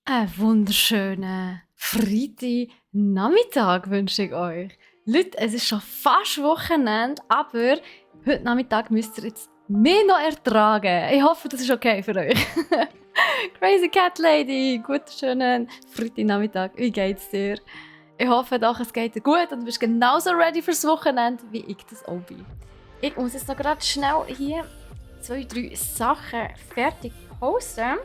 Einen wunderschönen Freitagnachmittag wünsche ich euch. Leute, es ist schon fast Wochenende, aber heute Nachmittag müsst ihr jetzt mehr noch ertragen. Ich hoffe, das ist okay für euch. Crazy Cat Lady, guten schönen Freitagnachmittag. Wie geht's dir? Ich hoffe doch, es geht dir gut und du bist genauso ready fürs Wochenende, wie ich das auch bin. Ich muss jetzt noch gerade schnell hier 2, 3 Sachen fertig posten,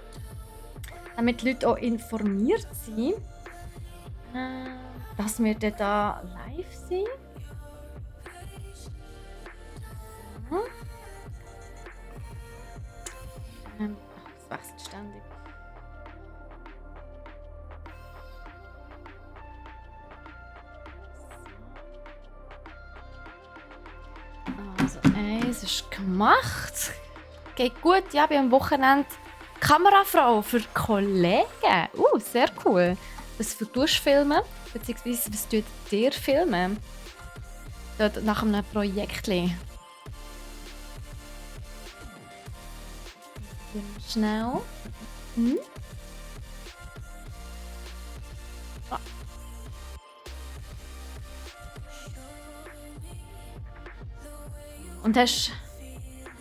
damit die Leute auch informiert sind, dass wir dann da live sind. So. Es wechselt ständig. Also, eins ist gemacht. Geht gut, ja, ich bin am Wochenende Kamerafrau für Kollegen. Sehr cool. Was für du filmen, beziehungsweise was tut dir filmen? Dort nach einem Projekt. Schnell. Ah. Und hast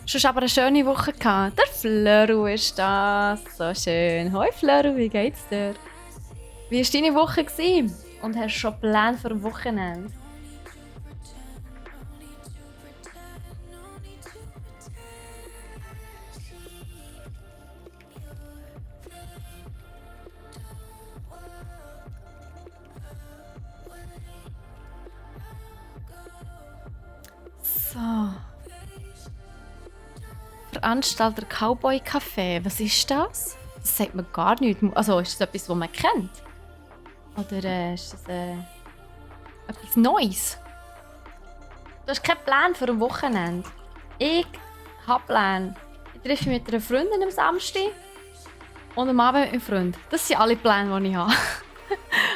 schon aber eine schöne Woche gehabt. Der Flöru ist das. So schön. Hoi Flöru, wie geht's dir? Wie war deine Woche gewesen? Und hast du schon Pläne für ein Wochenende? So. Veranstalter Cowboy Café. Was ist das? Das sagt mir gar nichts. Also ist das etwas, das man kennt? Oder ist das etwas Neues? Du hast keinen Plan für ein Wochenende. Ich habe Pläne. Ich treffe mich mit einer Freundin am Samstag und am Abend mit meinem Freund. Das sind alle Pläne, die ich habe.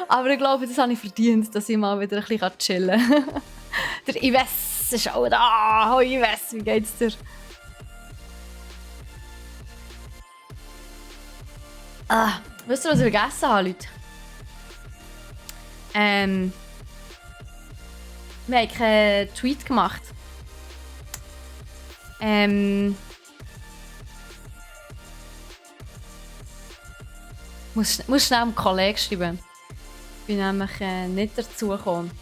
Aber ich glaube, das habe ich verdient, dass ich mal wieder ein bisschen chillen kann. Der Ives ist auch da. Hoi Ives, wie geht's dir? Wisst ihr, was ich vergessen habe, Leute? Wir haben keinen Tweet gemacht. Muss schnell einem Kollegen schreiben. Ich bin nämlich nicht dazu gekommen,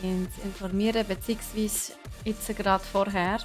ihn zu informieren, beziehungsweise jetzt gerade vorher.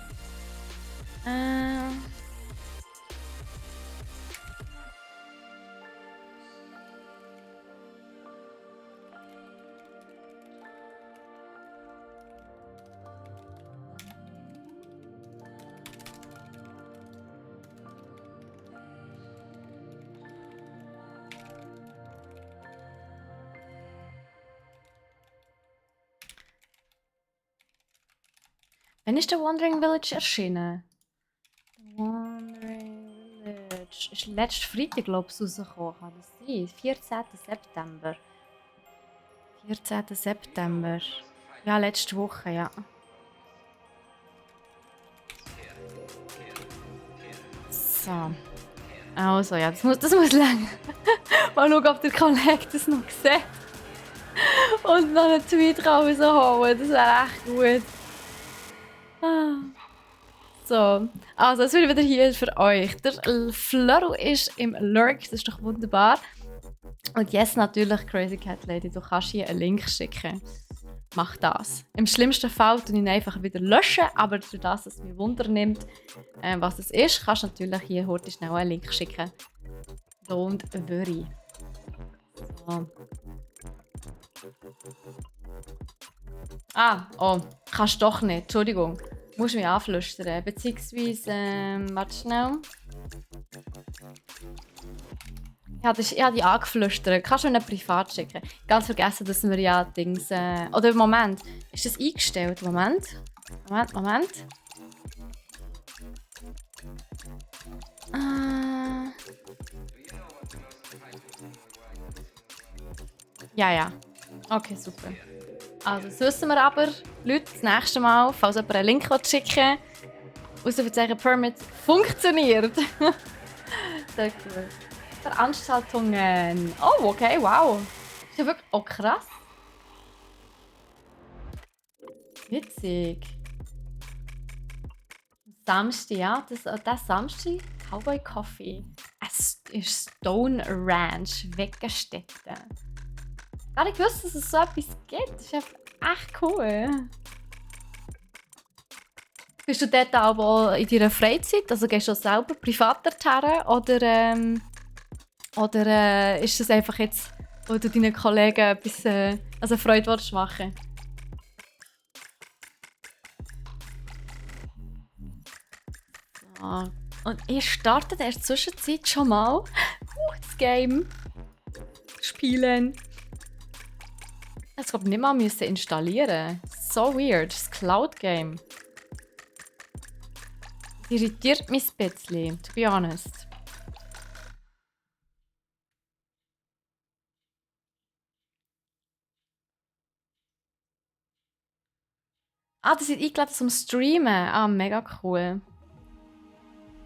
Wann ist der Wandering Village erschienen? Wandering Village ist letzten Freitag, glaube ich, rausgekommen. Kann das sein? 14. September. 14. September. Ja, letzte Woche, ja. So. Also, ja, das muss lang. Mal schauen, ob der Kollege das noch sieht. Und noch einen Tweet rausholen. Das wäre echt gut. So, also jetzt bin ich wieder hier für euch. Der Flöru ist im Lurk, das ist doch wunderbar. Und jetzt natürlich, Crazy Cat Lady, du kannst hier einen Link schicken. Mach das. Im schlimmsten Fall tue ich ihn einfach wieder löschen, aber für das, dass es mich Wunder nimmt, was es ist, kannst du natürlich hier heute schnell einen Link schicken. Don't worry. So. Kannst doch nicht, Entschuldigung. Musst mich anflüstern, beziehungsweise, warte schnell. Ich habe dich angeflüstert. Kannst du mir privat schicken? Ganz vergessen, dass wir ja Dings... Oder Moment, ist das eingestellt? Moment. Ja. Okay, super. Also, das wissen wir aber, Leute, das nächste Mal, falls jemand einen Link schicken will, Ausrufezeichen Permit funktioniert. Sehr cool. Veranstaltungen. Oh, okay, wow. Ist ja wirklich... Oh, krass. Witzig. Samstag, ja. Das Samstag, Cowboy Coffee. Es ist Stone Ranch, Weggestätte. Gar nicht gewusst, dass es so etwas gibt. Das ist echt cool. Bist du dort aber auch in deiner Freizeit? Also gehst du auch selber privat dorthin? Oder ist das einfach jetzt, wo du deinen Kollegen etwas, also Freude willst machen? So. Und ihr startet in der Zwischenzeit schon mal das Game spielen. Ich glaube nicht mal müssen installieren. So weird, das Cloud-Game. Irritiert mich ein bisschen, to be honest. Ah, das sind eingeladen zum Streamen. Ah, mega cool.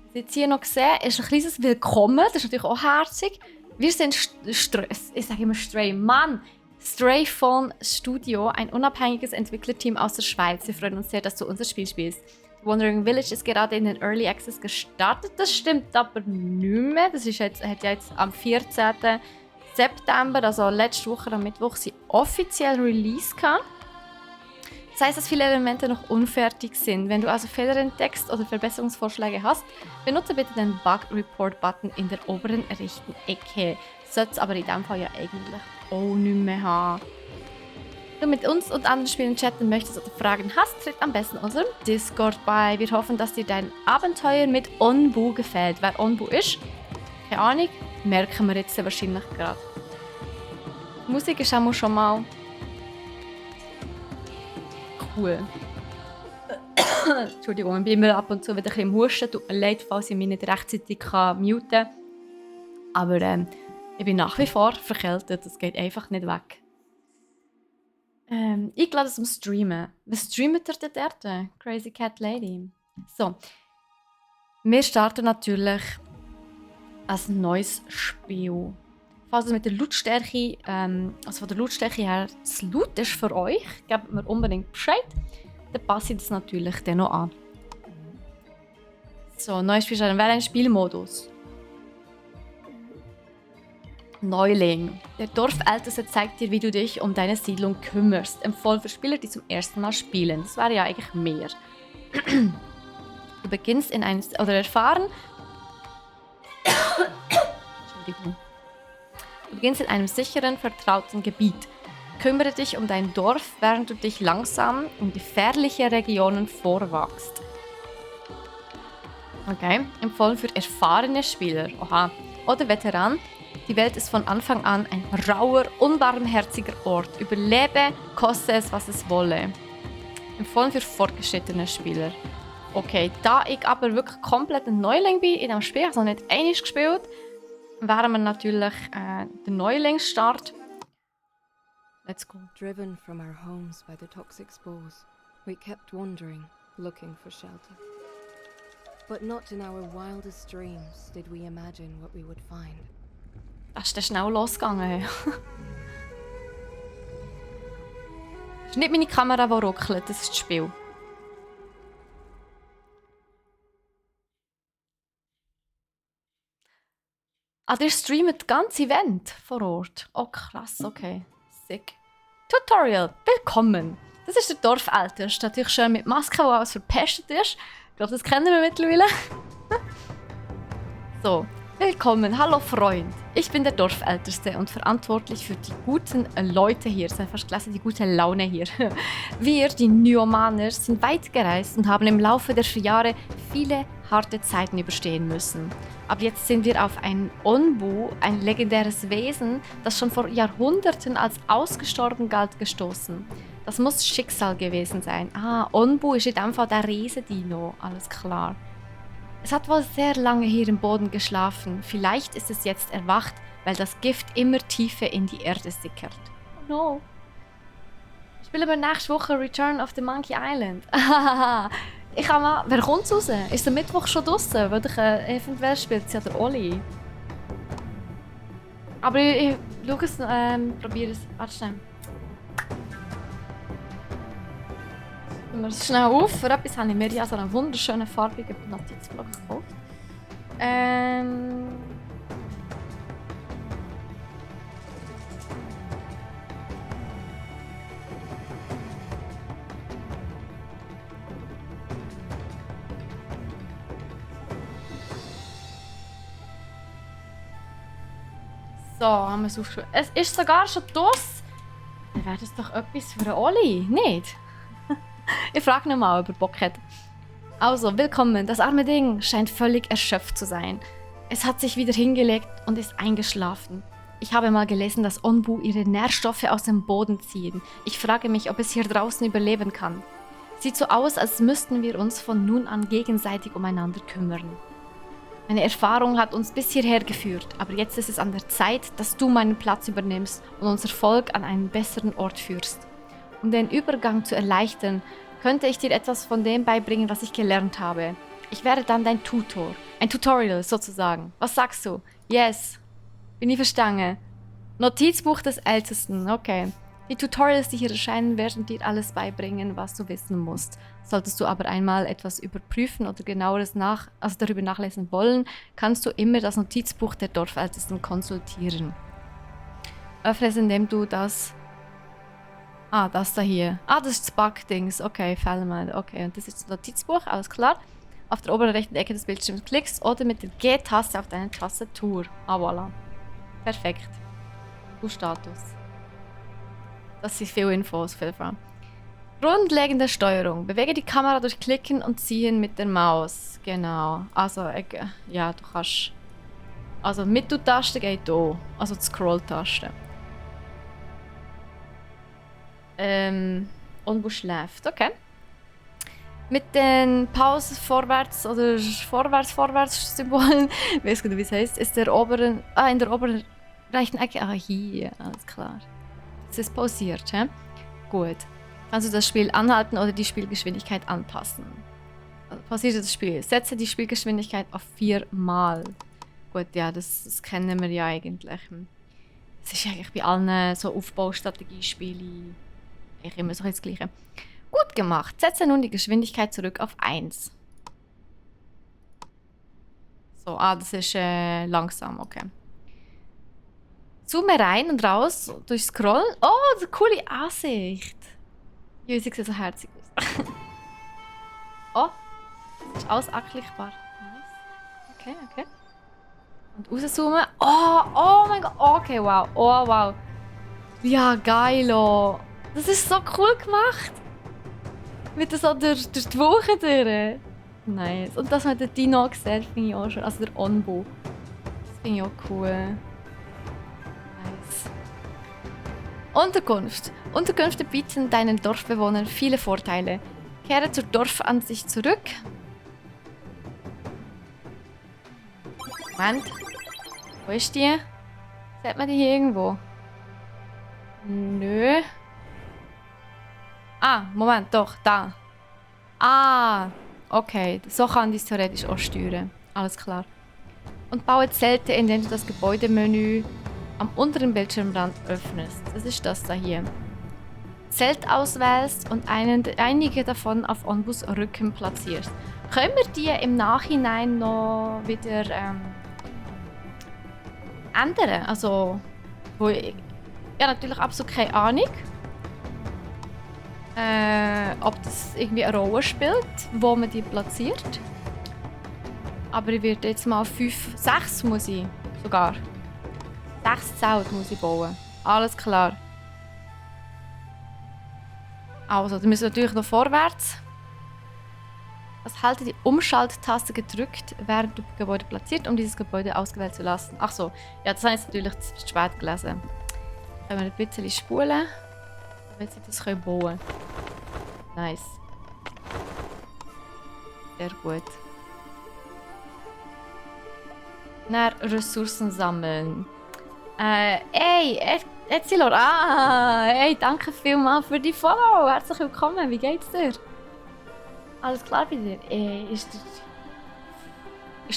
Was ich jetzt hier noch gesehen ist ein kleines Willkommen. Das ist natürlich auch herzig. Wir sind ich sage immer Stray. Mann! Strayphone Studio, ein unabhängiges Entwicklerteam aus der Schweiz. Wir freuen uns sehr, dass du unser Spiel spielst. Wandering Village ist gerade in den Early Access gestartet. Das stimmt aber nicht mehr. Das hat ja jetzt am 14. September, also letzte Woche am Mittwoch, sie offiziell Release gehabt. Das heisst, dass viele Elemente noch unfertig sind. Wenn du also Fehler entdeckst oder Verbesserungsvorschläge hast, benutze bitte den Bug Report Button in der oberen rechten Ecke. Sollte es aber in diesem Fall ja eigentlich auch nicht mehr haben. Wenn du mit uns und anderen Spielen chatten möchtest oder Fragen hast, tritt am besten unserem Discord bei. Wir hoffen, dass dir dein Abenteuer mit Onbu gefällt. Wer Onbu ist, keine Ahnung, merken wir jetzt wahrscheinlich gerade. Die Musik ist auch schon mal cool. Entschuldigung, ich bin immer ab und zu wieder ein bisschen im Husten. Tut mir leid, falls ich mich nicht rechtzeitig muten kann. Aber ich bin nach wie vor verkältet. Das geht einfach nicht weg. Eingeladen zum Streamen. Was streamt ihr denn dort? Crazy Cat Lady. So. Wir starten natürlich ein neues Spiel. Falls es mit der Lautstärke, also von der Lautstärke her zu laut ist für euch, gebt mir unbedingt Bescheid. Dann passe ich das natürlich dann noch an. So, neues Spiel wäre ein Spielmodus. Neuling. Der Dorfälteste zeigt dir, wie du dich um deine Siedlung kümmerst. Empfohlen für Spieler, die zum ersten Mal spielen. Das wäre ja eigentlich mehr. Du beginnst in einem... Oder erfahren... Entschuldigung. Du beginnst in einem sicheren, vertrauten Gebiet. Kümmere dich um dein Dorf, während du dich langsam in gefährliche Regionen vorwachst. Okay. Empfohlen für erfahrene Spieler. Oha. Oder Veteran. Die Welt ist von Anfang an ein rauer, unbarmherziger Ort. Überlebe, koste es, was es wolle. Empfohlen für fortgeschrittene Spieler. Okay, da ich aber wirklich komplett ein Neuling bin in diesem Spiel, also nicht einmal gespielt, wären wir natürlich der Neulingsstart. Let's go. Driven from our homes by the toxic spores, we kept wandering, looking for shelter. But not in our wildest dreams did we imagine what we would find. Das ist dann schnell losgegangen. Das ist nicht meine Kamera, die ruckelt, das ist das Spiel. Ah, ihr streamt das ganze Event vor Ort. Oh krass, okay. Sick. Tutorial, willkommen. Das ist der Dorfälteste. Natürlich schön mit Maske, der alles verpestet ist. Ich glaube, das kennen wir mittlerweile. So. Willkommen, hallo Freund. Ich bin der Dorfälteste und verantwortlich für die guten Leute hier. Ich habe fast gelesen, die gute Laune hier. Wir, die Nyomaner, sind weit gereist und haben im Laufe der Jahre viele harte Zeiten überstehen müssen. Aber jetzt sind wir auf ein Onbu, ein legendäres Wesen, das schon vor Jahrhunderten als ausgestorben galt, gestoßen. Das muss Schicksal gewesen sein. Ah, Onbu ist in dem Fall der Riesendino, alles klar. Es hat wohl sehr lange hier im Boden geschlafen. Vielleicht ist es jetzt erwacht, weil das Gift immer tiefer in die Erde sickert. Oh no. Spielen wir nächste Woche Return of the Monkey Island. Ich kann mal... Wer kommt's raus? Ist der Mittwoch schon draussen? Weil ich eventuell spielt ja der Oli. Aber ich schau es, probiere es. Warte schnell. Nehmen wir es schnell auf. Für etwas habe ich mir ja so einen wunderschönen farbigen Notizblock gekauft. So, haben wir es aufgeschrieben. Es ist sogar schon draus. Dann wäre das doch etwas für einen Oli, nicht? Ich frage ihn mal, ob er Bock hat. Also, willkommen. Das arme Ding scheint völlig erschöpft zu sein. Es hat sich wieder hingelegt und ist eingeschlafen. Ich habe mal gelesen, dass Onbu ihre Nährstoffe aus dem Boden ziehen. Ich frage mich, ob es hier draußen überleben kann. Sieht so aus, als müssten wir uns von nun an gegenseitig umeinander kümmern. Meine Erfahrung hat uns bis hierher geführt, aber jetzt ist es an der Zeit, dass du meinen Platz übernimmst und unser Volk an einen besseren Ort führst. Um den Übergang zu erleichtern, könnte ich dir etwas von dem beibringen, was ich gelernt habe. Ich wäre dann dein Tutor. Ein Tutorial sozusagen. Was sagst du? Yes. Bin ich verstanden? Notizbuch des Ältesten. Okay. Die Tutorials, die hier erscheinen, werden dir alles beibringen, was du wissen musst. Solltest du aber einmal etwas überprüfen oder genaueres darüber nachlesen wollen, kannst du immer das Notizbuch der Dorfältesten konsultieren. Öffne es, indem du das... das da hier. Das ist das Bug-Dings. Okay, Fallmeldung. Okay, und das ist das Notizbuch, alles klar. Auf der oberen rechten Ecke des Bildschirms klickst oder mit der G-Taste auf deine Tastatur. Voilà. Perfekt. Status. Das sind viele Infos, viel Frau. Grundlegende Steuerung. Bewege die Kamera durch Klicken und Ziehen mit der Maus. Genau. Also, ja, du kannst... Also, Mitteltaste geht hier. Also, die Scroll-Taste. Onbu schläft. Okay. Mit den Pause vorwärts oder vorwärts Symbolen, ich weiß nicht, wie es heißt, ist in der oberen rechten Ecke. Hier, alles klar. Es ist pausiert, hä? Gut. Kannst du das Spiel anhalten oder die Spielgeschwindigkeit anpassen. Also pausiere das Spiel. Setze die Spielgeschwindigkeit auf 4 Mal. Gut, ja, das kennen wir ja eigentlich. Das ist eigentlich bei allen so Aufbaustrategiespielen immer so das Gleiche. Gut gemacht. Setze nun die Geschwindigkeit zurück auf 1. So, das ist langsam, okay. Zoome rein und raus durch Scrollen. Oh, eine coole Ansicht. Ja, sie sieht so herzig aus. Oh, das ist alles anklickbar. Nice. Okay, okay. Und rauszoomen. Oh mein Gott. Okay, wow. Oh, wow. Ja, geil. Oh. Das ist so cool gemacht. Mit so durch die Woche durch. Nice. Und das mit dem Dino gesehen, finde ich auch schon. Also der Onbu. Das finde ich auch cool. Unterkunft. Unterkünfte bieten deinen Dorfbewohnern viele Vorteile. Kehre zur Dorfansicht zurück. Moment. Wo ist die? Sieht man die hier irgendwo? Nö. Moment, doch, da. Okay. So kann ich es theoretisch auch steuern. Alles klar. Und baue Zelte, indem du das Gebäudemenü am unteren Bildschirmrand öffnest. Das ist das da hier. Zelt auswählst und einige davon auf Onbus Rücken platzierst. Können wir die im Nachhinein noch wieder ändern? Also, natürlich absolut keine Ahnung, ob das irgendwie eine Rolle spielt, wo man die platziert. Aber ich werde jetzt mal 6 muss ich sogar. 6 Zelte muss ich bauen. Alles klar. Also, dann müssen wir natürlich noch vorwärts. Also halte die Umschalttaste gedrückt, während du Gebäude platziert, um dieses Gebäude ausgewählt zu lassen. Ach so, ja, das habe ich natürlich zu spät gelesen. Können wir ein bisschen spulen, damit sie das bauen können. Nice. Sehr gut. Dann Ressourcen sammeln. Ezilor, danke vielmals für die Follow. Herzlich willkommen, wie geht's dir? Alles klar bei dir? Ist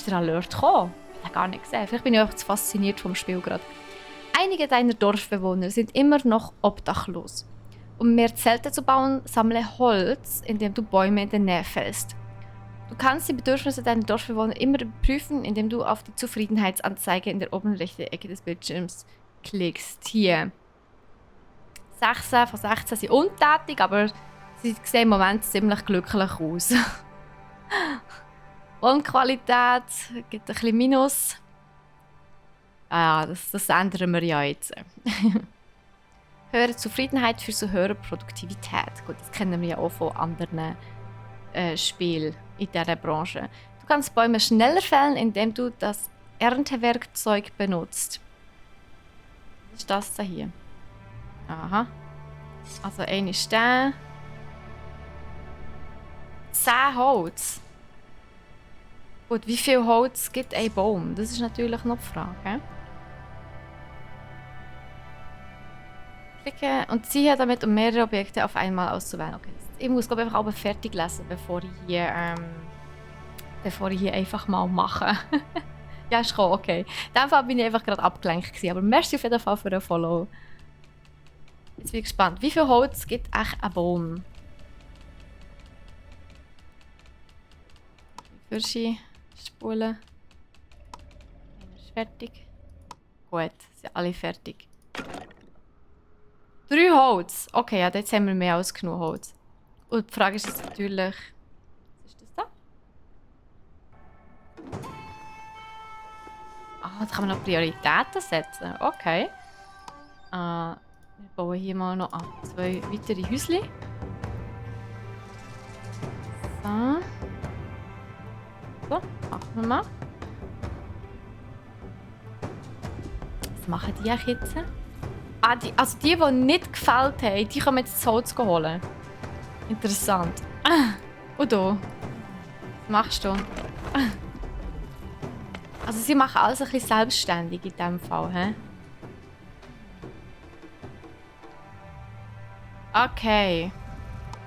der Alert gekommen? Ich habe gar nicht gesehen. Vielleicht bin ich einfach zu fasziniert vom Spiel gerade. Einige deiner Dorfbewohner sind immer noch obdachlos. Um mehr Zelte zu bauen, sammle Holz, indem du Bäume in der Nähe fällst. Du kannst die Bedürfnisse deiner Dorfbewohner immer überprüfen, indem du auf die Zufriedenheitsanzeige in der oberen rechten Ecke des Bildschirms klickst. Hier. 16 von 16 sind untätig, aber sie sehen im Moment ziemlich glücklich aus. Wohnqualität gibt ein bisschen Minus. Ah, das ändern wir ja jetzt. Höhere Zufriedenheit für so höhere Produktivität. Gut, das kennen wir ja auch von anderen Spielen in dieser Branche. Du kannst Bäume schneller fällen, indem du das Erntewerkzeug benutzt. Was ist das da hier? Aha. Also ein ist der. 10 Holz. Gut, wie viel Holz gibt ein Baum? Das ist natürlich noch die Frage. Klicke und ziehe damit, um mehrere Objekte auf einmal auszuwählen. Okay. Ich muss glaube ich einfach aber fertig lesen, bevor ich hier einfach mal mache. Ja, ist cool, okay. In dem Fall bin ich einfach gerade abgelenkt gewesen, aber merci auf jeden Fall für den Follow. Jetzt bin ich gespannt. Wie viel Holz gibt echt ein Baum? Fürschi, spulen. Einer ist fertig. Gut, sind alle fertig. 3 Holz. Okay, ja, jetzt haben wir mehr als genug Holz. Und die Frage ist jetzt natürlich... Was ist das da? Ah, da kann man noch Prioritäten setzen. Okay. Wir bauen hier mal noch 2 weitere Häuschen. So. So, machen wir mal. Was machen die jetzt? Ah, die nicht gefällt haben, die können jetzt das Holz holen. Interessant. Und da? Was machst du? Also sie machen alles ein bisschen selbstständig in diesem Fall, hä? Okay.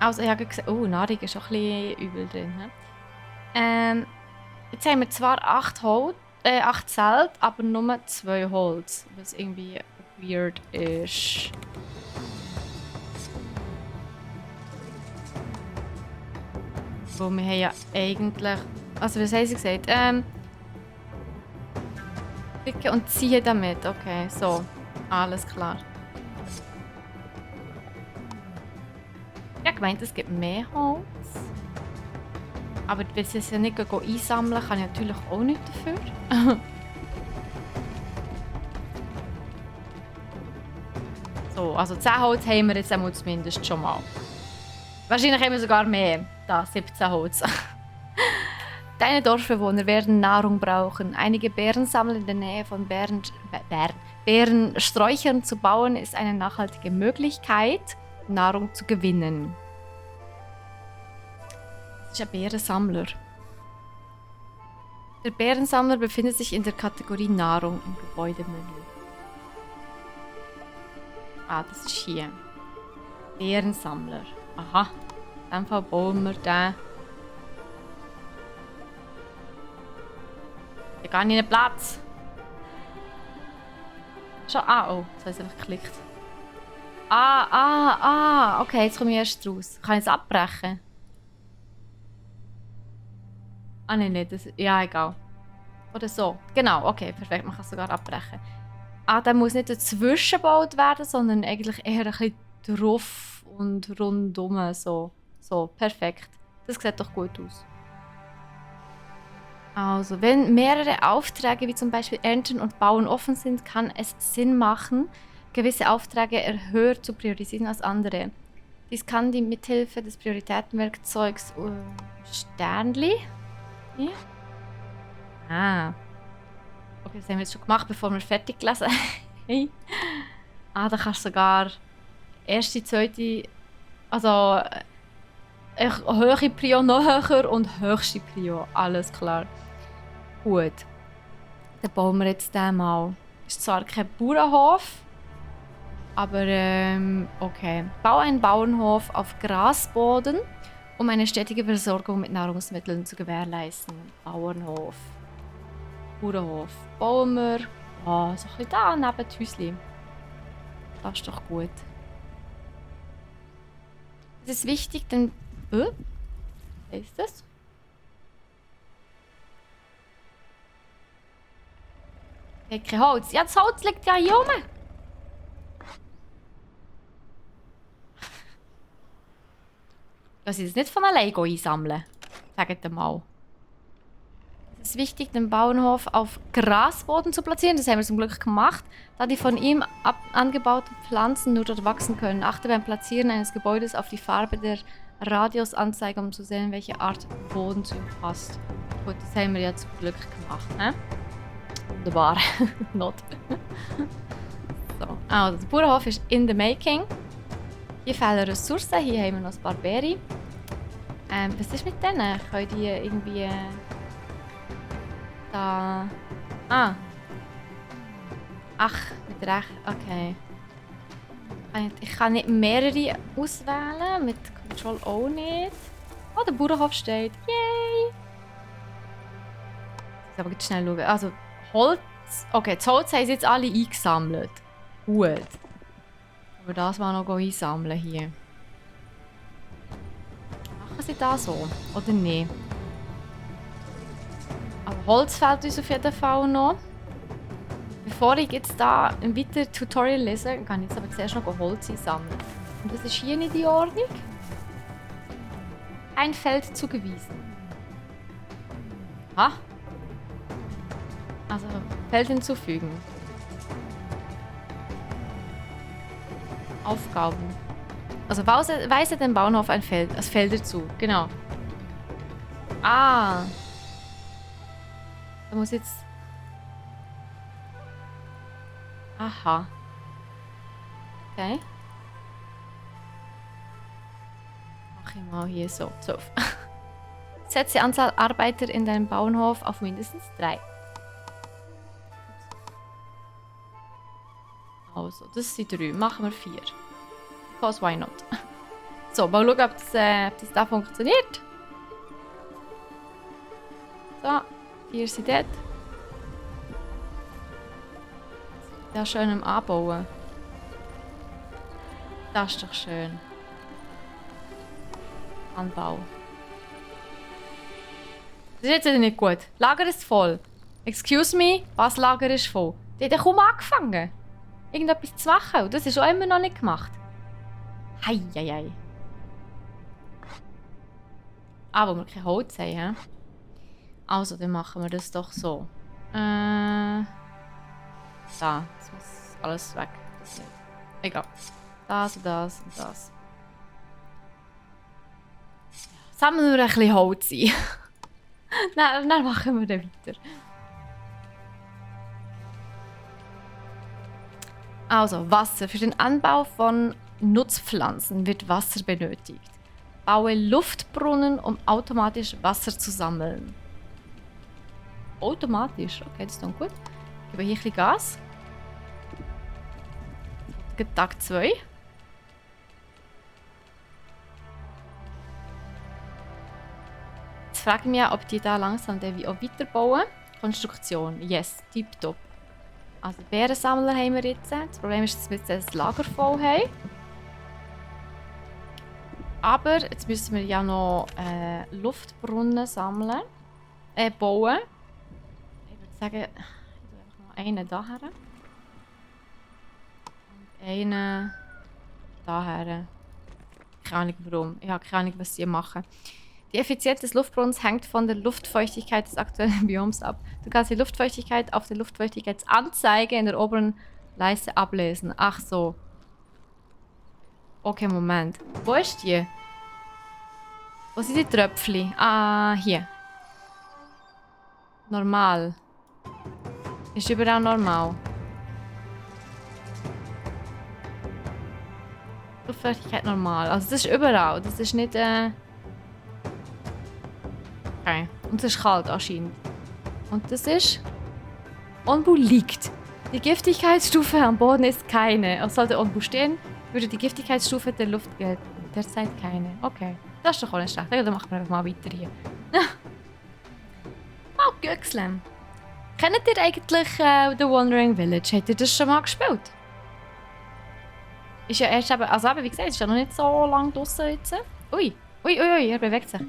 Also ich habe gesehen... Oh, Nahrung ist auch ein bisschen übel drin, hä? Jetzt haben wir zwar 8 Zelte, aber nur 2 Holz. Was irgendwie weird ist. Wo wir haben ja eigentlich... Also was haben sie gesagt? Klicken und ziehen damit. Okay, so. Alles klar. Ich habe gemeint, es gibt mehr Holz. Aber wenn sie es ja nicht einsammeln, kann ich natürlich auch nichts dafür. So, also 10 Holz haben wir jetzt zumindest schon mal. Wahrscheinlich haben wir sogar mehr. Da, 17 Holz. Deine Dorfbewohner werden Nahrung brauchen. Einige Beerensammler in der Nähe von Beerensträuchern zu bauen, ist eine nachhaltige Möglichkeit, Nahrung zu gewinnen. Das ist ein Beerensammler. Der Beerensammler befindet sich in der Kategorie Nahrung im Gebäudemenü. Ah, das ist hier. Beerensammler. Aha. In dem Fall bauen wir den. Hier gar nicht Platz. Schon. Ah, oh. Jetzt habe ich einfach geklickt. Okay, jetzt komme ich erst raus. Kann ich es abbrechen? Ah, nein, nicht. Das, ja, egal. Oder so. Genau, okay, perfekt. Man kann es sogar abbrechen. Ah, der muss nicht dazwischen gebaut werden, sondern eigentlich eher ein bisschen drauf und rundum. So, perfekt. Das sieht doch gut aus. Also, wenn mehrere Aufträge, wie zum Beispiel Ernten und Bauen, offen sind, kann es Sinn machen, gewisse Aufträge höher zu priorisieren als andere. Dies kann die mithilfe des Prioritätenwerkzeugs Sternli. Hier. Ah. Okay, das haben wir jetzt schon gemacht, bevor wir fertig gelesen haben. Ah, da kannst du sogar erste, zweite, also hohe Prio noch höher und höchste Prio. Alles klar. Gut. Dann bauen wir jetzt den mal. Ist zwar kein Bauernhof, aber okay. Bau einen Bauernhof auf Grasboden, um eine stetige Versorgung mit Nahrungsmitteln zu gewährleisten. Bauernhof. Bauernhof. Bauen wir. Ja, so ein bisschen da neben dem Häuschen. Das ist doch gut. Es ist wichtig, denn... Was ist das? Ich habe kein Holz. Ja, das Holz liegt ja hier rum. Dass ich das nicht von allein einsammeln. Sagt ihr mal. Es ist wichtig, den Bauernhof auf Grasboden zu platzieren. Das haben wir zum Glück gemacht, da die von ihm angebauten Pflanzen nur dort wachsen können. Achte beim Platzieren eines Gebäudes auf die Farbe der Radiusanzeige, um zu sehen, welche Art Boden zu ihm passt. Gut, das haben wir ja zum Glück gemacht. Ne? Wunderbar. Not. So. Also, der Bauernhof ist in the making. Hier fehlen Ressourcen. Hier haben wir noch ein paar Beeren. Was ist mit denen? Können die irgendwie... da... Ah. Ach, mit Recht. Okay. Ich kann nicht mehrere auswählen. Mit Control auch nicht. Oh, der Bauernhof steht. Yay! Ich muss aber schnell schauen. Also, Holz. Okay, das Holz haben sie jetzt alle eingesammelt. Gut. Aber das mal noch einsammeln hier. Machen sie das so? Oder nicht? Aber Holz fehlt uns auf jeden Fall noch. Bevor ich jetzt da ein weiteres Tutorial lese, kann ich jetzt aber zuerst noch Holz einsammeln. Und das ist hier nicht in Ordnung. Ein Feld zugewiesen. Ah. Also, Feld hinzufügen. Aufgaben. Also, weise dem Bauernhof ein Feld, als Felder zu. Genau. Ah. Da muss jetzt... Aha. Okay. Mach ich mal hier so. Setze die Anzahl Arbeiter in deinem Bauernhof auf mindestens 3. Also, das sind 3. Machen wir 4. Because why not? So, mal schauen, ob das da funktioniert. So, 4 sind dort. Ja, schön am Anbauen. Das ist doch schön. Anbau. Das ist jetzt nicht gut. Lager ist voll. Excuse me, was Lager ist voll? Die hat ja kaum angefangen. Irgendetwas zu machen. Und das ist auch immer noch nicht gemacht. Heieiei. Aber wir kein Holz haben. Also, dann machen wir das doch so. Da, das muss alles weg. Das nicht. Egal. Das und das und das. Sammeln wir ein bisschen Holz ein. dann machen wir dann weiter. Also, Wasser. Für den Anbau von Nutzpflanzen wird Wasser benötigt. Baue Luftbrunnen, um automatisch Wasser zu sammeln. Automatisch? Okay, das ist dann gut. Ich gebe hier ein bisschen Gas. Tag 2. Jetzt frage ich mich, ob die da langsam auch weiterbauen. Konstruktion. Yes, tipptopp. Also Beerensammler haben wir jetzt. Das Problem ist, dass wir jetzt das Lager voll haben. Aber jetzt müssen wir ja noch Luftbrunnen sammeln. Bauen. Ich würde sagen, ich tue einfach noch einen daher. Und einen daher. Keine Ahnung warum. Ich habe keine Ahnung, was sie machen. Die Effizienz des Luftbrunnens hängt von der Luftfeuchtigkeit des aktuellen Bioms ab. Du kannst die Luftfeuchtigkeit auf der Luftfeuchtigkeitsanzeige in der oberen Leiste ablesen. Ach so. Okay, Moment. Wo ist die? Wo sind die Tröpfchen? Ah, hier. Normal. Ist überall normal. Luftfeuchtigkeit normal. Also das ist überall. Das ist nicht... Okay. Und es ist kalt anscheinend. Und das ist... Onbu liegt. Die Giftigkeitsstufe am Boden ist keine. Also sollte Onbu stehen, würde die Giftigkeitsstufe der Luft gelten. Derzeit keine. Okay. Das ist doch auch nicht schlecht. Dann machen wir einfach mal weiter hier. Oh, Göxlem. Kennt ihr eigentlich The Wandering Village? Habt ihr das schon mal gespielt? Ist ja erst eben, also eben, wie gesagt, ist ja noch nicht so lange draussen jetzt. Ui, er bewegt sich.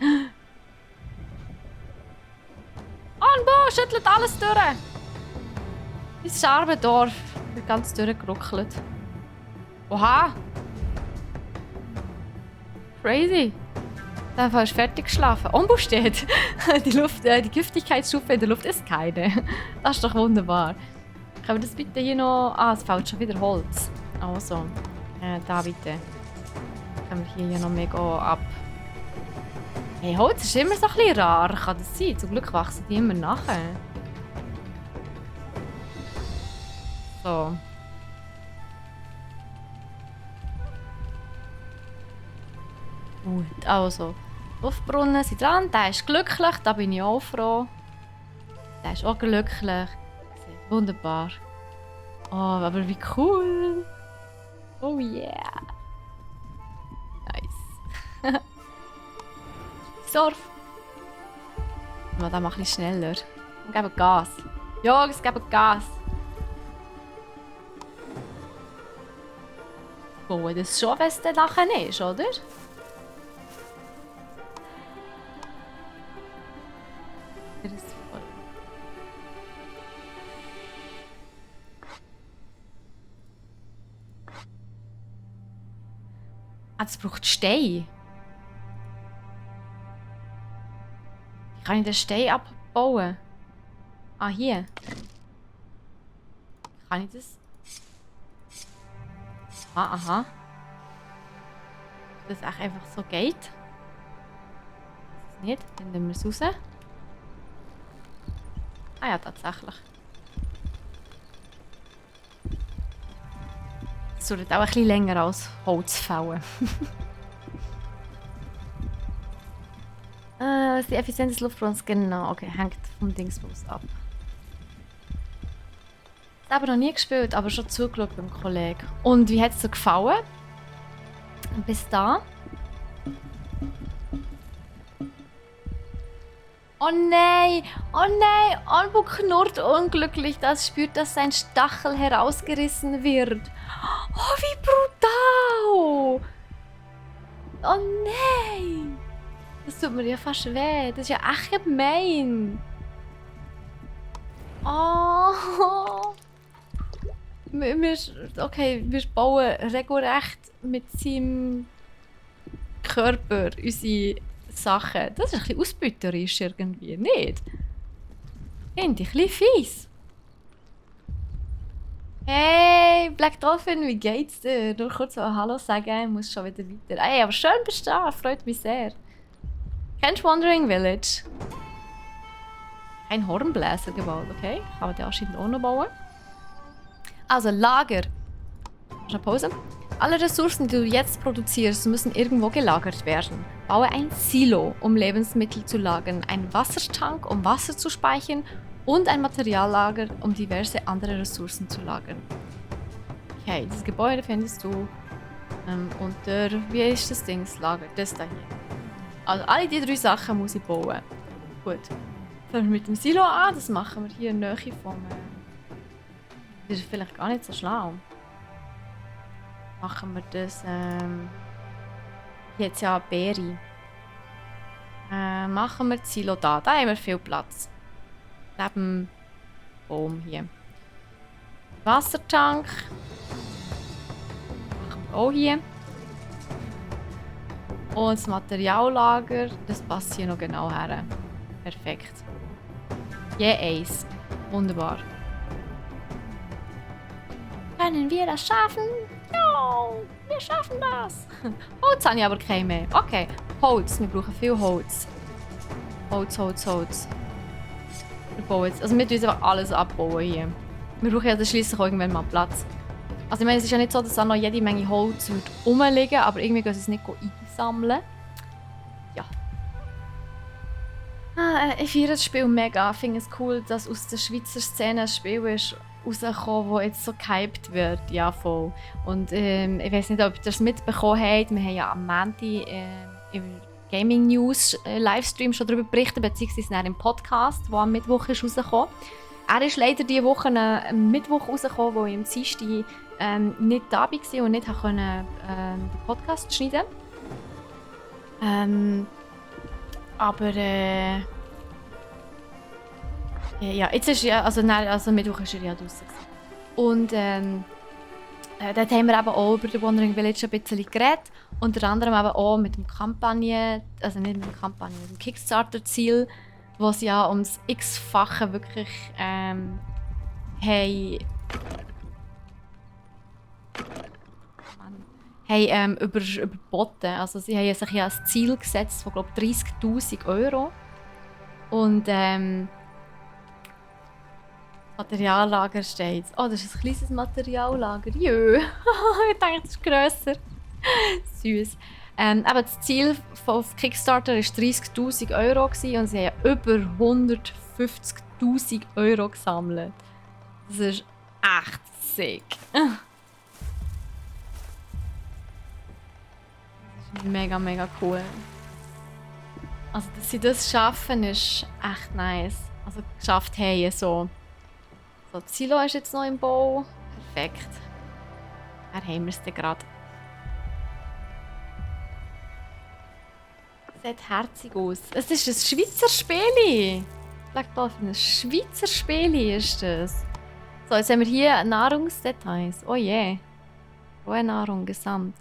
Anbo, schüttelt alles durch! Mein Scharbendorf wird ganz durchgeruckelt. Oha! Crazy! Der ist fertig geschlafen. Ombu steht! Die Giftigkeitsstufe in der Luft ist keine. Das ist doch wunderbar. Können wir das bitte hier noch... Ah, es fällt schon wieder Holz. Also, da bitte. Können wir hier noch mega ab. Hey, Holz ist immer so ein bisschen rar. Kann das sein? Zum Glück wachsen die immer nachher. So. Gut, also. Luftbrunnen sind dran. Der ist glücklich, da bin ich auch froh. Der ist auch glücklich. Wunderbar. Oh, aber wie cool. Oh yeah. Nice. Surf. Mal da mach ich schneller. Und geben Gas. Jungs, geben Gas. Oh, das ist schon, was der nachher ist, oder? Ah, das braucht Stein. Wie kann ich den Stein abbauen? Ah, hier. Kann ich das? Aha. Dass das einfach so geht. Ist es nicht? Dann nehmen wir es raus. Ah ja, tatsächlich. Es dauert auch ein bisschen länger als Holz fällen. Die Effizienz des Luftbrunnens, genau. Okay, hängt vom Dingsbus ab. Ich habe noch nie gespielt, aber schon zugeschaut beim Kollegen. Und wie hat es dir gefallen? Bis da. Oh nein! Oh nein! Albu knurrt unglücklich, das spürt, dass sein Stachel herausgerissen wird. Oh, wie brutal! Oh nein! Das tut mir ja fast weh. Das ist ja echt gemein. Oh! Wir bauen regelrecht mit seinem Körper unsere Sachen. Das ist ein bisschen ausbeuterisch irgendwie, nicht? Finde ich ein bisschen fies. Hey, Black Dolphin, wie geht's dir? Nur kurz mal Hallo sagen, ich muss schon wieder weiter. Hey, aber schön bist du da, freut mich sehr. Kennst du Wandering Village? Ein Hornbläser gebaut, okay? Kann man den anscheinend auch noch bauen. Also, Lager. Schon Pause. Alle Ressourcen, die du jetzt produzierst, müssen irgendwo gelagert werden. Baue ein Silo, um Lebensmittel zu lagern, einen Wassertank, um Wasser zu speichern und ein Materiallager, um diverse andere Ressourcen zu lagern. Okay, das Gebäude findest du unter, wie ist das Ding, das Lager? Das da hier. Also alle die 3 Sachen muss ich bauen. Gut. Fangen wir mit dem Silo an, das machen wir hier in der Nähe vom... Das ist vielleicht gar nicht so schlau. Machen wir das, jetzt ja Beere. Machen wir das Silo da. Da haben wir viel Platz. Neben dem Baum hier. Wassertank. Machen wir auch hier. Und das Materiallager, das passt hier noch genau her. Perfekt. Je eins. Wunderbar. Können wir das schaffen? No! Wir schaffen das! Holz habe ich aber kein mehr. Okay, Holz. Wir brauchen viel Holz. Holz. Wir bauen jetzt. Also wir müssen einfach alles abbauen hier. Wir brauchen ja dann schliesslich irgendwann mal Platz. Also ich meine, es ist ja nicht so, dass da noch jede Menge Holz rumliegen wird, aber irgendwie können sie es nicht einsammeln. Ja. Ich feiere das Spiel mega. Ich finde es cool, dass aus der Schweizer Szene ein Spiel ist rausgekommen, das jetzt so gehypt wird. Ja, voll. Und ich weiß nicht, ob ihr das mitbekommen habt. Wir haben ja am Montag im Gaming News Livestream schon darüber berichtet, beziehungsweise im Podcast, der am Mittwoch ist rausgekommen. Er ist leider diese Woche am Mittwoch rausgekommen, wo ich am Dienstag nicht dabei war und nicht konnte, den Podcast schneiden. Aber ja, jetzt ist ja, also Mittwoch ist er ja draussen. Und dort haben wir eben auch über The Wandering Village ein bisschen geredet. Unter anderem eben auch mit dem Kampagne, also nicht mit der Kampagne, mit dem Kickstarter-Ziel, wo es ja ums x-fache wirklich haben überboten. Also sie haben sich ja ein Ziel gesetzt von, glaube ich, 30'000 €. Und Materiallager steht. Oh, das ist ein kleines Materiallager. Jö. Ich dachte, das ist grösser. Süß. Aber das Ziel von Kickstarter war 30'000 € und sie haben über 150'000 € gesammelt. Das ist echt sick. Das ist mega, mega cool. Also, dass sie das schaffen, ist echt nice. Also, geschafft haben so. So, das Silo ist jetzt noch im Bau. Perfekt. Da haben wir es dann gerade. Sieht herzig aus. Es ist ein Schweizer Spiel. Black Dolphin, ein Schweizer Spiel ist das. So, jetzt haben wir hier Nahrungsdetails. Oh je. Yeah. Rohe Nahrung, Gesamt.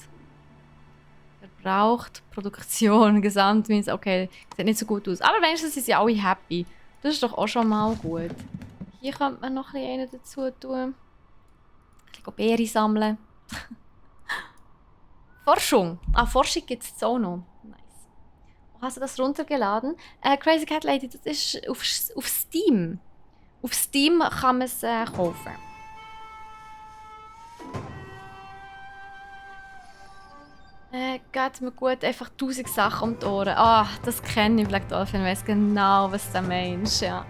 Verbraucht, Produktion, Gesamt. Okay, sieht nicht so gut aus. Aber wenigstens sind sie alle happy. Das ist doch auch schon mal gut. Hier könnte man noch einen dazu tun. Ein bisschen Beeren sammeln. Forschung. Forschung gibt es auch noch. Nice. Wo hast du das runtergeladen? Crazy Cat Lady, das ist auf Steam. Auf Steam kann man es kaufen. Geht mir gut, einfach 1000 Sachen um die Ohren. Das kenne ich, Black Dolphin, ich weiss genau, was du meinst. Ja.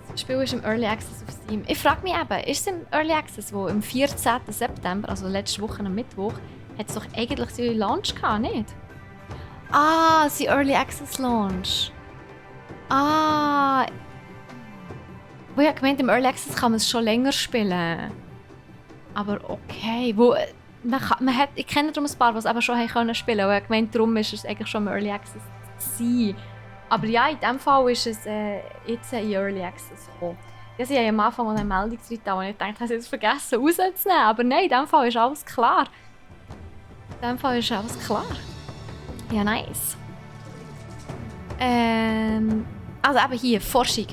Das Spiel ist im Early Access auf Steam. Ich frage mich eben, ist es im Early Access, wo am 14. September, also letzte Woche am Mittwoch, hat es doch eigentlich seinen Launch gehabt, nicht? Sein Early Access Launch. Wo ich gemeint, im Early Access kann man es schon länger spielen. Aber okay, ich kenne darum ein paar, die es aber schon spielen können. Und ich gemeint, darum ist es eigentlich schon im Early Access gewesen. Aber ja, in diesem Fall ist es jetzt in Early Access gekommen. Ja, sie haben am Anfang eine Meldung drin, und ich dachte, ich habe es jetzt vergessen rauszunehmen. Aber nein, in diesem Fall ist alles klar. Ja, nice. Also eben hier, Forschung.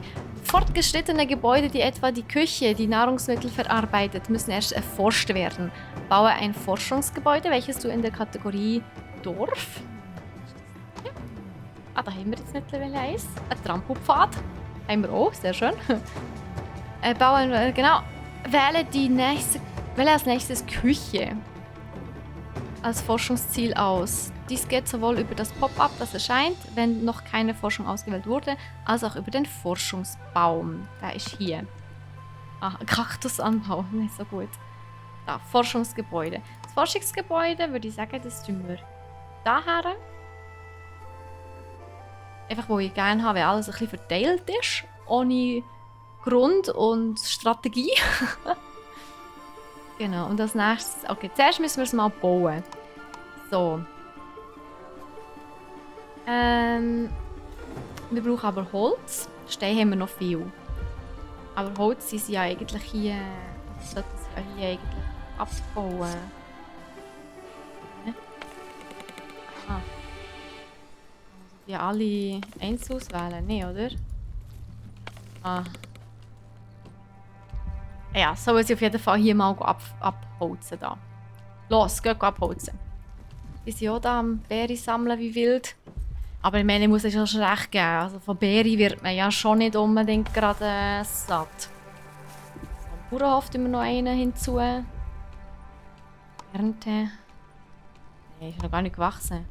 Fortgeschrittene Gebäude, die etwa die Küche, die Nahrungsmittel verarbeitet, müssen erst erforscht werden. Baue ein Forschungsgebäude, welches du in der Kategorie Dorf... da haben wir jetzt mittlerweile eins. Ein Trampelpfad. Haben wir auch, sehr schön. Wähle als nächstes Küche als Forschungsziel aus. Dies geht sowohl über das Pop-up, das erscheint, wenn noch keine Forschung ausgewählt wurde, als auch über den Forschungsbaum. Der ist hier. Kaktusanbau, nicht so gut. Da, Forschungsgebäude. Das Forschungsgebäude, würde ich sagen, das tun wir daher. Einfach, wo ich gerne habe, wenn alles ein bisschen verteilt ist, ohne Grund und Strategie. Genau, und als nächstes... Okay, zuerst müssen wir es mal bauen. So. Wir brauchen aber Holz. Steine haben wir noch viel. Aber Holz sind ja eigentlich hier... Sollten sie ja hier eigentlich abbauen. Die alle eins auswählen? Nein, oder? Ja, so muss ich auf jeden Fall hier mal abholzen. Da. Los, geh abholzen. Wir sind auch da am Beeren sammeln wie wild. Aber ich meine, ich muss es schon recht geben. Also von Beeren wird man ja schon nicht unbedingt gerade satt. So, am Bauernhof tun wir noch einen hinzu. Ernte. Nein, ist noch gar nicht gewachsen.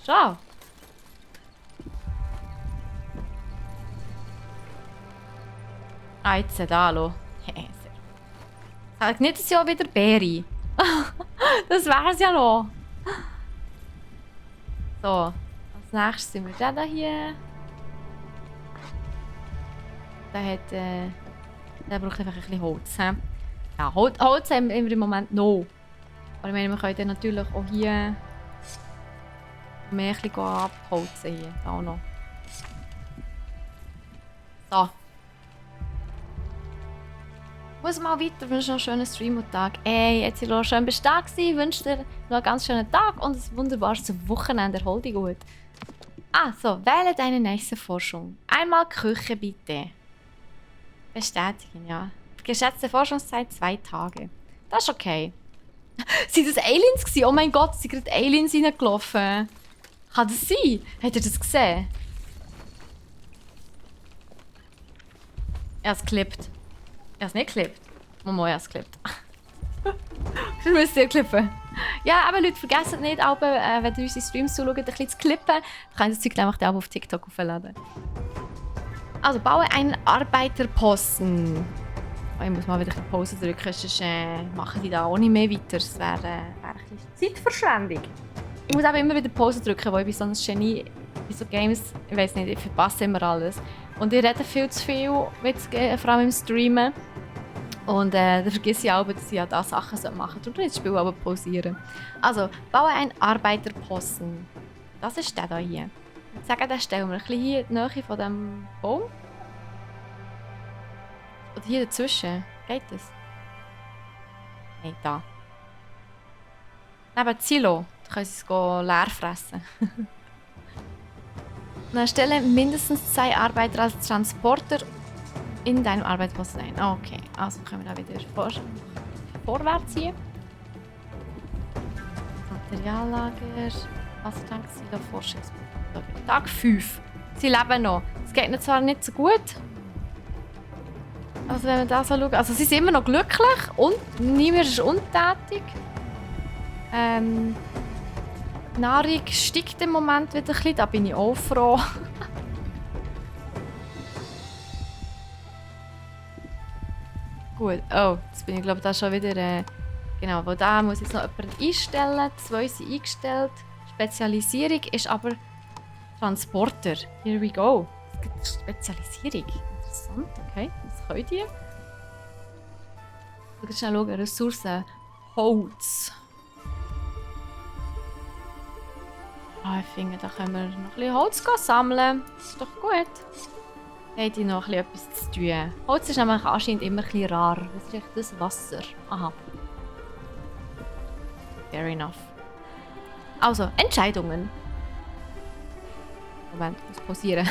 Schau. Jetzt da, hallo. Sag nicht, dass ja wieder Beere. Das wär's ja noch. So, als nächstes sind wir da hier. Der braucht einfach ein bisschen Holz. He? Ja, Holz haben wir im Moment noch. Aber ich meine, wir können dann natürlich auch hier mehr ein bisschen abholzen. Hier. Da auch noch. So. Ich muss mal weiter. Ich wünsche noch einen schönen Stream und Tag. Ey, jetzt war noch schön bestehen. Ich wünsche dir noch einen ganz schönen Tag und ein wunderbares Wochenende. Erhol dich gut. Ah, so. Wähle deine nächste Forschung. Einmal Küche, bitte. Bestätigen, ja. Geschätzte Forschungszeit 2 Tage. Das ist okay. Sind das Aliens gewesen? Oh mein Gott, sind gerade Aliens reingelaufen. Kann das sein? Habt ihr das gesehen? Er hat es geklippt. Er hat es nicht geklippt. Mama, er hat es geklippt. Das müsst ihr klippen. Ja, aber Leute, vergessen nicht, wenn ihr unsere Streams zuschaut, ein bisschen zu klippen. Dann könnt ihr das Zeug nämlich auch auf TikTok aufladen. Also, baue einen Arbeiterposten. Oh, ich muss mal wieder eine Pause drücken, sonst machen die da auch nicht mehr weiter. Das wäre ein bisschen Zeitverschwendung. Ich muss aber immer wieder Pause drücken, weil ich bin so ein Genie bei so Games. Ich weiß nicht, ich verpasse immer alles. Und ich rede viel zu viel, vor allem im Streamen. Und dann vergesse ich auch, dass ich da Sachen machen sollte. Und das Spiel aber pausieren. Also, baue einen Arbeiterposten. Das ist der hier. Ich sage, den stellen wir ein bisschen hier in die Nähe von diesem Baum. Oder hier dazwischen. Geht das? Nein, da. Neben Silo. Da können sie es leer fressen. Dann stelle mindestens 2 Arbeiter als Transporter in deinem Arbeitsposten ein. Okay, also können wir da wieder vorwärts hier. Materiallager, Wassertank, Silo, Forschungspunkt. Tag 5. Sie leben noch. Es geht ihnen zwar nicht so gut. Also wenn wir das so schauen. Also sie sind immer noch glücklich und niemand ist untätig. Die Nahrung steigt im Moment wieder ein bisschen. Da bin ich auch froh. Gut. Oh, jetzt bin ich glaube da schon wieder... genau, weil da muss jetzt noch jemand einstellen. 2 sind eingestellt. Spezialisierung ist aber Transporter. Here we go. Es gibt Spezialisierung. Interessant, okay. Was könnt ihr? Ich muss schnell schauen. Ressourcen. Holz. Ah, ich finde, da können wir noch ein bisschen Holz sammeln. Das ist doch gut. Da hätte ich noch ein bisschen etwas zu tun. Holz ist nämlich anscheinend immer ein bisschen rar. Das ist echt das Wasser. Aha. Fair enough. Also, Entscheidungen. Moment, ich muss pausieren.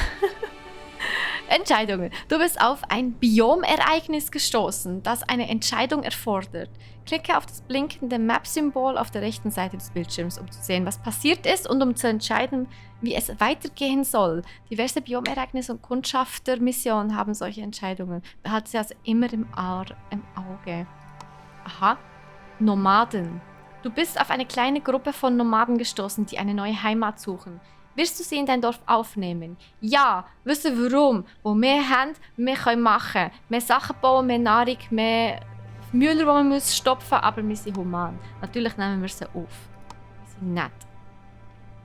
Entscheidungen. Du bist auf ein Biomereignis gestoßen, das eine Entscheidung erfordert. Klicke auf das blinkende Map-Symbol auf der rechten Seite des Bildschirms, um zu sehen, was passiert ist und um zu entscheiden, wie es weitergehen soll. Diverse Biomereignisse und Kundschaftermissionen haben solche Entscheidungen. Behalte sie also immer im Auge. Aha. Nomaden. Du bist auf eine kleine Gruppe von Nomaden gestoßen, die eine neue Heimat suchen. Wirst du sie in dein Dorf aufnehmen? Ja. Wisst ihr warum? Wo wir haben, wir können machen. Mehr Sachen bauen, mehr Nahrung, mehr Müller, die man muss stopfen muss, aber wir sind human. Natürlich nehmen wir sie auf. Wir sind nett.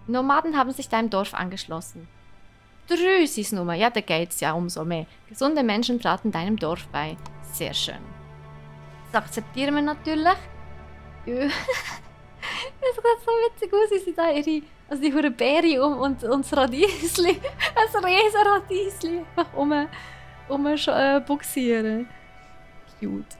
Nomaden haben sich deinem Dorf angeschlossen. 3 sind es nur. Ja, da geht es ja umso mehr. Gesunde Menschen traten deinem Dorf bei. Sehr schön. Das akzeptieren wir natürlich. Das sieht so witzig aus, wie sie da ihre... Also die hure Beere und das Radiesli, ein riesen Radiesli, einfach buxieren. Cute.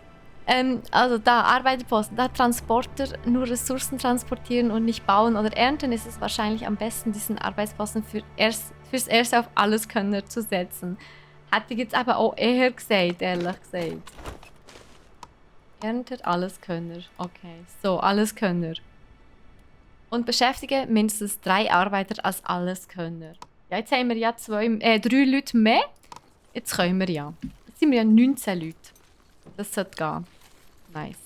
Also da, Arbeiterposten, da Transporter nur Ressourcen transportieren und nicht bauen oder ernten, ist es wahrscheinlich am besten, diesen Arbeitsposten fürs Erste auf Alleskönner zu setzen. Hätte ich jetzt aber auch eher gesagt, ehrlich gesagt. Erntet Alleskönner. Okay, so, Alleskönner. Und beschäftige mindestens 3 Arbeiter als Alleskönner. Ja, jetzt haben wir ja 3 Leute mehr. Jetzt können wir ja. Jetzt sind wir ja 19 Leute. Das sollte gehen. Nice.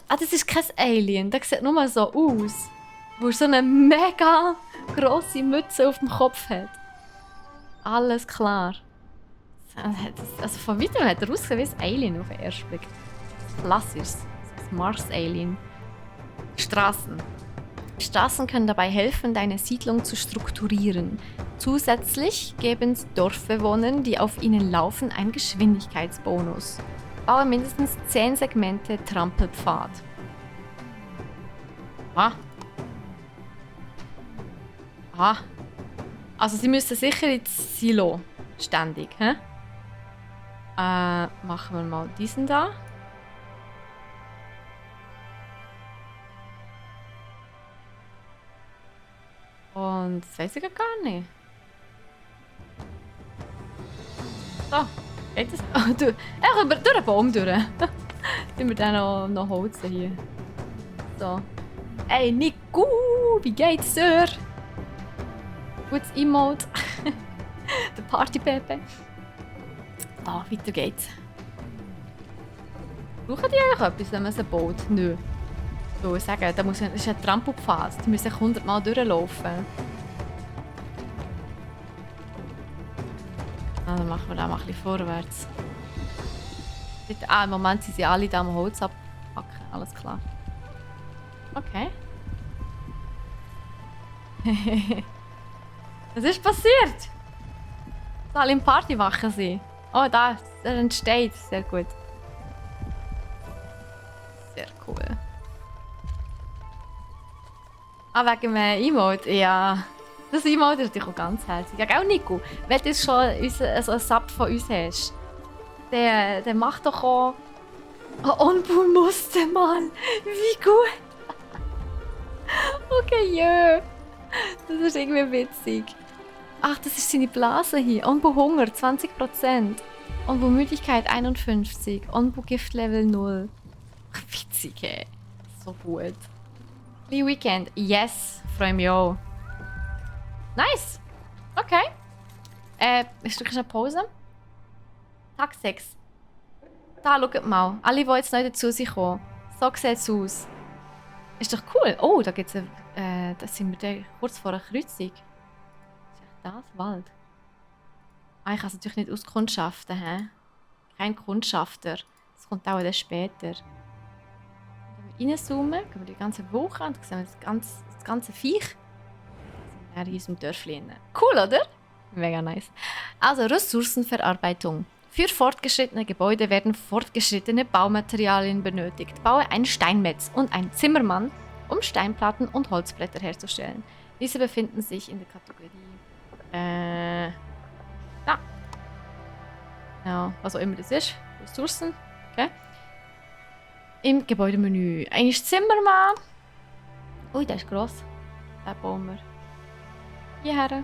Das ist kein Alien. Das sieht nur so aus. Wo er so eine mega grosse Mütze auf dem Kopf hat. Alles klar. Also von weitem hat er ausgesehen wie ein Alien auf den ersten Blick. Klassisch. Mars-Alien. Straßen. Straßen können dabei helfen, deine Siedlung zu strukturieren. Zusätzlich geben Dorfbewohnern, die auf ihnen laufen, einen Geschwindigkeitsbonus. Baue mindestens 10 Segmente Trampelpfad. Ah. Ah. Also sie müssen sicher ins Silo. Ständig, hä? Machen wir mal diesen da. Und das weiß ich gar nicht. So, geht das? Oh, durch den Baum durch. Tun wir dann noch holzen hier. So. Ey, Nico, wie geht's dir? Gutes Emote. Der Party-Pepe. Ah, weiter geht's. Brauchen die eigentlich etwas, wenn man sie baut? Nö. Ich würde sagen, das ist ein Trampelpfad. Die müssen 100 Mal durchlaufen. Dann machen wir da mal ein bisschen vorwärts. Im Moment sind sie alle da am Holz abpacken. Alles klar. Okay. Was ist passiert? Alle im Partywachen sind. Oh, da entsteht. Sehr gut. Sehr cool. Ah, wegen dem Emote? Ja. Das Emote ist natürlich auch ganz herzig. Ja, gell, Nico? Wenn du schon einen Sub von uns hast, dann mach doch auch ein Onbu-Muster, Mann. Wie gut. Okay, jö. Das ist irgendwie witzig. Ach, das ist seine Blase hier. Onbu Hunger 20%. Onbu Müdigkeit 51. Onbu Gift Level 0. Ach, witzig, ey. So gut. Lee Weekend. Yes. Freue mich auch. Nice. Okay. Ich drücke eine Pause. Tag 6. Da, schaut mal. Alle, die jetzt neu dazu sind gekommen. So sieht es aus. Ist doch cool. Oh, da gibt's da sind wir kurz vor einer Kreuzung. Ist echt das? Wald? Ah, ich kann es natürlich nicht auskundschaften, hä? Kein Kundschafter. Das kommt auch dann später. Wenn wir reinzoomen, gehen wir die ganze Woche und dann sehen wir das ganze Viech. In unserem Dörfchen. Cool, oder? Mega nice. Also, Ressourcenverarbeitung. Für fortgeschrittene Gebäude werden fortgeschrittene Baumaterialien benötigt. Baue einen Steinmetz und einen Zimmermann, um Steinplatten und Holzbretter herzustellen. Diese befinden sich in der Kategorie da. Ja, was auch immer das ist. Ressourcen. Okay. Im Gebäudemenü. Ein Zimmermann. Ui, der ist gross. Den bauen wir hierher.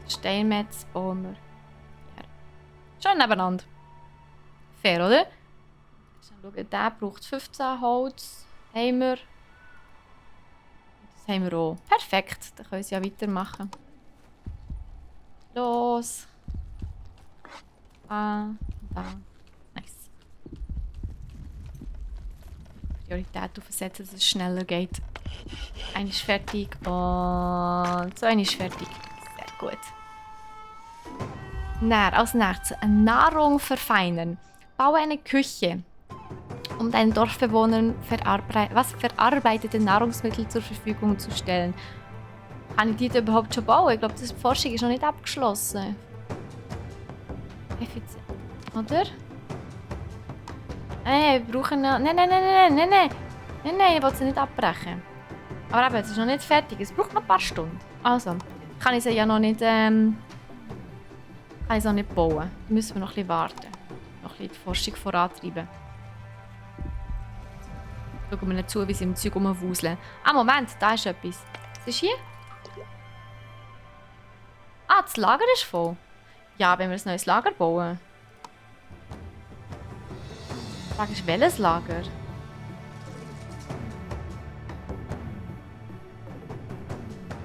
Steinmetz bauen wir hierher. Schon nebeneinander. Fair, oder? Schauen, der braucht 15 Holz. Haben wir. Das haben wir auch. Perfekt. Dann können sie ja weitermachen. Los. Da. Nice. Priorität aufsetzen, dass es schneller geht. Eine ist fertig und so eine ist fertig. Sehr gut. Als nächstes Nahrung verfeinern. Baue eine Küche, um deinen Dorfbewohnern verarbeitete Nahrungsmittel zur Verfügung zu stellen. Kann ich die da überhaupt schon bauen? Ich glaube, die Forschung ist noch nicht abgeschlossen. Effizient. Oder? Wir brauchen noch... Nein, ich will sie nicht abbrechen. Aber eben, es ist noch nicht fertig. Es braucht noch ein paar Stunden. Also, kann ich sie ja noch nicht... kann ich sie noch nicht bauen. Da müssen wir noch ein bisschen warten. Noch ein bisschen die Forschung vorantreiben. Schauen wir nicht zu, wie sie im Zeug rumwuseln. Ah, Moment, da ist etwas. Was ist hier? Ah, das Lager ist voll. Ja, wenn wir ein neues Lager bauen. Die Frage ist, welches Lager?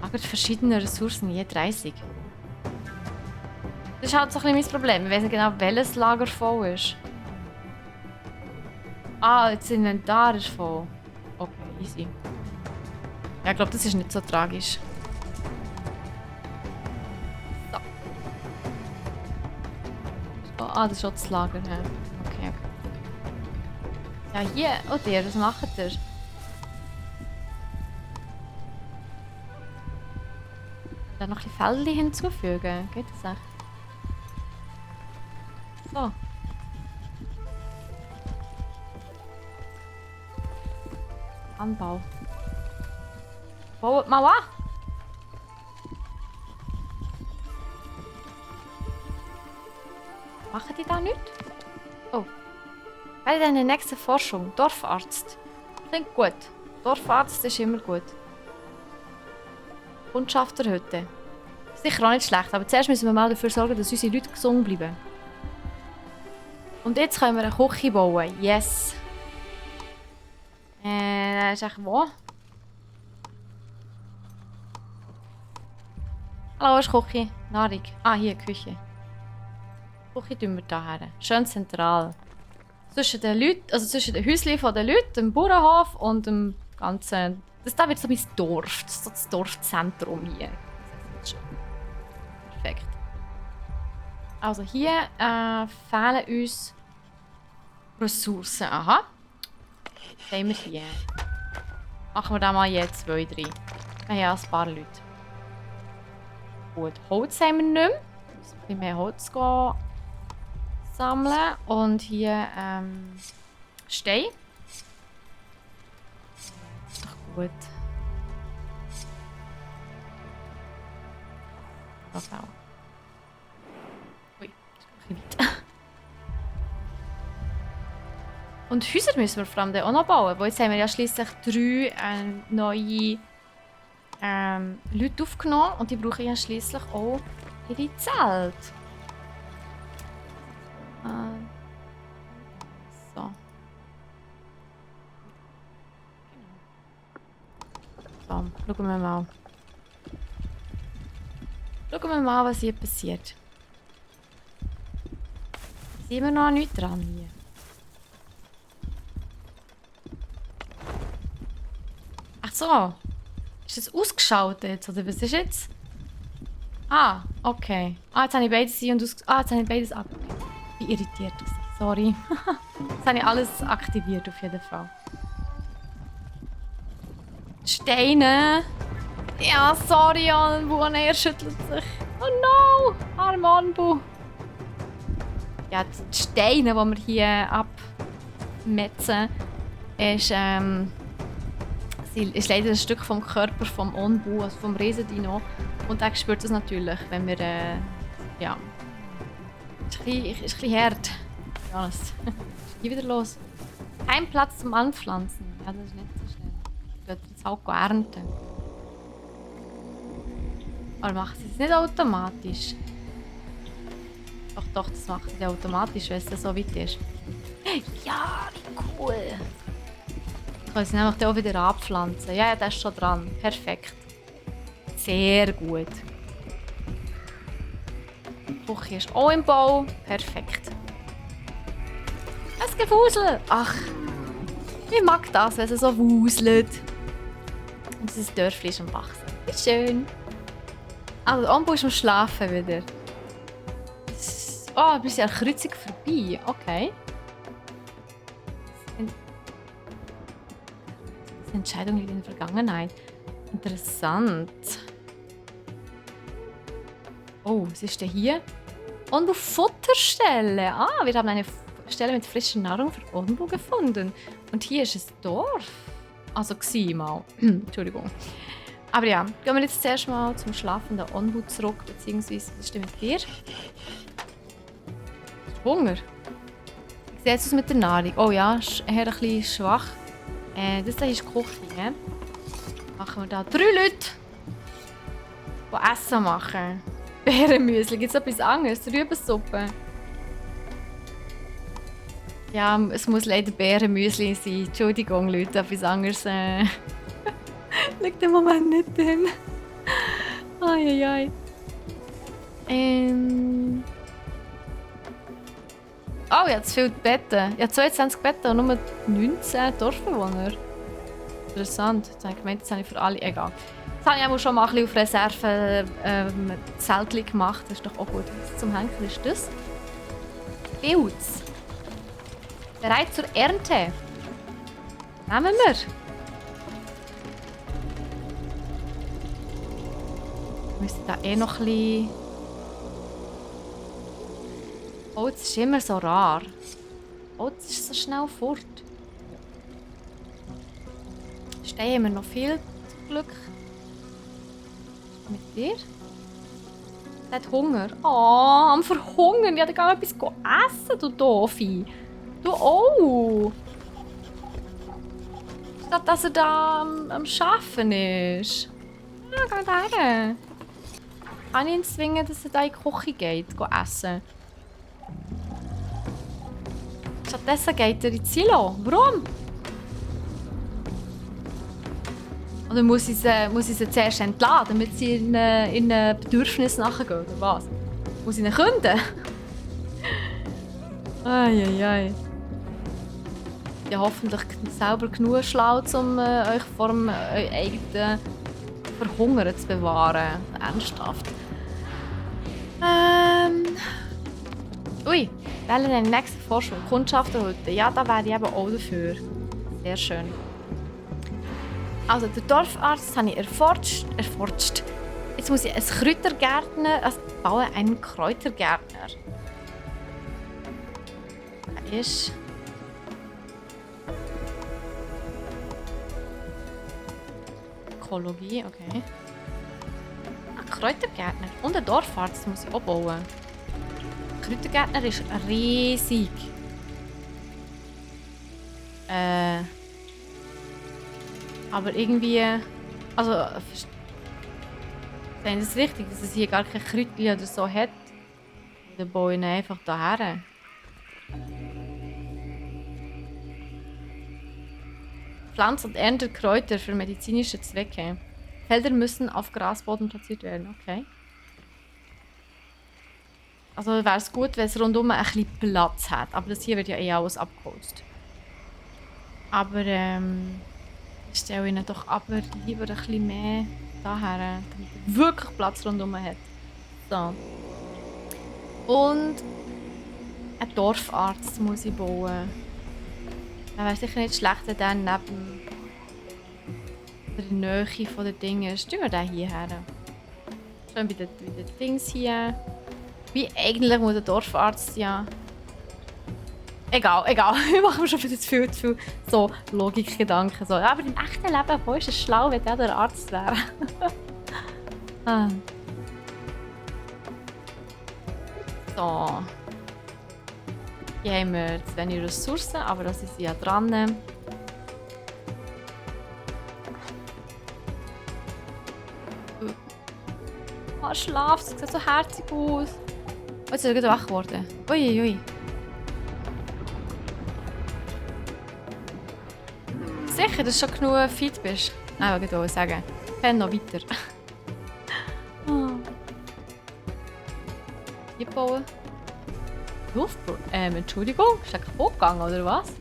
Lager verschiedene Ressourcen, je 30. Das ist halt so ein bisschen mein Problem. Ich weiß nicht genau, welches Lager voll ist. Ah, das Inventar ist voll. Okay, easy. Ja, ich glaube, das ist nicht so tragisch. So. Oh, ah, das ist auch das Lager. Ja. Okay, okay. Ja, hier. Oh, der, was macht ihr? Da noch ein bisschen Fällchen hinzufügen. Geht das echt? So. Anbau. Baut mal an! Machen die da nichts? Oh. Bei deiner nächsten Forschung. Dorfarzt. Klingt gut. Dorfarzt ist immer gut. Kundschafterhütte. Sicher auch nicht schlecht, aber zuerst müssen wir mal dafür sorgen, dass unsere Leute gesund bleiben. Und jetzt können wir eine Küche bauen. Yes. Das ist echt wo? Hallo, ist Küche. Nahrung. Ah, hier, Küche. Küche tun wir hierher. Schön zentral. Zwischen den Leuten, also zwischen den Häuschen der Leute, dem Bauernhof und dem ganzen... Das da wird so mein Dorf. Das ist so das Dorfzentrum hier. Perfekt. Also hier fehlen uns Ressourcen. Aha. Was haben wir hier? Machen wir da mal jetzt 2, 3. Wir haben ja ein paar Leute. Gut, Holz haben wir nicht mehr. Wir müssen ein bisschen mehr Holz gehen sammeln. Und hier Stein. Das ist doch gut. Das auch. Ui, das ist ein bisschen weit. Und Häuser müssen wir vor allem auch noch bauen. Weil jetzt haben wir ja schliesslich 3 neue Leute aufgenommen. Und die brauchen ja schliesslich auch ihre Zelte. So. So, schauen wir mal. Schauen wir mal, was hier passiert. Sind wir noch nicht dran hier? Ach so. Ist das ausgeschaltet? Oder was ist jetzt? Ah, okay. Ah, jetzt habe ich beides ein und jetzt habe ich beides ab. Ich bin irritiert. Sorry. Jetzt habe ich alles aktiviert auf jeden Fall. Steine! Ja, sorry, Anbu, er schüttelt sich. Oh no! Armer Anbu. Ja, die Steine, die wir hier abmetzen, ist leider ein Stück vom Körper vom Onbu, also vom Riesendino. Und er spürt das natürlich, wenn wir, ja... Ist ein bisschen hart. Ja, es geht wieder los. Kein Platz zum Anpflanzen. Ja, das ist nicht so schnell. Ich werde jetzt auch ernten. Aber macht sie es nicht automatisch? Doch, das macht sie automatisch, wenn es so weit ist. Ja, wie cool! Ich kann sie nämlich auch wieder abpflanzen. Ja, das ist schon dran. Perfekt. Sehr gut. Die Küche ist auch im Bau. Perfekt. Es Gewusel! Ach, ich mag das, wenn es so wuselt. Und dieses Dörfli ist am Wachsen. Wie schön. Also, Ombu ist am Schlafen wieder. Oh, wir sind an der Kreuzung vorbei. Okay. Die Entscheidung liegt in der Vergangenheit. Interessant. Oh, was ist denn hier? Onbu Futterstelle. Ah, wir haben eine Stelle mit frischer Nahrung für Onbu gefunden. Und hier ist ein Dorf. Also war mal. Entschuldigung. Aber ja, gehen wir jetzt zuerst mal zum schlafenden Onbu zurück, beziehungsweise, was ist denn mit dir? Hunger. Wie sieht es aus mit der Nahrung? Oh ja, ist eher ein bisschen schwach. Das hier ist die Küche. Ne? Machen wir da 3 Leute, die Essen machen. Beerenmüsli. Gibt es etwas anderes? Rübensuppe? Ja, es muss leider Beerenmüsli sein. Entschuldigung, Leute, etwas anderes liegt im Moment nicht drin. Eieiei. Oh, ich habe zu viele Betten. Ich habe 22 Betten und nur 19 Dorfbewohner. Interessant. Jetzt habe ich gemeint, das habe ich für alle. Egal. Jetzt habe ich auch schon mal ein bisschen auf Reserve Zeltchen gemacht. Das ist doch auch gut. Was zum Henkel ist das? Pilz. Bereit zur Ernte. Nehmen wir. müsste da eh noch ein bisschen... Holz ist immer so rar. Holz ist so schnell fort. Stehen wir noch viel zum Glück. Mit dir? Der hat Hunger. Oh, am Verhungern. Ja, dann gehen wir etwas essen, du Doofi. Du auch. Statt dass er da am Arbeiten ist. Ja, geh da hin. Kann ich ihn zwingen, dass er da in die Küche geht, essen? Stattdessen geht er in die Silo. Warum? Oder muss ich sie zuerst entladen, damit sie in Bedürfnis nachgehen, oder was? Muss ich ihn künden? Eieiei. Ja, hoffentlich selber genug schlau, um euch vor dem eigenen Verhungern zu bewahren. Ernsthaft. Ui, wählen den nächsten Forschung. Kundschafterhütte. Ja, da wäre ich eben auch dafür. Sehr schön. Also, der Dorfarzt habe ich erforscht. Jetzt muss ich einen Kräutergärtner, also bauen einen Kräutergärtner. Er ist... Ökologie, okay. Ah, Kräutergärtner. Und ein Dorfarzt muss ich auch bauen. Der Kräutergärtner ist riesig. Aber irgendwie... Also... Sehen Sie es richtig, dass es hier gar keine Kräutchen oder so hat? Dann baue ich ihn einfach hierher. Pflanzt und erntet Kräuter für medizinische Zwecke. Felder müssen auf Grasboden platziert werden. Okay. Also wäre es gut, wenn es rundum ein bisschen Platz hat. Aber das hier wird ja eh alles abgeholzt. Aber ich stelle ihn doch aber lieber ein bisschen mehr daher, damit er wirklich Platz rundum hat. So. Und einen Dorfarzt muss ich bauen. Das wäre sicher nicht schlecht, wenn der neben der Nähe von den Dingen ist. Tun wir den hierher. Schön bei den Dings hier. Wie eigentlich muss der Dorfarzt ja... Egal. Ich mache mir schon viel zu viel so Logikgedanken. So. Aber im echten Leben, wo ist es schlau, wenn der Arzt wäre? Ah. So. Hier haben wir zu wenig Ressourcen, aber das ist ja dran. Oh, schlaft, es sieht so herzig aus. Oh, jetzt ist er gerade wach geworden. Uiuiui. Sicher, dass du schon genug fit bist. Nein, ich wollte sagen. Penn noch weiter. Hier bauen. Luftbrunnen? Entschuldigung, ist der kaputt gegangen, oder was?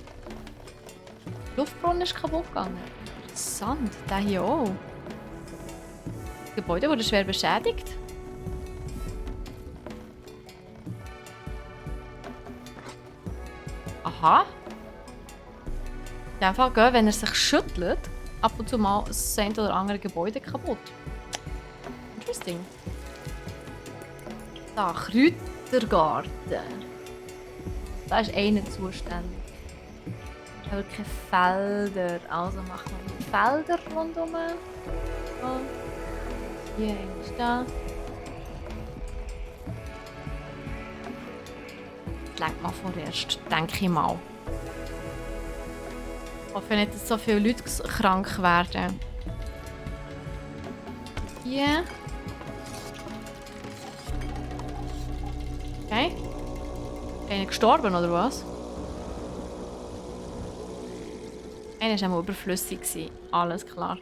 Luftbrunnen ist kaputt gegangen. Interessant, der hier auch. Das Gebäude wurde schwer beschädigt. Aha. In dem Fall gehen, wenn er sich schüttelt, ab und zu mal das ein oder andere Gebäude kaputt. Interesting. Da, Kräutergarten. Da ist einer zuständig. Aber keine Felder. Also machen wir Felder rundherum. So. Hier ist da. Das legt mal vorerst, denke ich mal. Ich hoffe nicht, dass so viele Leute krank werden. Hier. Okay. Einer gestorben, oder was? Einer war einmal überflüssig. Alles klar.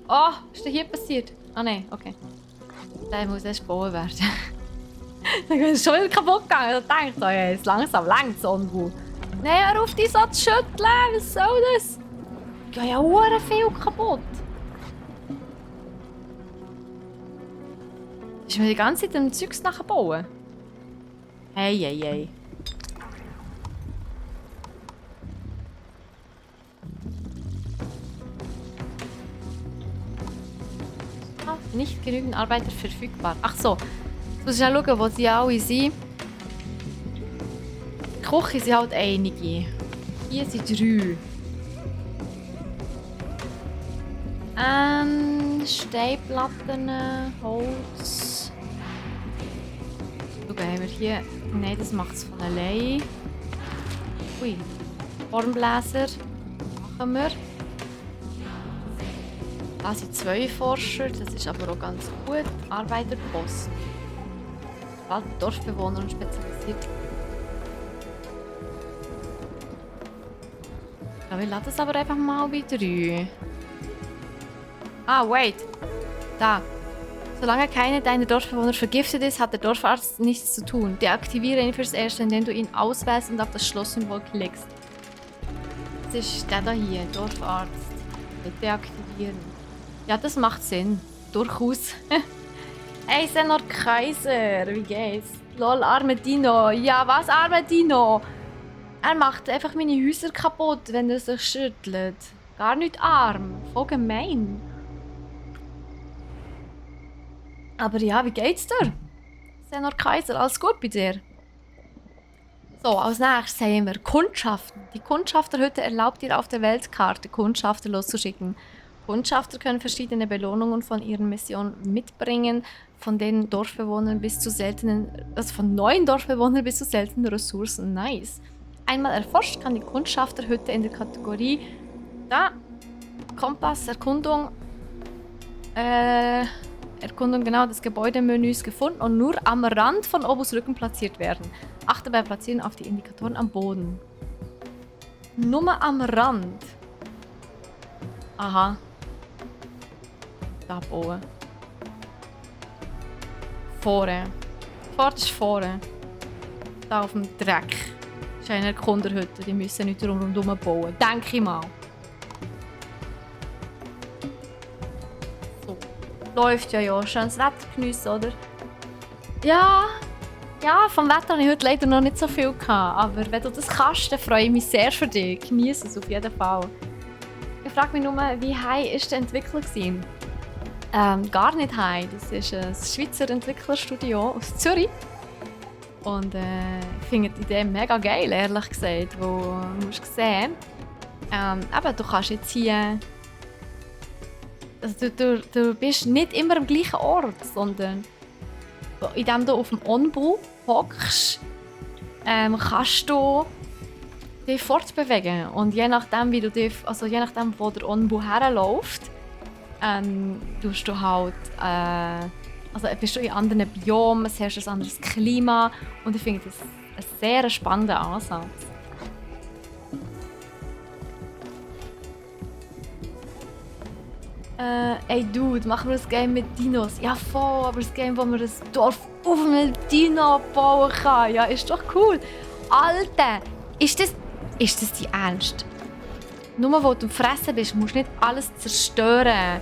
Oh, ist das hier passiert? Ah nein, okay. Der muss erst gebaut werden. Dann ist es schon wieder kaputt gegangen. Ich dachte, oh, jetzt langsam längt es irgendwo. Nein, hör auf, dich so zu schütteln. Was soll das? Ich gehe ja sehr viel kaputt. Ist mir die ganze Zeit am Zeugs nachbauen? Hey. Nicht genügend Arbeiter verfügbar. Ach so. Jetzt muss ich auch schauen, wo sie alle sind. Die Küche sind halt einige. Hier sind 3. Steinplatten, Holz. Schauen, haben wir hier... Nein, das macht es von allein. Ui. Hornbläser. Machen wir. Da sind 2 Forscher, das ist aber auch ganz gut. Arbeiterpost. Bald Dorfbewohner und spezialisiert. Ja, wir lassen es aber einfach mal bei 3. Ah, wait. Da. Solange keiner deiner Dorfbewohner vergiftet ist, hat der Dorfarzt nichts zu tun. Deaktiviere ihn fürs Erste, indem du ihn auswählst und auf das Schlosssymbol klickst. Das ist der da hier, Dorfarzt. Deaktivieren. Ja, das macht Sinn. Durchaus. Hey, Senor Kaiser, wie geht's? Lol, arme Dino. Ja, was, arme Dino? Er macht einfach meine Häuser kaputt, wenn er sich schüttelt. Gar nicht arm. Voll gemein. Aber ja, wie geht's dir? Senor Kaiser, alles gut bei dir? So, als nächstes haben wir Kundschaften. Die Kundschafterhütte erlaubt dir auf der Weltkarte, Kundschafter loszuschicken. Kundschafter können verschiedene Belohnungen von ihren Missionen mitbringen, von den Dorfbewohnern bis zu seltenen, also von neuen Dorfbewohnern bis zu seltenen Ressourcen. Nice. Einmal erforscht kann die Kundschafterhütte in der Kategorie da Kompass, Erkundung, Erkundung genau des Gebäudemenüs gefunden und nur am Rand von Obus Rücken platziert werden. Achte beim Platzieren auf die Indikatoren am Boden. Nur am Rand. Aha. Da bauen. Vorne. Vorne ist vorne. Da auf dem Dreck. Das ist eine Erkunderhütte. Die müssen nicht rundherum bauen. Denke ich mal. So. Läuft ja. Schönes Wetter geniessen, oder? Ja. Ja, vom Wetter habe ich heute leider noch nicht so viel gehabt. Aber wenn du das kannst, dann freue ich mich sehr für dich. Genieße es auf jeden Fall. Ich frage mich nur, wie high war die Entwicklung? Gar nicht high. Das ist ein Schweizer Entwicklerstudio aus Zürich. Und ich finde die Idee mega geil, ehrlich gesagt. Wo du musst sehen, eben, du kannst jetzt hier... Also du bist nicht immer am gleichen Ort, sondern indem du auf dem Onbu hockst, kannst du dich fortbewegen. Und je nachdem, wie du dich, also je nachdem, wo der Onbu herläuft, tust du halt, also bist du in anderen Biomen, es herrscht ein anderes Klima und ich finde das ein sehr spannender Ansatz. Ey Dude, machen wir das Game mit Dinos? Ja voll, aber das Game, wo man das Dorf auf einem Dino bauen kann, ja, ist doch cool. Alter, ist das die Ernst? Nur weil du am Fressen bist, musst du nicht alles zerstören.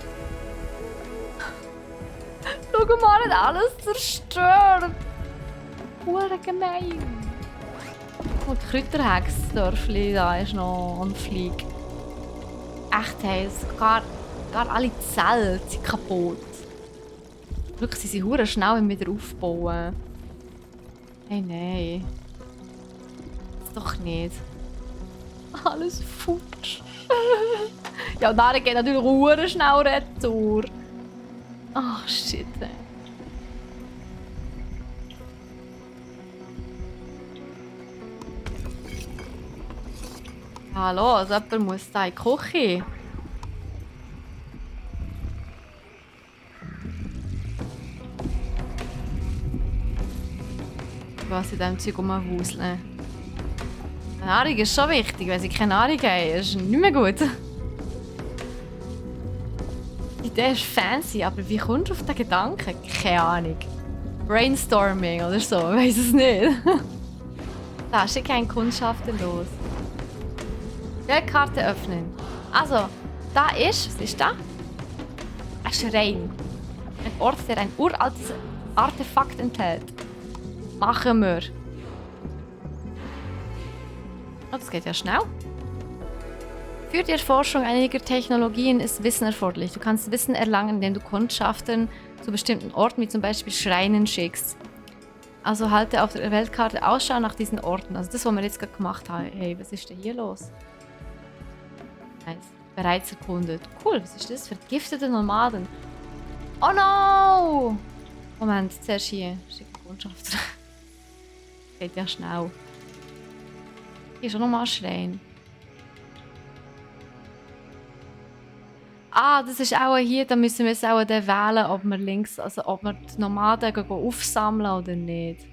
Schau mal, nicht alles zerstört. Hure gemein. Und die Kräuterhex-Dörfli da ist noch am Flieg. Echt, hey, gar alle Zelte sind kaputt. Wirklich, sie sind hure schnell im wieder aufbauen. Hey, nein. Das doch nicht. Alles futsch. Ja, und dann geht natürlich hure schnell retour. Ach, shit. Ey. Hallo, also jemand muss da in die Küche. Was in diesem Zeug rumwuseln. Nahrung ist schon wichtig, wenn sie keine Nahrung haben, ist nicht mehr gut. Die Idee ist fancy, aber wie kommst du auf den Gedanken? Keine Ahnung. Brainstorming oder so, ich weiss es nicht. Da ist kein Kundschafter los. Weltkarte öffnen. Also, da ist, was ist da? Ein Schrein. Ein Ort, der ein uraltes Artefakt enthält. Machen wir. Oh, das geht ja schnell. Für die Erforschung einiger Technologien ist Wissen erforderlich. Du kannst Wissen erlangen, indem du Kundschaften zu bestimmten Orten, wie zum Beispiel Schreinen, schickst. Also halte auf der Weltkarte Ausschau nach diesen Orten. Also das, was wir jetzt gerade gemacht haben. Hey, was ist denn hier los? Nice. Bereits erkundet. Cool, was ist das? Vergiftete Nomaden. Oh no! Moment, zuerst hier. Schicke Kundschaft. Geht ja schnell. Hier ist schon nochmal ein Schrein. Ah, das ist auch hier, da müssen wir jetzt auch dann wählen, ob wir links, also ob wir die Nomaden aufsammeln oder nicht.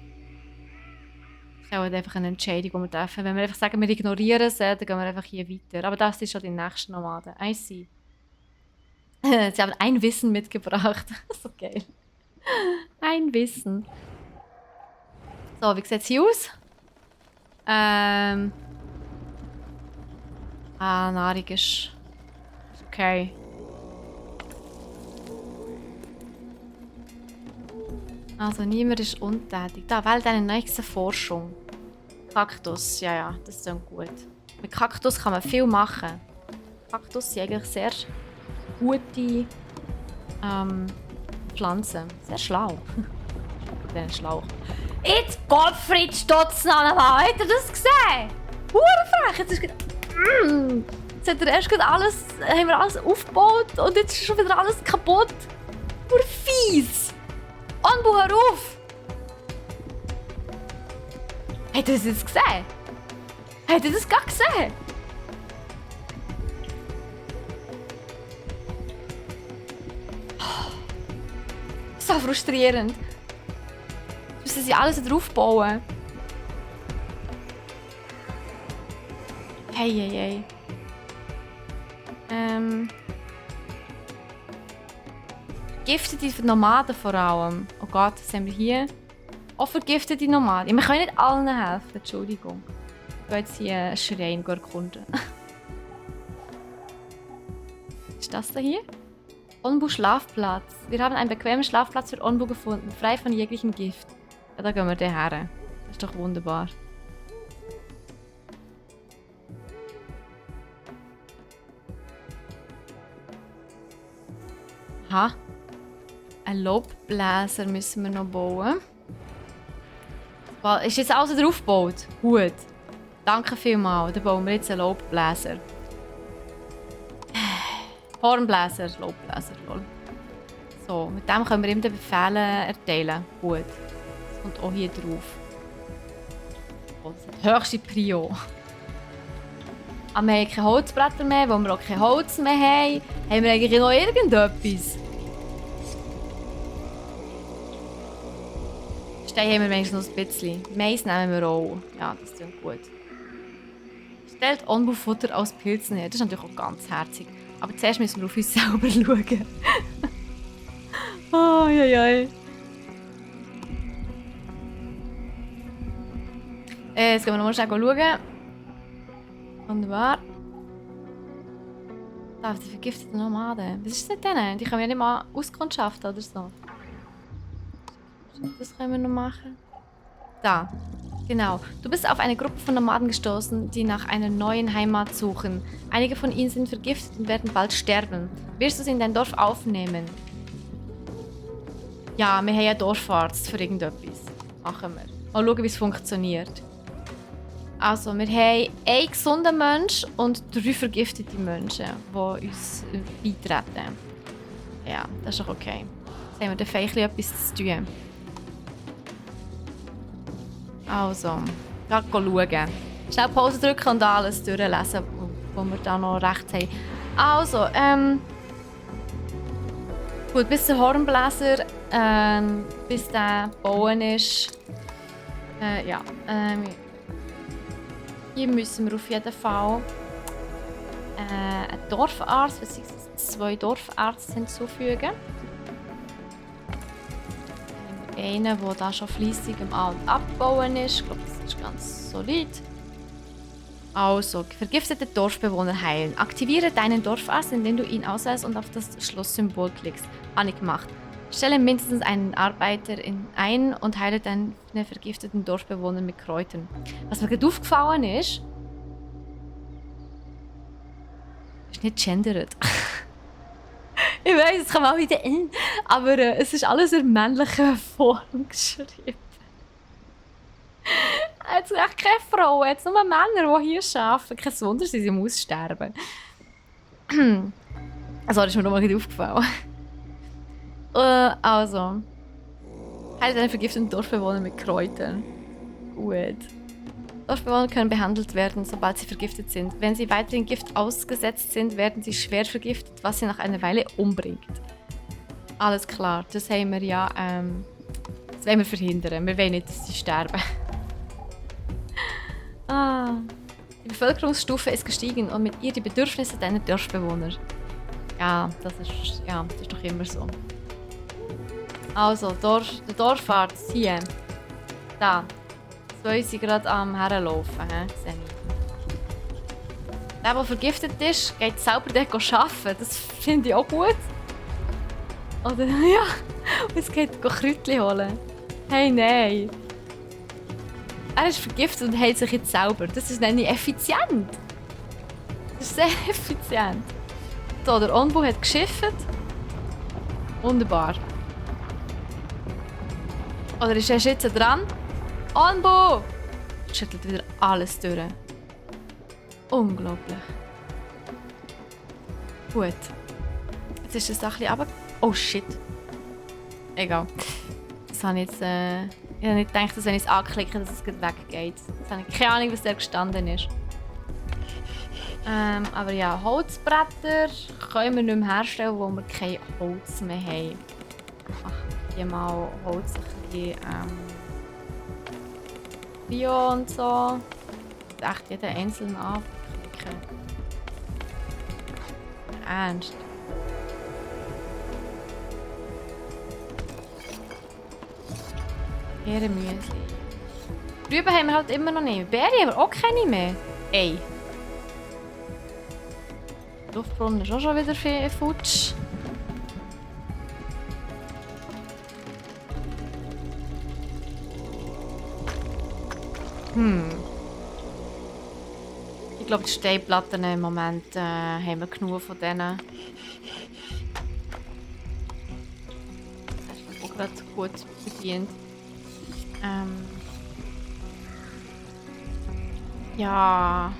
Das ist auch einfach eine Entscheidung, die wir treffen. Wenn wir einfach sagen, wir ignorieren sie, dann gehen wir einfach hier weiter. Aber das ist schon die nächste Nomaden. I see. Sie haben ein Wissen mitgebracht. So geil. Ein Wissen. So, wie sieht es hier aus? Nahrung ist okay. Also niemand ist untätig. Da, wählt eine nächste Forschung. Kaktus, ja, das ist dann gut. Mit Kaktus kann man viel machen. Kaktus sind eigentlich sehr gute Pflanzen. Sehr schlau. Der Schlauch. Jetzt Gottfried Stotznanne, habt ihr das gesehen? Hurenfrech! Jetzt ist jetzt hat er erst gerade alles, haben wir alles aufgebaut und jetzt ist schon wieder alles kaputt. Fies! Onbu, hör auf! Habt ihr das jetzt gesehen? Habt ihr das gar gesehen? So frustrierend. Müssen sie alles wieder aufbauen. Hey. Vergiftete Nomaden vor allem. Oh Gott, was haben wir hier? Auch vergiftete Nomaden. Wir können nicht allen helfen, Entschuldigung. Ich gehe jetzt hier einen Schrein erkunden. Ist das da hier? Onbu Schlafplatz. Wir haben einen bequemen Schlafplatz für Onbu gefunden, frei von jeglichem Gift. Ja, da gehen wir her. Das ist doch wunderbar. Aha. Ein Laubbläser müssen wir noch bauen. Ist jetzt alles wieder aufgebaut? Gut. Danke vielmals. Dann bauen wir jetzt einen Laubbläser. Hornbläser, Laubbläser, lol. So, mit dem können wir ihm die Befehle erteilen. Gut. Das kommt auch hier drauf. Oh, das ist die höchste Prio. Aber wir haben keine Holzbretter mehr, weil wir auch kein Holz mehr haben. Haben wir eigentlich noch irgendetwas? Stein haben wir wenigstens noch ein bisschen. Mais nehmen wir auch. Ja, das klingt gut. Stellt Onbu-Futter aus Pilzen her. Das ist natürlich auch ganz herzig. Aber zuerst müssen wir auf uns selber schauen. Ai. Jetzt gehen wir nochmal schnell schauen. Wunderbar. Da, die vergifteten Nomaden. Was ist das denn? Die können ja nicht mal auskundschaften oder so. Das können wir noch machen. Da. Genau. Du bist auf eine Gruppe von Nomaden gestoßen, die nach einer neuen Heimat suchen. Einige von ihnen sind vergiftet und werden bald sterben. Wirst du sie in dein Dorf aufnehmen? Ja, wir haben ja einen Dorfarzt für irgendetwas. Machen wir. Mal schauen, wie es funktioniert. Also, wir haben einen gesunden Mensch und 3 vergiftete Menschen, die uns beitreten. Ja, das ist doch okay. Jetzt haben wir dann vielleicht etwas zu tun. Also, gerade schauen. Schnell Pause drücken und alles durchlesen, wo wir da noch recht haben. Also, gut, bis der Hornbläser, bis der bauen ist. Hier müssen wir auf jeden Fall einen Dorfarzt bzw. 2 Dorfärzte hinzufügen. Einen, der da schon fleissig am An- und Abbauen ist. Ich glaube, das ist ganz solid. Also, vergiftete Dorfbewohner heilen. Aktiviere deinen Dorfarzt, indem du ihn auswählst und auf das Schlosssymbol klickst. Habe ich gemacht. Stelle mindestens einen Arbeiter ein und heile deine vergifteten Dorfbewohner mit Kräutern. Was mir gerade aufgefallen ist, nicht gendert. Ich weiß, es kann man auch wieder in, aber es ist alles in männlicher Form geschrieben. Jetzt echt keine Frauen, jetzt nur Männer, die hier arbeiten. Kein Wunder, sie sind aussterben. Also, das ist mir nochmal nicht aufgefallen. Also. Heilt einen vergifteten Dorfbewohner mit Kräutern. Gut. Dorfbewohner können behandelt werden, sobald sie vergiftet sind. Wenn sie weiterhin Gift ausgesetzt sind, werden sie schwer vergiftet, was sie nach einer Weile umbringt. Alles klar, das haben wir ja, das wollen wir verhindern. Wir wollen nicht, dass sie sterben. Die Bevölkerungsstufe ist gestiegen und mit ihr die Bedürfnisse deiner Dorfbewohner. Ja, das ist doch immer so. Also, der Dorfarzt hier. Da. Zwei sind gerade am Herlaufen, sehe ich. Der vergiftet ist, geht selber dort arbeiten. Das finde ich auch gut. Oder, ja, es geht Kräutchen holen. Hey, nein. Er ist vergiftet und heilt sich jetzt selber. Das ist nicht effizient. Das ist sehr effizient. So, der Onbu hat geschifft. Wunderbar. Oder ist er jetzt dran? Onbu! Schüttelt wieder alles durch. Unglaublich. Gut. Jetzt ist das ein bisschen runter. Oh shit. Egal. Das habe ich jetzt. Ich habe nicht gedacht, dass wenn ich es anklicke, dass es weggeht. Jetzt habe ich keine Ahnung, was da gestanden ist. Aber ja, Holzbretter können wir nicht mehr herstellen, wo wir kein Holz mehr haben. Ach, hier mal Holz ein bisschen. Bio und so. Echt jeden einzelnen anklicken. Ernst. Ehrenmüsli. Rüben haben wir halt immer noch nicht. Beeren haben wir auch keine mehr. Ey. Luftbrunnen ist auch schon wieder viel futsch. Ich glaube, die Steinplatten im Moment haben wir genug von denen. Das ist auch gerade gut bedient. Ja.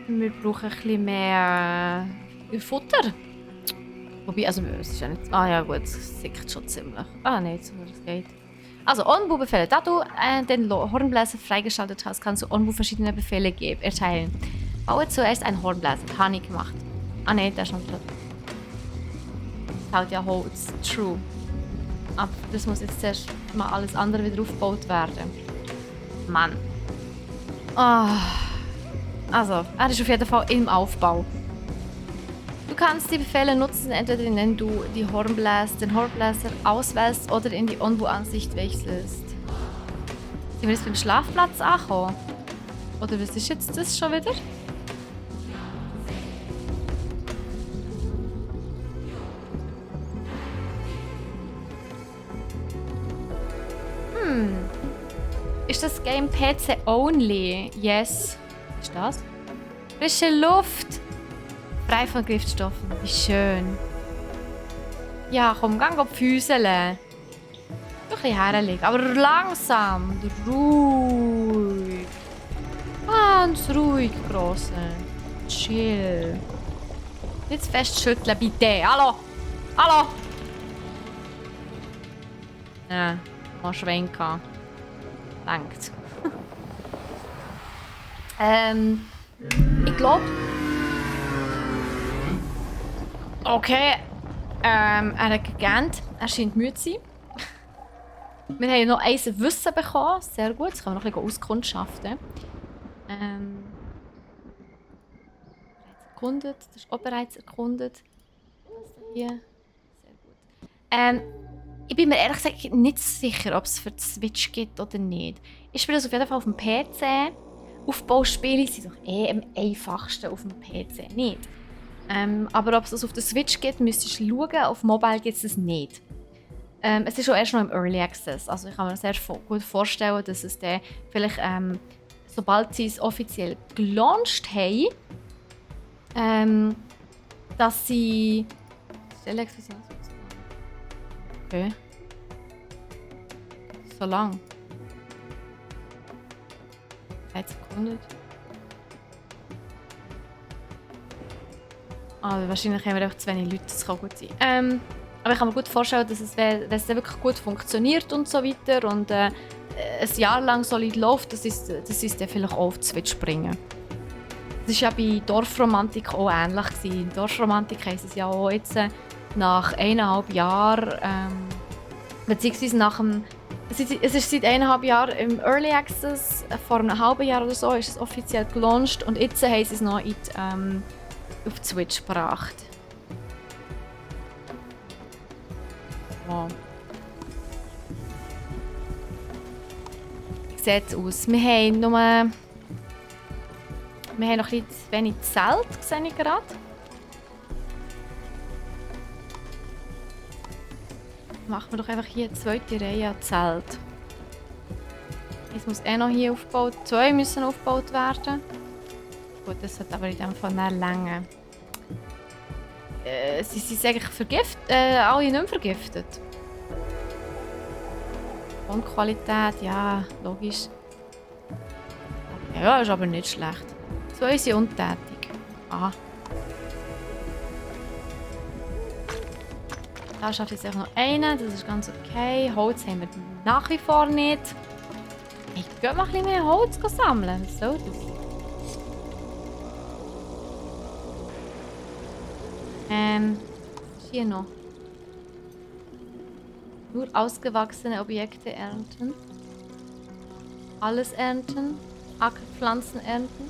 Wir brauchen ein bisschen mehr Futter. Wobei, also es ist ja nicht. Ah ja gut, es sickt schon ziemlich. Ah nein, so wie es geht. Also Onbu Befehle. Da du den Hornbläser freigeschaltet hast, kannst du Onbu verschiedene Befehle erteilen. Baue zuerst einen Hornbläser. Habe ich gemacht. Ah nein, der ist schon drin. Das ist halt ja Holz. True. Aber das muss jetzt zuerst mal alles andere wieder aufgebaut werden. Mann. Oh. Also, er ist auf jeden Fall im Aufbau. Du kannst die Befehle nutzen, entweder indem du den Hornbläser auswählst oder in die Onbu-Ansicht wechselst. Sind wir jetzt beim Schlafplatz angekommen? Oder was ist jetzt das schon wieder? Ist das Game PC only? Yes. Was ist das? Frische Luft! Frei von Giftstoffen. Wie schön. Ja, komm, geh füßeln. Ein bisschen herlegen, aber langsam. Ruhig. Ganz ruhig, Grosse. Chill. Nicht zu fest schütteln, bitte. Hallo! Hallo! Ja, mal schwenken. Denkt. Ich glaube. Okay. Er hat gegähnt. Er scheint müde zu sein. Wir haben noch ein Wissen bekommen. Sehr gut. Das können wir noch ein bisschen auskundschaften. Bereits erkundet. Das ist auch bereits erkundet. Das hier. Sehr gut. Ich bin mir ehrlich gesagt nicht sicher, ob es für die Switch gibt oder nicht. Ich spiele das auf jeden Fall auf dem PC. Aufbauspiele sind doch am einfachsten auf dem PC, nicht? Aber ob es das auf der Switch gibt, müsstest du schauen. Auf Mobile gibt es das nicht. Es ist auch erst noch im Early Access. Also ich kann mir sehr gut vorstellen, dass es dann vielleicht, sobald sie es offiziell gelauncht haben, dass sie... Okay. So lang. 1 Sekunde. Aber wahrscheinlich haben wir einfach zu wenig Leute, das kann gut sein. Aber ich kann mir gut vorstellen, dass es, wenn es dann wirklich gut funktioniert und so weiter und ein Jahr lang solid läuft, dass es dann vielleicht auch auf die Switch bringen. Das war ja bei Dorfromantik auch ähnlich. In Dorfromantik heisst es ja auch jetzt nach 1,5 Jahren, beziehungsweise nach dem... Es ist seit 1,5 Jahren im Early Access, vor einem halben Jahr oder so ist es offiziell gelauncht und jetzt haben sie es noch auf die Switch gebracht. Wow. Wie sieht es aus? Wir haben noch ein bisschen zu wenig Zelt, sehe ich gerade. Machen wir doch einfach hier eine zweite Reihe an Zelt. Jetzt muss noch hier aufgebaut. 2 müssen aufgebaut werden. Gut, das hat aber in dem Fall mehr Länge. Sie sind eigentlich vergiftet, alle nicht vergiftet. Grundqualität, ja, logisch. Okay, ja, ist aber nicht schlecht. 2 sind untätig. Aha. Da schafft jetzt noch einen, das ist ganz okay. Holz haben wir nach wie vor nicht. Ich gehe mal ein bisschen mehr Holz sammeln. Was soll das? Was ist hier noch? Nur ausgewachsene Objekte ernten. Alles ernten. Ackerpflanzen ernten.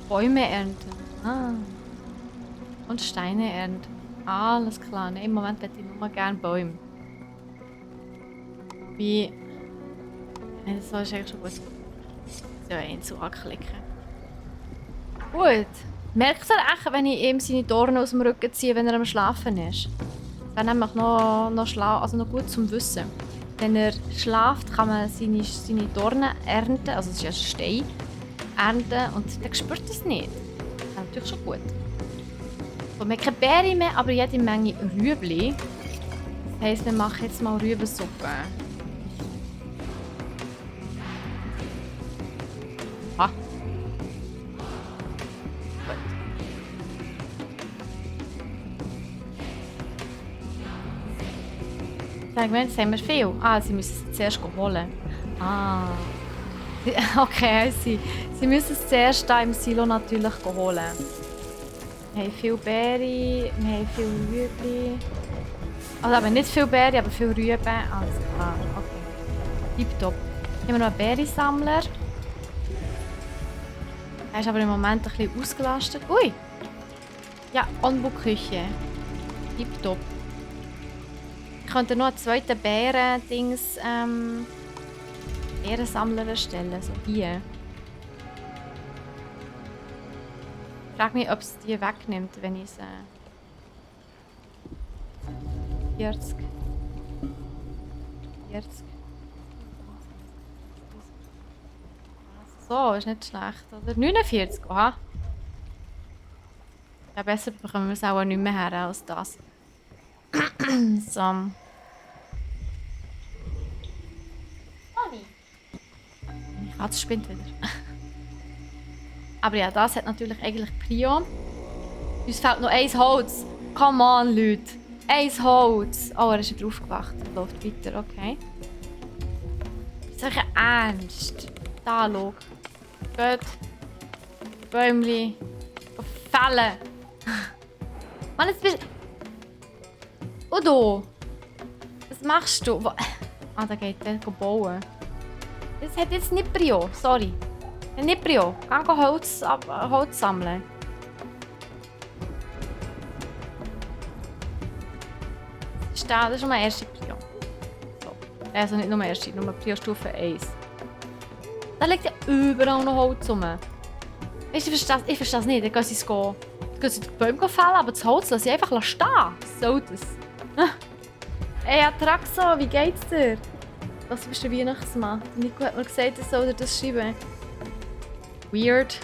Bäume ernten. Ah. Und Steine ernten. Alles klar. Nee, im Moment hätte ich nur gerne Bäume. Wie... Das ist eigentlich schon gut. So, einen zu anklicken. Gut. Merkt er echt, wenn ich ihm seine Dornen aus dem Rücken ziehe, wenn er am Schlafen ist? Das wäre nämlich noch gut zum Wissen. Wenn er schläft, kann man seine Dornen ernten, also es ist ja ein Stein, ernten und dann spürt er es nicht. Das ist natürlich schon gut. So, wir haben keine Beeren mehr, aber jede Menge Rüebli. Das heisst, wir machen jetzt mal Rübensuppe. Ah. Jetzt haben wir viel. Ah, sie müssen es zuerst holen. Ah. Okay, sie müssen es zuerst hier im Silo natürlich holen. Wir haben viel Beeren, wir haben viel Rüebli. Also aber nicht viel Beeren, aber viel Rüben. Alles klar, okay. Tipptopp. Hier haben wir noch einen Beerensammler. Er ist aber im Moment ein bisschen ausgelastet. Ui! Ja, Onbu-Küche. Tipptopp. Ich könnte noch einen zweiten Beerensammler erstellen, so hier. Ich frage mich, ob es die wegnimmt, wenn ich es 40. So, ist nicht schlecht, oder? 49, aha. Ja, besser bekommen wir es auch nicht mehr her als das. So. Die Katze spinnt wieder. Aber ja, das hat natürlich eigentlich Prio. Uns fehlt noch 1 Holz. Come on, Leute. 1 Holz. Oh, er ist wieder aufgewacht. Er läuft weiter, okay. Ist euch ernst? Da, schau. Gut. Bäumli. Fällen. Mann, jetzt bist du... Udo! Was machst du? Ah, da geht der bauen. Das hat jetzt nicht Prio, sorry. Nicht Prio. Geh Holz sammeln. Das ist schon mal erste Prio. So. Also nicht nur erste, nur Prio-Stufe 1. Da liegt ja überall noch Holz rum. Weißt du, ich verstehe das nicht. Dann gehen sie die Bäume fällen, aber das Holz lassen sie einfach stehen. Was soll das? Ey, Atraxo, wie geht's dir? Was bist du Weihnachtsmann? Nico hat mir gesagt, ich soll dir das schreiben. Weird.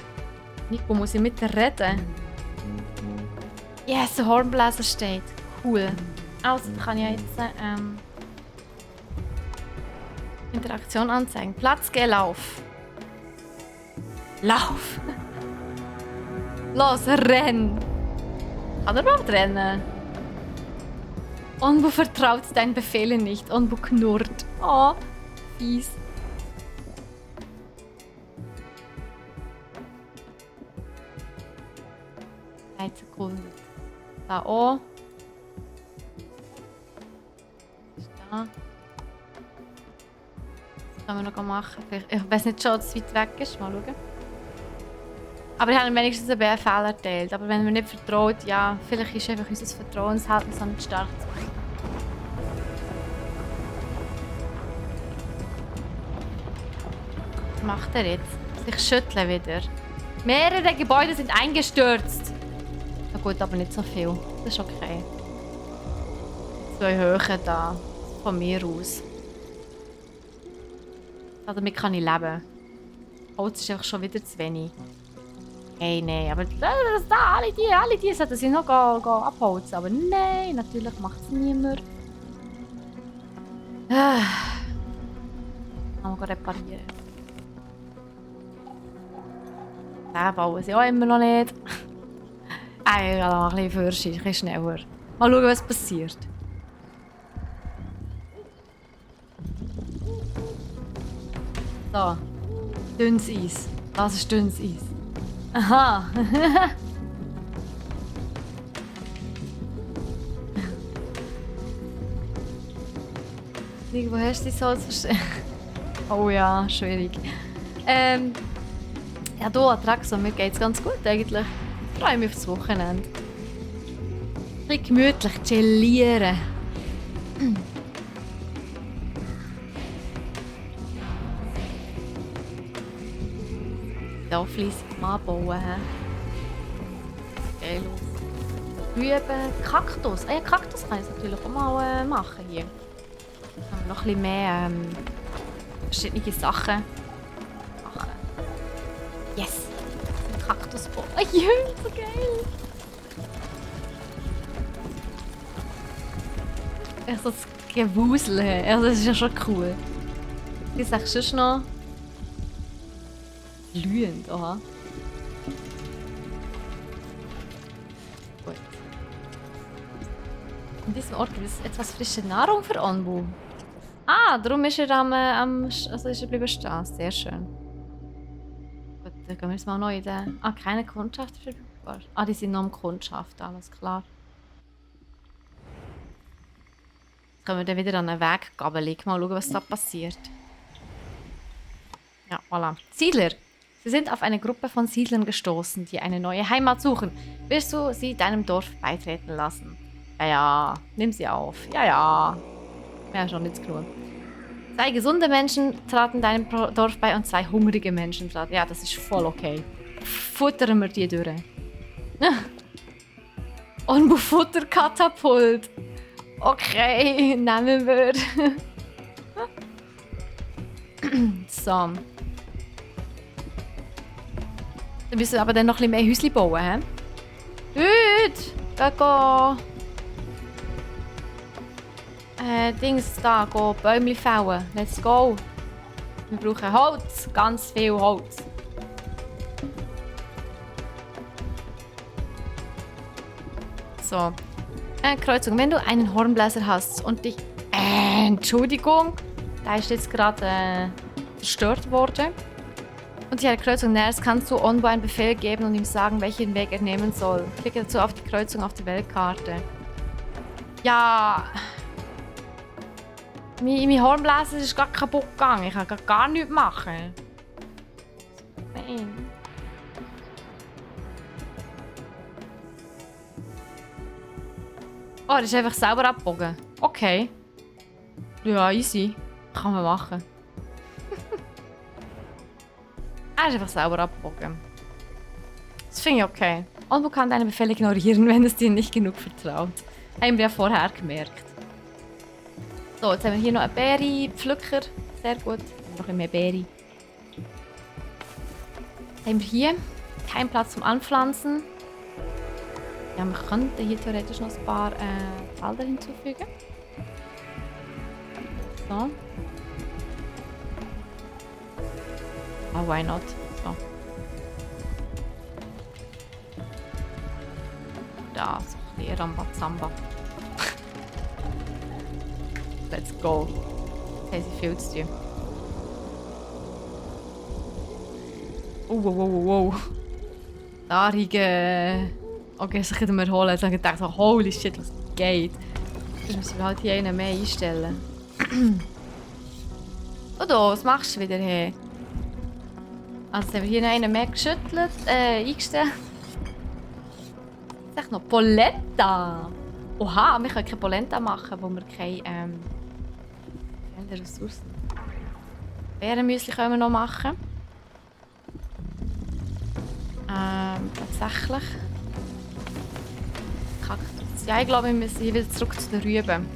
Nico, muss ich mit dir reden? Yes, der Hornbläser steht. Cool. Also kann ich jetzt Interaktion anzeigen. Platz, geh, lauf. Lauf! Los, renn! Kann er überhaupt rennen? Onbu vertraut deinen Befehlen nicht. Onbu knurrt. Oh, fies. 3 Sekunden. Da auch. Ist da. Das können wir noch machen. Ich weiß nicht schon, dass es weit weg ist. Mal schauen. Aber ich habe wenigstens einen Befehl erteilt. Aber wenn man nicht vertraut, ja, vielleicht ist einfach unser Vertrauensverhältnis noch nicht stark zu sein. Was macht er jetzt? Sich schütteln wieder. Mehrere Gebäude sind eingestürzt. Na gut, aber nicht so viel. Das ist okay. 2 Höhen da. Von mir aus. Damit kann ich leben. Holz ist einfach schon wieder zu wenig. Hey, nein, aber das da, alle die sollten sie noch abholzen. Aber nein, natürlich macht es niemand. Kann man reparieren. Den bauen sie auch immer noch nicht. Ich gehe noch ein bisschen fürschen, ein bisschen schneller. Mal schauen, was passiert. So. Dünnes Eis. Das ist dünnes Eis. Aha. Wo hast du die Salz versteckt? Oh ja, schwierig. Ja, hier an Traxo, mir geht es ganz gut eigentlich. Ich freue mich aufs Wochenende. Ein bisschen gemütlich chillieren. Hier fleissig anbauen. Geil aus. Rüben, Kaktus. Ja, Kaktus kann ich natürlich auch mal machen hier. Dann haben wir noch ein bisschen mehr verschiedene Sachen machen. Yes! Ein Kaktusbaum. Oh, ja, so geil! Also das Gewusel. Also das ist ja schon cool. Ich sag sonst noch glühend, aha. Gut. An diesem Ort gibt es etwas frische Nahrung für Onbu. Ah, darum ist er also ist er bleiben stehen. Sehr schön. Gut, dann gehen wir jetzt mal noch in den... Ah, keine Kundschaft verfügbar. Ah, die sind noch im Kundschaft, alles klar. Jetzt können wir dann wieder an einen Weggabelung. Mal schauen, was da passiert. Ja, voilà. Siedler. Sie sind auf eine Gruppe von Siedlern gestoßen, die eine neue Heimat suchen. Willst du sie deinem Dorf beitreten lassen? Ja, ja. Nimm sie auf. Ja, ja. Ja, schon jetzt genug. 2 gesunde Menschen traten deinem Dorf bei und 2 hungrige Menschen traten. Ja, das ist voll okay. Futtern wir die durch. Onbu Futterkatapult. Okay, nehmen wir. So. Dann müssen wir aber dann noch ein bisschen mehr Häuschen bauen, hä? Dude! Dings da, go Bäume fällen. Let's go! Wir brauchen Holz, ganz viel Holz. So. Kreuzung. Wenn du einen Hornbläser hast und dich... Entschuldigung. Der ist jetzt gerade zerstört worden. Und die Kreuzung näherst, kannst du Onbu einen Befehl geben und ihm sagen, welchen Weg er nehmen soll. Klicke dazu auf die Kreuzung auf der Weltkarte. Ja. Mein Hornbläser ist gar kaputt gegangen. Ich kann gar nichts machen. Nein. Oh, das ist einfach sauber abgebogen. Okay. Ja, easy. Kann man machen. Er ist einfach sauber abgebogen. Das finde ich okay. Und man kann deine Befehle ignorieren, wenn es dir nicht genug vertraut. Haben wir ja vorher gemerkt. So, jetzt haben wir hier noch einen Beere-Pflücker. Sehr gut. Noch ein mehr Beere. Haben wir hier keinen Platz zum Anpflanzen. Ja, wir könnten hier theoretisch noch ein paar Felder hinzufügen. So. Ah, why not? So. Da, so ein bisschen Rambazamba. Let's go. Jetzt haben sie viel zu tun. Wow. Darige. Okay, sich wieder erholen. Dann dachte ich so, holy shit, was geht? Jetzt müssen wir halt hier einen mehr einstellen. Odo, was machst du wieder hier? Also jetzt haben wir hier noch einen mehr geschüttelt, eingestellt. Jetzt noch Polenta. Oha, wir können keine Polenta machen, wo wir keine Ressourcen. Beerenmüsli können wir noch machen. Tatsächlich. Kaktus. Ja, ich glaube, wir müssen hier wieder zurück zu den Rüben.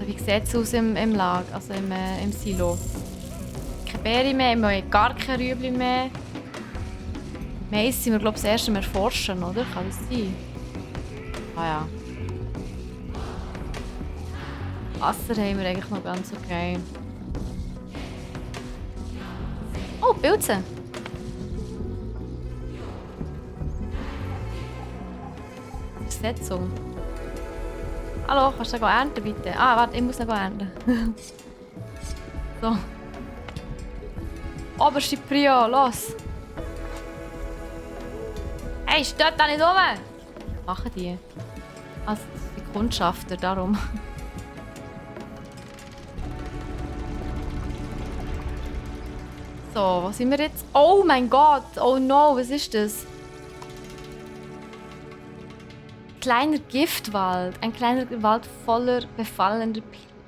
Wie sieht es aus im Lager, also im Silo? Keine Beere mehr, wir haben gar keine Rüebli mehr. Mais sind wir, glaube ich, das erste Mal erforschen, oder? Kann das sein? Ah ja. Wasser haben wir eigentlich noch ganz okay. Oh, Pilze! Versetzung. Hallo, kannst du noch ernten, bitte? Ah, warte, ich muss noch ernten. So. Oberste Prio, los! Hey, steht da nicht rum! Was machen die? Also, die Kundschafter, darum. So, was sind wir jetzt? Oh mein Gott! Oh no, was ist das? Kleiner Giftwald. Ein kleiner Wald voller befallener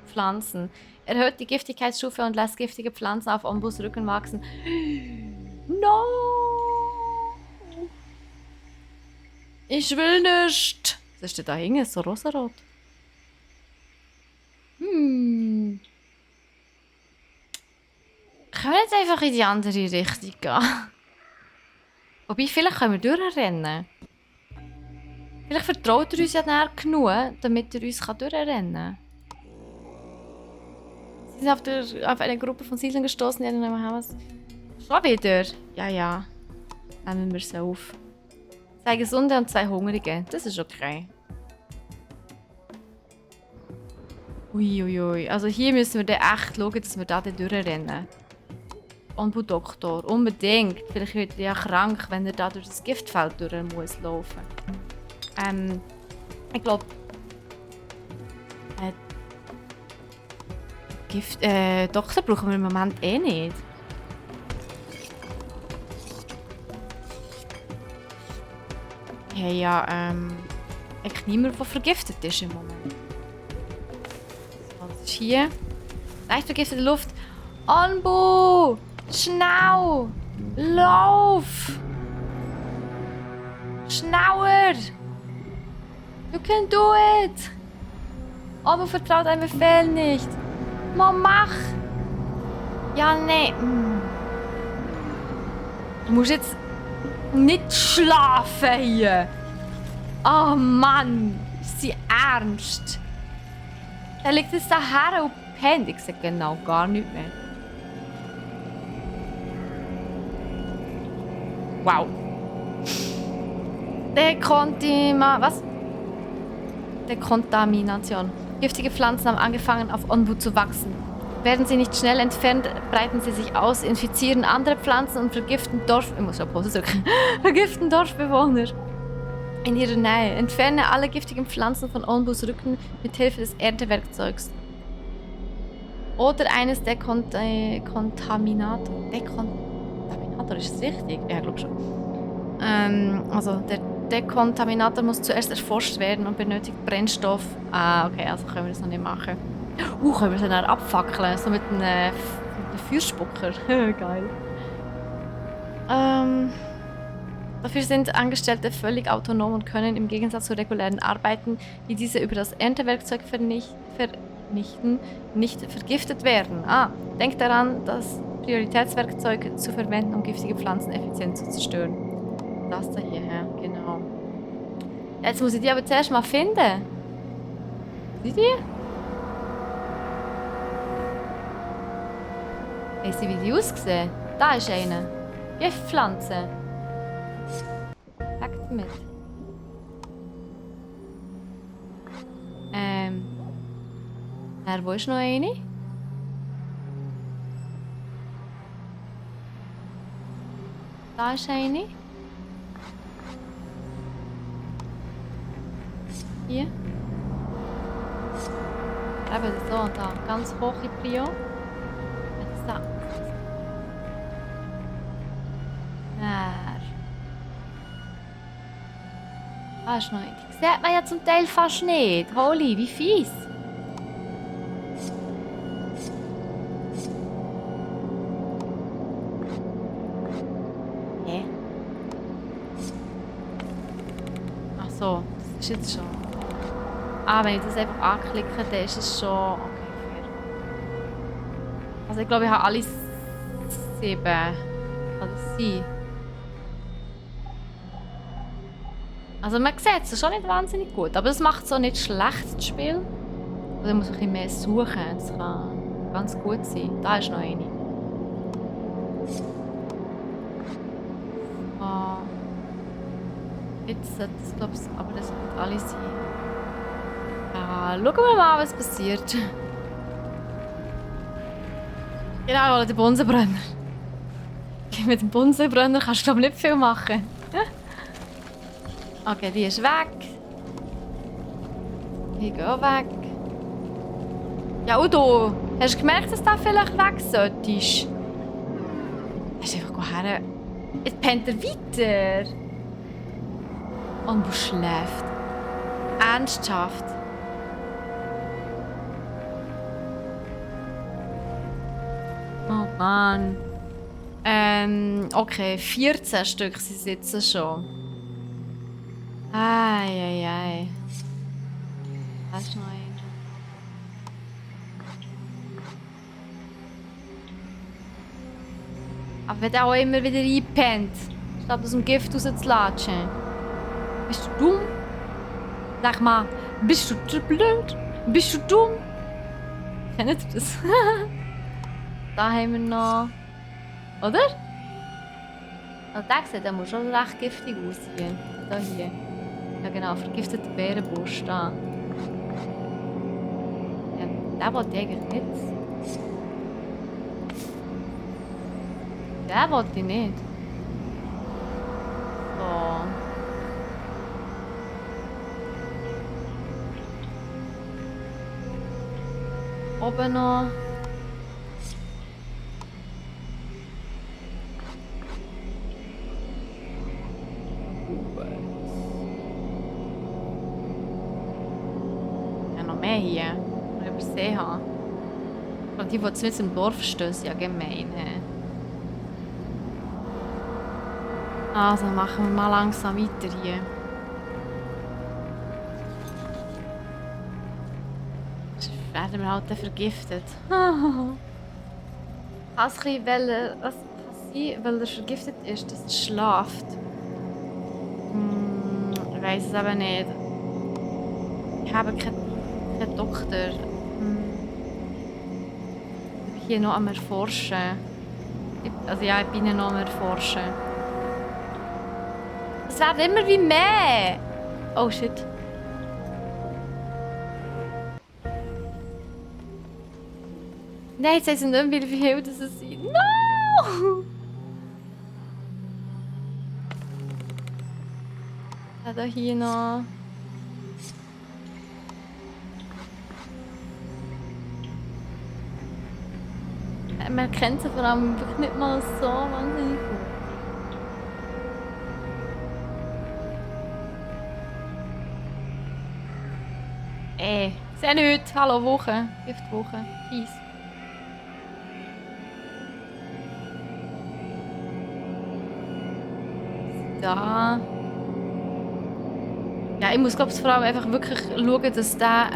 Pflanzen. Erhöht die Giftigkeitsstufe und lässt giftige Pflanzen auf Ombus Rücken wachsen. No! Ich will nicht! Was ist denn da hinten? So rosarot. Können wir jetzt einfach in die andere Richtung gehen? Wobei, vielleicht können wir durchrennen. Vielleicht vertraut er uns ja näher genug, damit er uns durchrennen kann. Sie sind auf eine Gruppe von Siedlern gestoßen, die in einem Haus. Schon wieder? Ja. Nehmen wir es auf. 2 Gesunde und 2 Hungrige. Das ist okay. Uiuiui. Also hier müssen wir dann echt schauen, dass wir da durchrennen. Doktor, unbedingt. Vielleicht wird er ja krank, wenn er da durch das Giftfeld durch muss laufen. Ich glaube... Doktor brauchen wir im Moment eh nicht. Hey, ja, eigentlich niemand, der vergiftet ist im Moment. So, was ist hier? Leicht vergiftete Luft. Onbu! Schnau! Lauf! Schnauer! You can do it! Onbu vertraut einem Befehl nicht. Man, mach! Ja, nee. Du musst jetzt nicht schlafen hier. Oh Mann, ist sie ernst? Er liegt jetzt daher und pennt. Ich sag genau gar nichts mehr. Wow. Dekontamination. Giftige Pflanzen haben angefangen, auf Onbu zu wachsen. Werden sie nicht schnell entfernt, breiten sie sich aus, infizieren andere Pflanzen und vergiften vergiften Dorfbewohner in ihrer Nähe. Entferne alle giftigen Pflanzen von Onbus Rücken mit Hilfe des Erntewerkzeugs. Oder eines Dekontaminator. Dekontaminator, ist das richtig? Ja, ich glaube schon. Also der Dekontaminator muss zuerst erforscht werden und benötigt Brennstoff. Ah, okay, also können wir das noch nicht machen. Können wir es dann abfackeln, so mit einem Feuerspucker. Geil. Dafür sind Angestellte völlig autonom und können im Gegensatz zu regulären Arbeiten, die diese über das Erntewerkzeug vernichten, nicht vergiftet werden. Denkt daran, dass Prioritätswerkzeug zu verwenden, um giftige Pflanzen effizient zu zerstören. Das da hier, hä? Genau. Jetzt muss ich die aber zuerst mal finden. Sind die? Weiss ich, wie die aussehen? Da ist eine. Giftpflanze. Weg damit. Wo ist noch eine? Da ist eine. Hier. Eben so, da. Ganz hohe Prio. Jetzt da. Da ist noch eine. Die sieht man ja zum Teil fast nicht. Holy, wie fies. Ach so, das ist jetzt schon. Wenn ich das einfach anklicke, dann ist es schon. Okay, fair. Also ich glaube, ich habe alle 7. Kann das sein? Also man sieht es schon nicht wahnsinnig gut, aber das macht es auch nicht schlecht, das Spiel. Oder muss man ein bisschen mehr suchen, das kann ganz gut sein. Da ist noch eine. Jetzt sollte es, glaube ich, aber das wird alle sein. Schauen wir mal, was passiert. Genau, oder der Bunsenbrenner. Mit dem Bunsenbrenner kannst du, glaube ich, nicht viel machen. Okay, die ist weg. Die geht auch weg. Ja, und du? Hast du gemerkt, dass du vielleicht weg solltest? Hast du einfach her. Jetzt pennt er weiter. Und du schläft. Ernsthaft. Oh Mann. Okay, 14 Stück sie sitzen schon. Ei. Da ist noch einer. Aber wenn der auch immer wieder einpennt, statt aus dem Gift rauszulatschen. Bist du dumm? Sag mal, bist du zu blöd? Bist du dumm? Kennt ihr das? Da haben wir noch. Oder? Also der sieht, der muss schon recht giftig aussehen. Da hier. Ja genau, vergifteter Bärenbusch da. Ja, den wollte ich eigentlich nicht. Den wollte ich nicht. So. Oben noch. Ja, noch mehr hier. Die ich übersehen habe. Und die, die mit im Dorf stehen, sind ja gemein. Also machen wir mal langsam weiter hier. Werden wir halt vergiftet. Kann es ein bisschen, was passiert, weil er vergiftet ist, dass er schläft? Ich weiß es aber nicht. Ich habe keinen Doktor. Ich bin hier noch am Erforschen. Also ja, ich bin noch am Erforschen. Es werden immer wie mehr! Oh shit. Nein, jetzt sind nicht mehr, wie viel das sind. No! Da hier noch. Man kennt sie vor allem wirklich nicht mal so wahnsinnig gut. Sehr nichts. Hallo, Woche. Giftwoche. Peace. Da. Ja, ich muss glaube ich vor allem einfach wirklich schauen, dass der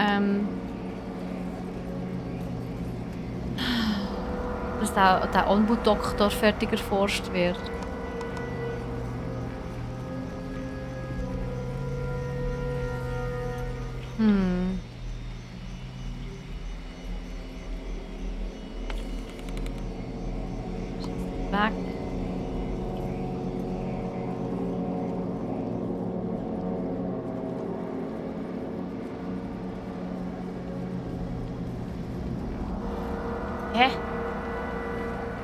der Ombudsdoktor fertig erforscht wird. Weg. Hä?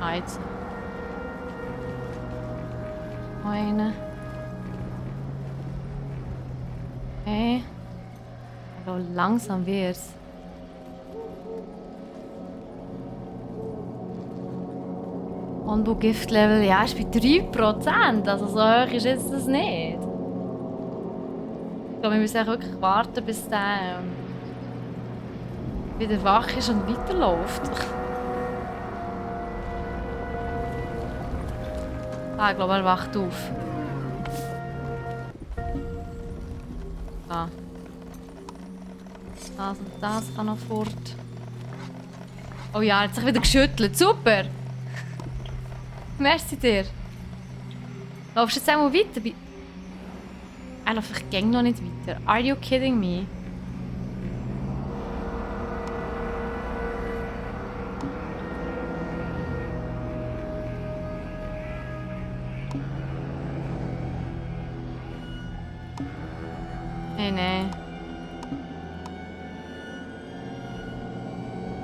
Ah, jetzt. Eine. Okay. Aber langsam wird's. Onbu-Giftlevel, ja, ist bei 3%. Also so hoch ist jetzt das nicht. Ich glaube, wir müssen auch wirklich warten, bis der wieder wach ist und weiterläuft. Ah, ich glaube, er wacht auf. Ah. Das und das kann noch fort. Oh ja, er hat sich wieder geschüttelt. Super! Merci dir. Laufst du jetzt einmal weiter? Er läuft vielleicht noch nicht weiter. Are you kidding me? Nein.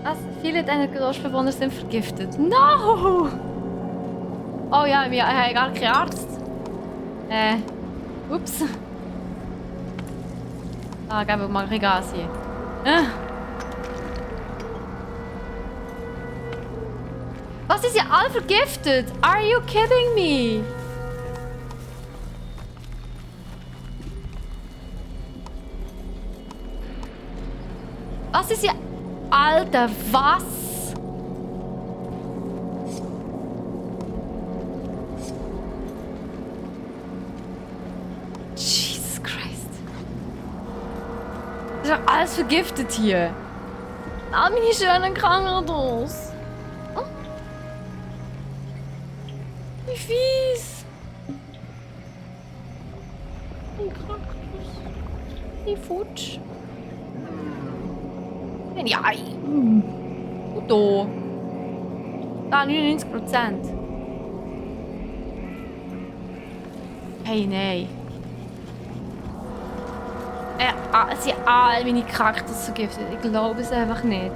Was? Viele deiner Dorfbewohner sind vergiftet. No! Oh ja, wir haben gar keinen Arzt. Ups. Ah, geben wir mal ein Gas hier. Was, ist ja alle vergiftet? Are you kidding me? Was ist ja... Alter, was? Jesus Christ. Das ist doch alles vergiftet hier. All meine schönen Krankenhaus. Oh. Wie fies. Wie Krankenhaus. Wie futsch. Ja, da. Da, 99%. Hey, nein. Sie haben all meine Kaktus vergiftet. Ich glaube es einfach nicht.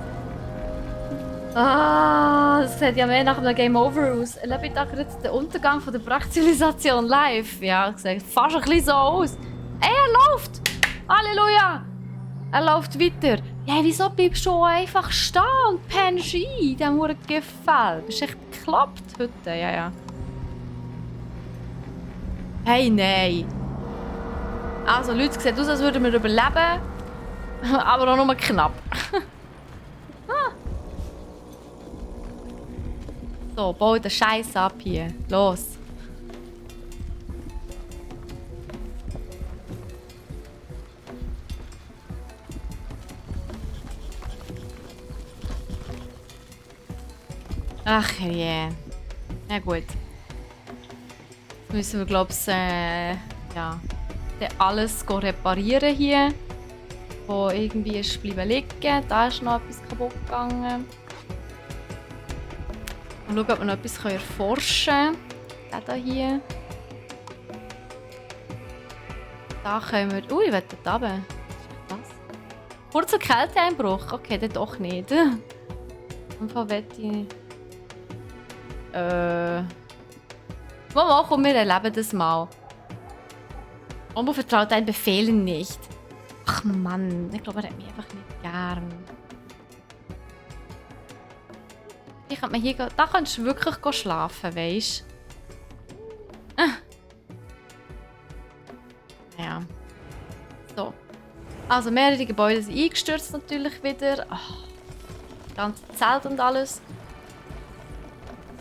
Ah, das sieht ja mehr nach einem Game Over aus. Erlebe ich da gerade den Untergang von der Prachtzivilisation live? Ja, das sieht fast ein bisschen so aus. Ey, er läuft! Halleluja! Er läuft weiter. Ja, wieso bleibst du einfach stehen und pennst ein in diesem Giftfeld? Bist du echt bekloppt heute? Ja. Hey, nein. Also, Leute, sieht aus, als würden wir überleben. Aber auch nur knapp. So, bau den Scheiß ab hier. Los. Ach je. Na gut. Jetzt müssen wir, glaube ich, ja, alles reparieren hier. Wo irgendwie ist bleiben liegen. Da ist noch etwas kaputt gegangen. Mal schauen, ob wir noch etwas erforschen können. Der hier. Da können wir... Ui, ich will da runter. Was? Kurzer Kälteeinbruch. Okay, dann doch nicht. Einfach wette ich... Mama, komm, wir erleben das mal. Ombu vertraut deinen Befehlen nicht. Ach Mann, ich glaube, er hat mich einfach nicht gern. Ich könnte hier gehen. Da kannst du wirklich schlafen, weißt du? Ja. So. Also mehrere Gebäude sind eingestürzt natürlich wieder. Oh, das ganze Zelt und alles.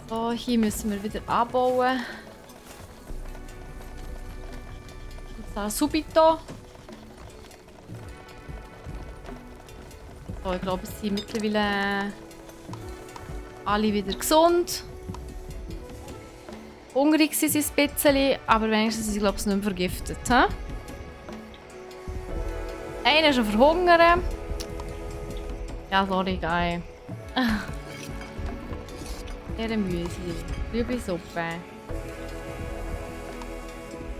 So, hier müssen wir wieder abbauen. Da subito. So, ich glaube, es sind mittlerweile Alle wieder gesund. Hungrig sind sie ein bisschen, aber wenigstens sind sie, glaube ich, nicht mehr vergiftet. He? Einer ist schon verhungern. Ja, sorry, geil. Beerenmüsli, Rüebli-Suppe.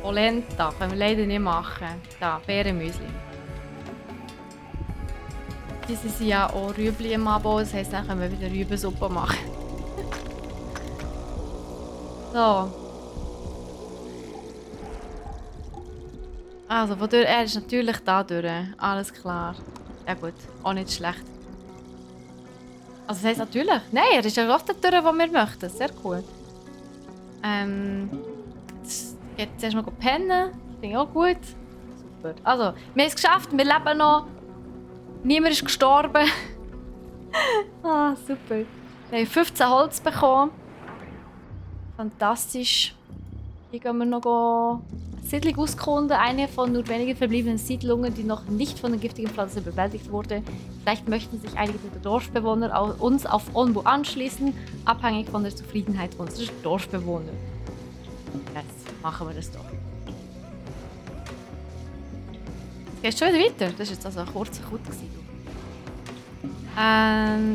Polenta können wir leider nicht machen. Da, Beerenmüsli. Diese sind ja auch Rüebli im Abo, das heisst, dann können wir wieder Rübensuppe machen. So. Also, wodurch, er ist natürlich da durch. Alles klar. Ja gut, auch nicht schlecht. Also das heisst natürlich. Nein, er ist ja oft da durch, wo wir möchten. Sehr cool. Jetzt zuerst mal pennen. Finde ich auch gut. Super. Also, wir haben es geschafft. Wir leben noch. Niemand ist gestorben. Ah, super. Wir haben 15 Holz bekommen. Fantastisch. Hier gehen wir noch eine Siedlung auskunden. Eine von nur wenigen verbliebenen Siedlungen, die noch nicht von den giftigen Pflanzen bewältigt wurde. Vielleicht möchten sich einige der Dorfbewohner uns auf Onbu anschließen, abhängig von der Zufriedenheit unserer Dorfbewohner. Jetzt machen wir das doch. Jetzt geht schon wieder weiter. Das war jetzt also ein kurzer Cut.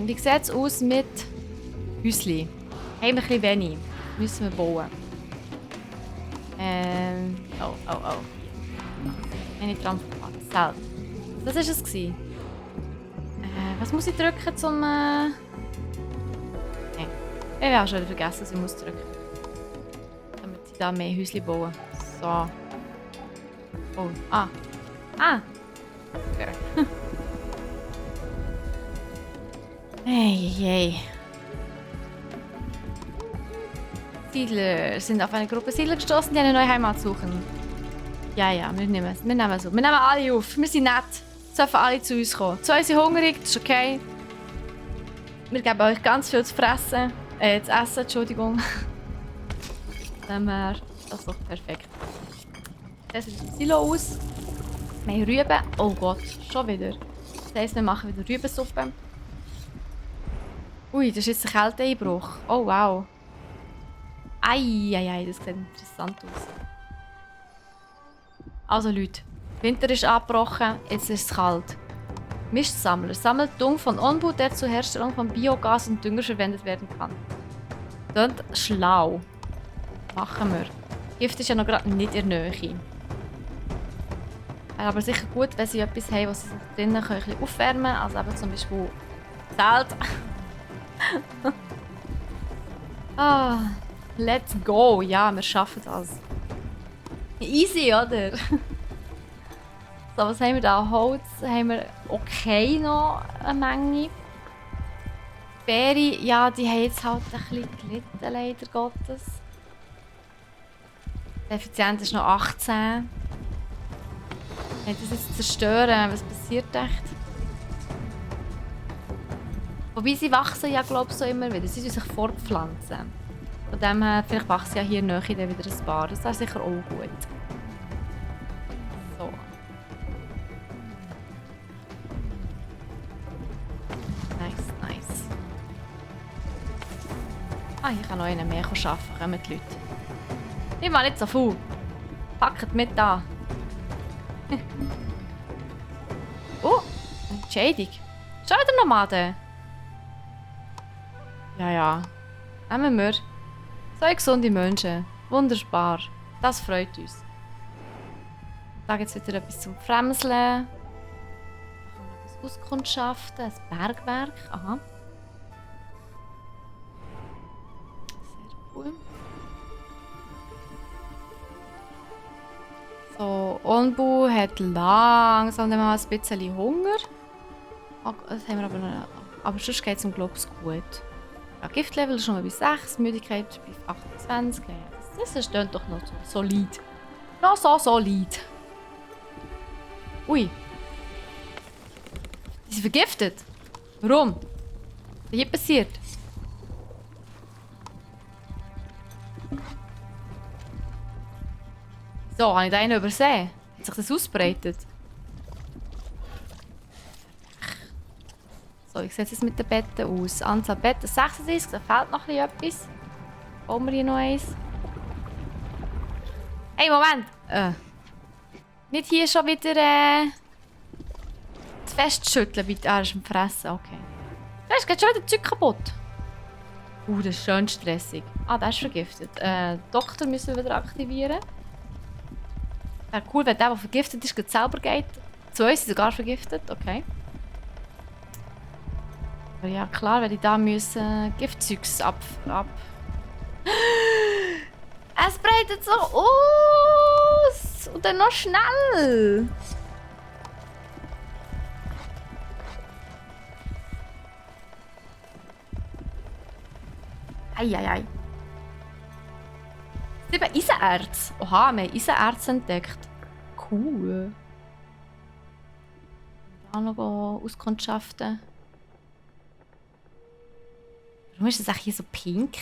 Wie sieht es aus mit Häusli? Haben wir ein bisschen wenig. Müssen wir bauen. Oh. Eine Trampelpfad. Das war es. Was muss ich drücken zum... Nein. Ich habe auch schon wieder vergessen, was ich muss drücken. Damit sie da mehr Häusli bauen. So. Oh, Okay. Hey. Siedler sind auf eine Gruppe Siedler gestoßen, die eine neue Heimat suchen. Ja, wir nehmen es. Wir nehmen alle auf. Wir sind nett. Es dürfen alle zu uns kommen. Zwei sind hungrig, das ist okay. Wir geben euch ganz viel zu fressen. Zu essen, Entschuldigung. Das ist doch perfekt. Das sieht das Silo aus. Wir haben Rüben. Oh Gott, schon wieder. Das heisst, wir machen wieder Rübensuppe. Ui, das ist jetzt ein Kälteeinbruch. Oh wow. Ei, das sieht interessant aus. Also Leute, Winter ist abgebrochen, jetzt ist es kalt. Mistsammler sammelt Dung von Onbu, der zur Herstellung von Biogas und Dünger verwendet werden kann. Klingt schlau. Machen wir. Gift ist ja noch gerade nicht in der Nähe. Wäre aber sicher gut, wenn sie etwas haben, was sie sich drinnen ein bisschen aufwärmen können. Also eben zum Beispiel Zelt. Let's go! Ja, wir schaffen das. Easy, oder? So, was haben wir da? Holz haben wir okay noch eine Menge. Beere, ja, die haben jetzt halt ein bisschen gelitten, leider Gottes. Die Effizienz ist noch 18. Wenn das jetzt zerstören, was passiert echt? Wobei sie wachsen ja, glaube ich, so immer wieder. Sie sich fortpflanzen. Von dem her, vielleicht wachsen ja hier näher wieder ein paar. Das wäre sicher auch gut. So. Nice. Ich kann noch einen mehr arbeiten. Kommen die Leute. Ich war nicht so faul. Packt mit da. Oh, Entscheidung. Schon wieder Nomaden. Ja. Nehmen wir. So gesunde Menschen. Wunderbar. Das freut uns. Da gibt es wieder etwas zum Fremseln. Da kann man etwas auskundschaften. Ein Bergwerk. Aha. Sehr cool. So, Onbu hat langsam mal ein bisschen Hunger. Das haben wir aber noch. Aber sonst geht es ihm, glaube ich, gut. Ja, Giftlevel ist schon mal bei 6, Müdigkeit bei 28. Ja, das steht doch noch so solid. Noch so solid. Ui. Die sind vergiftet. Warum? Was ist hier passiert? So, habe ich da einen übersehen? Hat sich das ausbreitet? So, wie sieht es mit den Betten aus? Anzahl Betten 36, da fehlt noch etwas. Bauen wir hier noch eins? Hey, Moment! Nicht hier schon wieder zu fest schütteln, weil er ist am Fressen. Okay. Da geht schon wieder Zeug kaputt. Das ist schön stressig. Ah, der ist vergiftet. Doktor müssen wir wieder aktivieren. Wäre cool, wenn der vergiftet ist, selber geht. 2 sind sogar vergiftet, okay. Aber ja, klar, wenn ich da Giftzeugs ab... Es breitet so aus! Und dann noch schnell! Eieiei. 7 Eisenerz. Oha, wir haben Eisenerz entdeckt. Cool. Da noch auskundschaften. Warum ist das eigentlich hier so pink?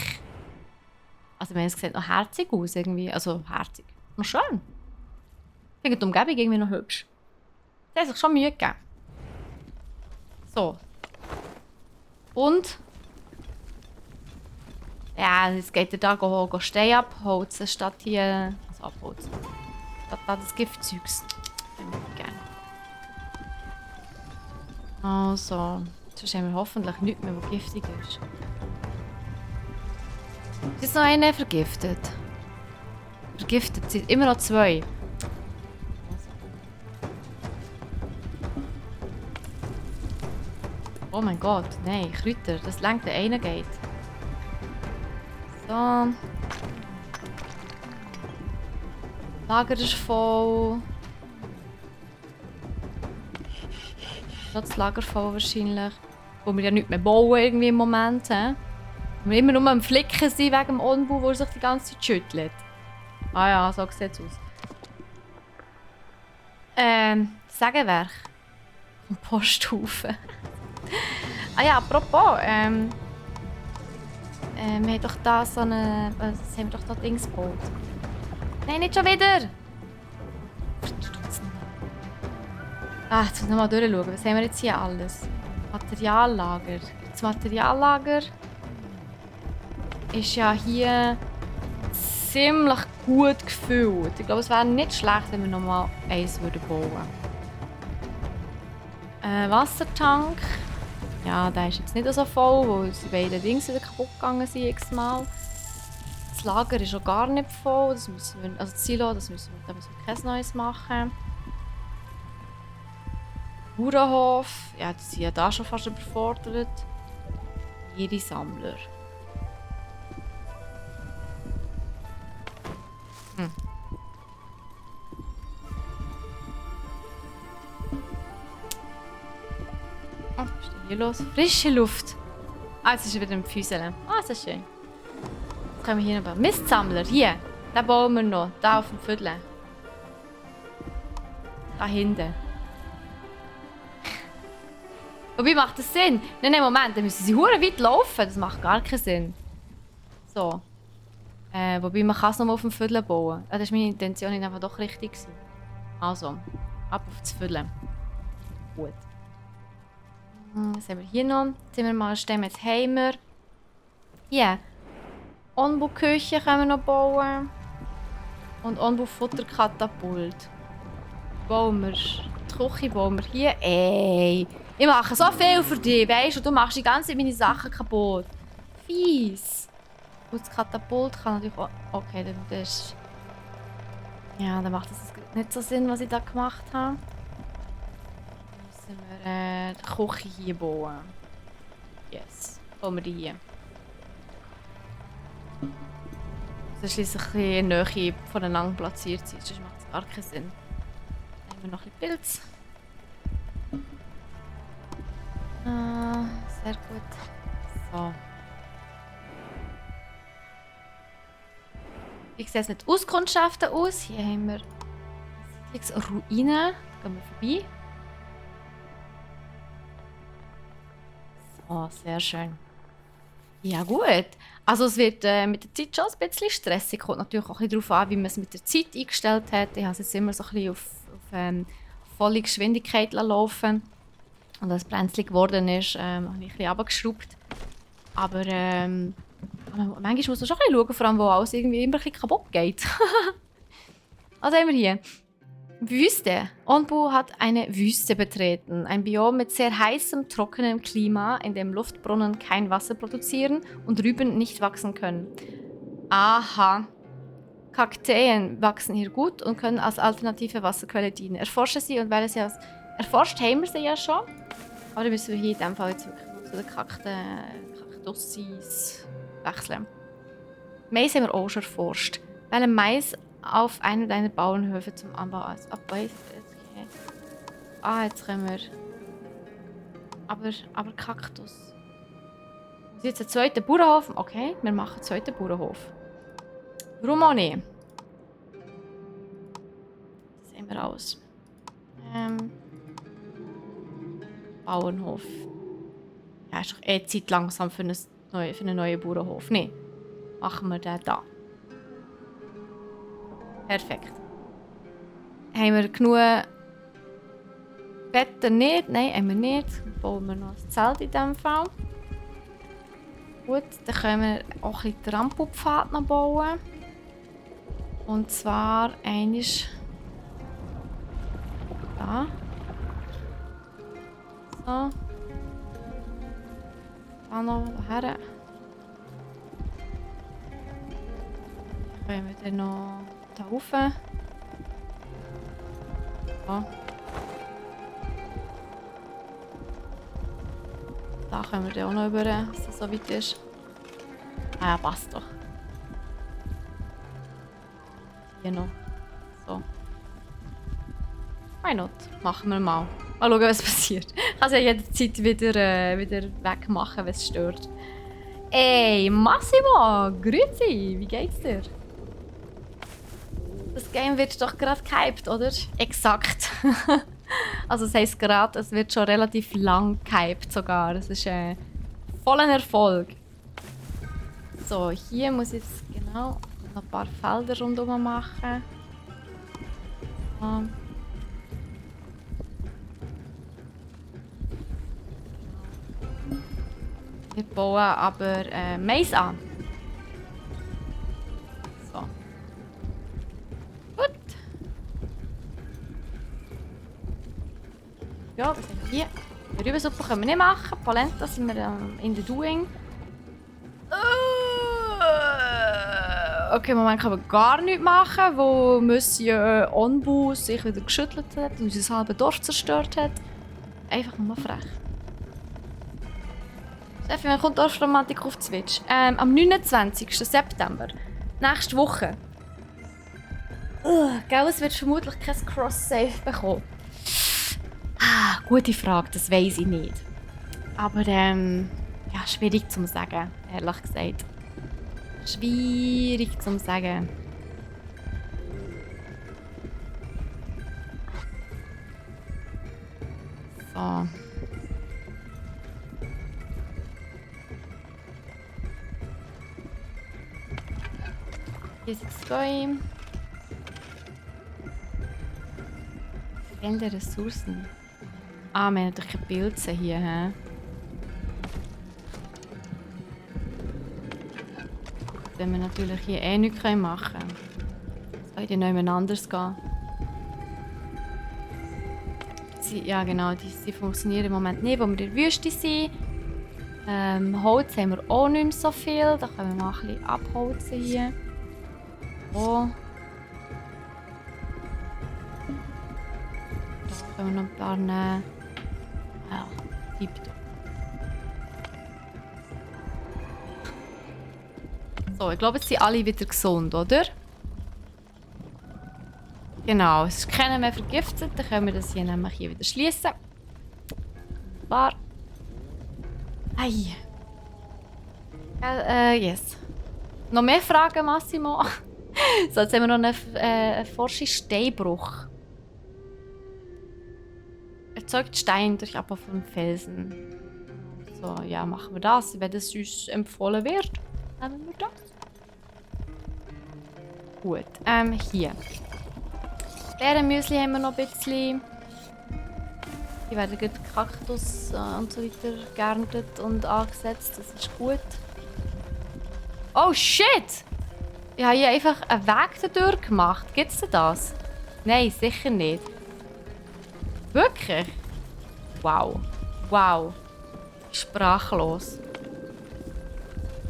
Also, es sieht noch herzig aus irgendwie. Also, herzig. Noch schön. Ich finde die Umgebung irgendwie noch hübsch. Sie haben sich schon Mühe gegeben. So. Und? Ja, jetzt geht er da Steine abholzen, statt hier... Also abholzen. Statt da das Giftzeugs. Gerne. Also. Sonst haben wir hoffentlich nichts mehr, was giftig ist. Ist jetzt noch einer vergiftet? Vergiftet sind immer noch 2. Oh mein Gott, nein, Kräuter, das lenkt, der eine geht. So. Lager ist voll. Das Lager voll wahrscheinlich. Wo wir ja nichts mehr bauen irgendwie im Moment. He? Wir immer nur am Flicken sind wegen dem Onbu, der sich die ganze Zeit schüttelt. Ah ja, so sieht es aus. Sägewerk. Komposthaufen. Ah ja, apropos. Wir haben doch da so eine... Was haben wir doch da Dings gebaut? Nein, nicht schon wieder! Jetzt muss ich nochmal durchschauen. Was haben wir jetzt hier alles? Materiallager. Das Materiallager ist ja hier ziemlich gut gefüllt. Ich glaube, es wäre nicht schlecht, wenn wir nochmal eins bauen würden. Wassertank. Ja, der ist jetzt nicht so voll, weil die beiden Dinge wieder kaputt gegangen sind x-mal. Das Lager ist auch gar nicht voll. Das müssen wir, also das Silo, da müssen wir kein neues machen. Bauernhof, ja, die sind ja da schon fast überfordert. Ihre Sammler. Oh, was ist denn hier los? Frische Luft. Jetzt ist er wieder im Füßeln. Das ist schön. Jetzt können wir hier noch... Mistsammler, hier. Den bauen wir noch. Da auf dem Viertel. Da hinten. Wobei, macht das Sinn? Nein, Moment, dann müssen sie hure weit laufen. Das macht gar keinen Sinn. So. Wobei, man kann es noch auf dem Viertel bauen. Das war meine Intention einfach doch richtig. Also, ab auf das Viertel. Gut. Was haben wir hier noch? Jetzt sind wir mal stehen. Jetzt haben wir... Hier. Onbu-Küche können wir noch bauen. Und Onbu-Futterkatapult. Bauen wir... Die Küche bauen wir hier. Ey! Ich mache so viel für dich, weißt du? Du machst die ganze Zeit meine Sachen kaputt. Fies. Und das Katapult kann natürlich auch... Okay, dann das... Ja, dann macht das nicht so Sinn, was ich da gemacht habe. Dann müssen wir die Küche hier bauen. Yes. Bauen wir die hier. Das ist schliesslich in der Nähe voneinander platziert sind, sonst macht es gar keinen Sinn. Dann haben wir noch ein bisschen Pilz. Sehr gut. So. Wie sieht es mit Auskundschaften aus? Hier haben wir Ruinen. Da gehen wir vorbei. So, sehr schön. Ja gut. Also es wird mit der Zeit schon ein bisschen stressig. Kommt natürlich auch ein bisschen darauf an, wie man es mit der Zeit eingestellt hat. Ich habe es jetzt immer so ein bisschen auf volle Geschwindigkeit laufen. Und als es brenzlig geworden ist, habe ich ein bisschen runtergeschraubt. Aber manchmal muss man schon ein bisschen schauen, vor allem, wo alles irgendwie immer ein bisschen kaputt geht. Was haben wir hier? Wüste. Onbu hat eine Wüste betreten. Ein Biom mit sehr heißem, trockenem Klima, in dem Luftbrunnen kein Wasser produzieren und Rüben nicht wachsen können. Aha. Kakteen wachsen hier gut und können als alternative Wasserquelle dienen. Erforsche sie und wähle sie aus. Erforscht haben wir sie ja schon. Aber dann müssen wir hier in diesem Fall jetzt wirklich zu den Kaktussis wechseln. Mais haben wir auch schon erforscht. Wähle Mais auf einen deiner Bauernhöfe zum Anbau aus. Okay. Ah, jetzt können wir. Aber Kaktus. Muss jetzt einen zweiten Bauernhof? Okay, wir machen einen zweiten Bauernhof. Warum auch nicht? Das sehen wir aus. Bauernhof. Ja, ist doch Zeit langsam für einen neuen Bauernhof. Nee, machen wir den da. Perfekt. Haben wir genug Betten nicht? Nein, haben wir nicht. Dann bauen wir noch ein Zelt in diesem Fall. Gut, dann können wir auch ein bisschen Trampelpfad noch bauen. Und zwar einmal da. So. Da noch her. Können wir dann noch da rauf. So. Da können wir dann auch noch über, dass es so weit ist. Ah ja, passt doch. Hier noch. So. Why not? Machen wir mal. Mal schauen, was passiert. Ich kann es ja jederzeit wieder wegmachen, wenn es stört. Ey, Massimo! Grüezi! Wie geht's dir? Das Game wird doch gerade gehypt, oder? Exakt. Also das heisst gerade, es wird schon relativ lang gehypt sogar. Es ist voller Erfolg. So, hier muss ich jetzt genau noch ein paar Felder rundherum machen. Wir bauen aber Mais an. So. Gut. Ja, was haben wir hier? Rübensuppe können wir nicht machen. Polenta sind wir in the doing. Okay, im Moment können wir gar nichts machen, wo Monsieur Onbu sich wieder geschüttelt hat und sein halbes Dorf zerstört hat. Einfach nur frech. Steffi, wann kommt Dorfromantik auf Twitch? Am 29. September. Nächste Woche. Gell, es wird vermutlich kein Cross-Save bekommen. Gute Frage, das weiss ich nicht. Aber ja, schwierig zu sagen, ehrlich gesagt. Schwierig zu sagen. So. Hier ist es going. Fehlende Ressourcen. Ah, wir haben natürlich keine Pilze hier, hä? Wenn wir natürlich hier nichts machen können. Es soll ja niemand anders gehen. Ja genau, sie funktionieren im Moment nicht, wo wir in der Wüste sind. Holz haben wir auch nicht mehr so viel. Da können wir mal ein bisschen abholzen hier. Oh. Da können wir noch ein paar nehmen. Ja, tipptopp. So, ich glaube, jetzt sind alle wieder gesund, oder? Genau, es ist keiner mehr vergiftet. Dann können wir das hier nämlich hier wieder schließen. War. Ei. Yes. Noch mehr Fragen, Massimo? So, jetzt haben wir noch einen forschen Steinbruch. Erzeugt Stein durch Abbau von Felsen. So, ja, machen wir das. Wenn es uns empfohlen wird, nehmen wir das. Gut, hier. Beerenmüsli haben wir noch ein bisschen. Die werden gut Kaktus und so weiter geerntet und angesetzt. Das ist gut. Oh shit! Ich habe hier einfach einen Weg dadurch gemacht. Gibt es denn das? Nein, sicher nicht. Wirklich? Wow. Wow. Sprachlos.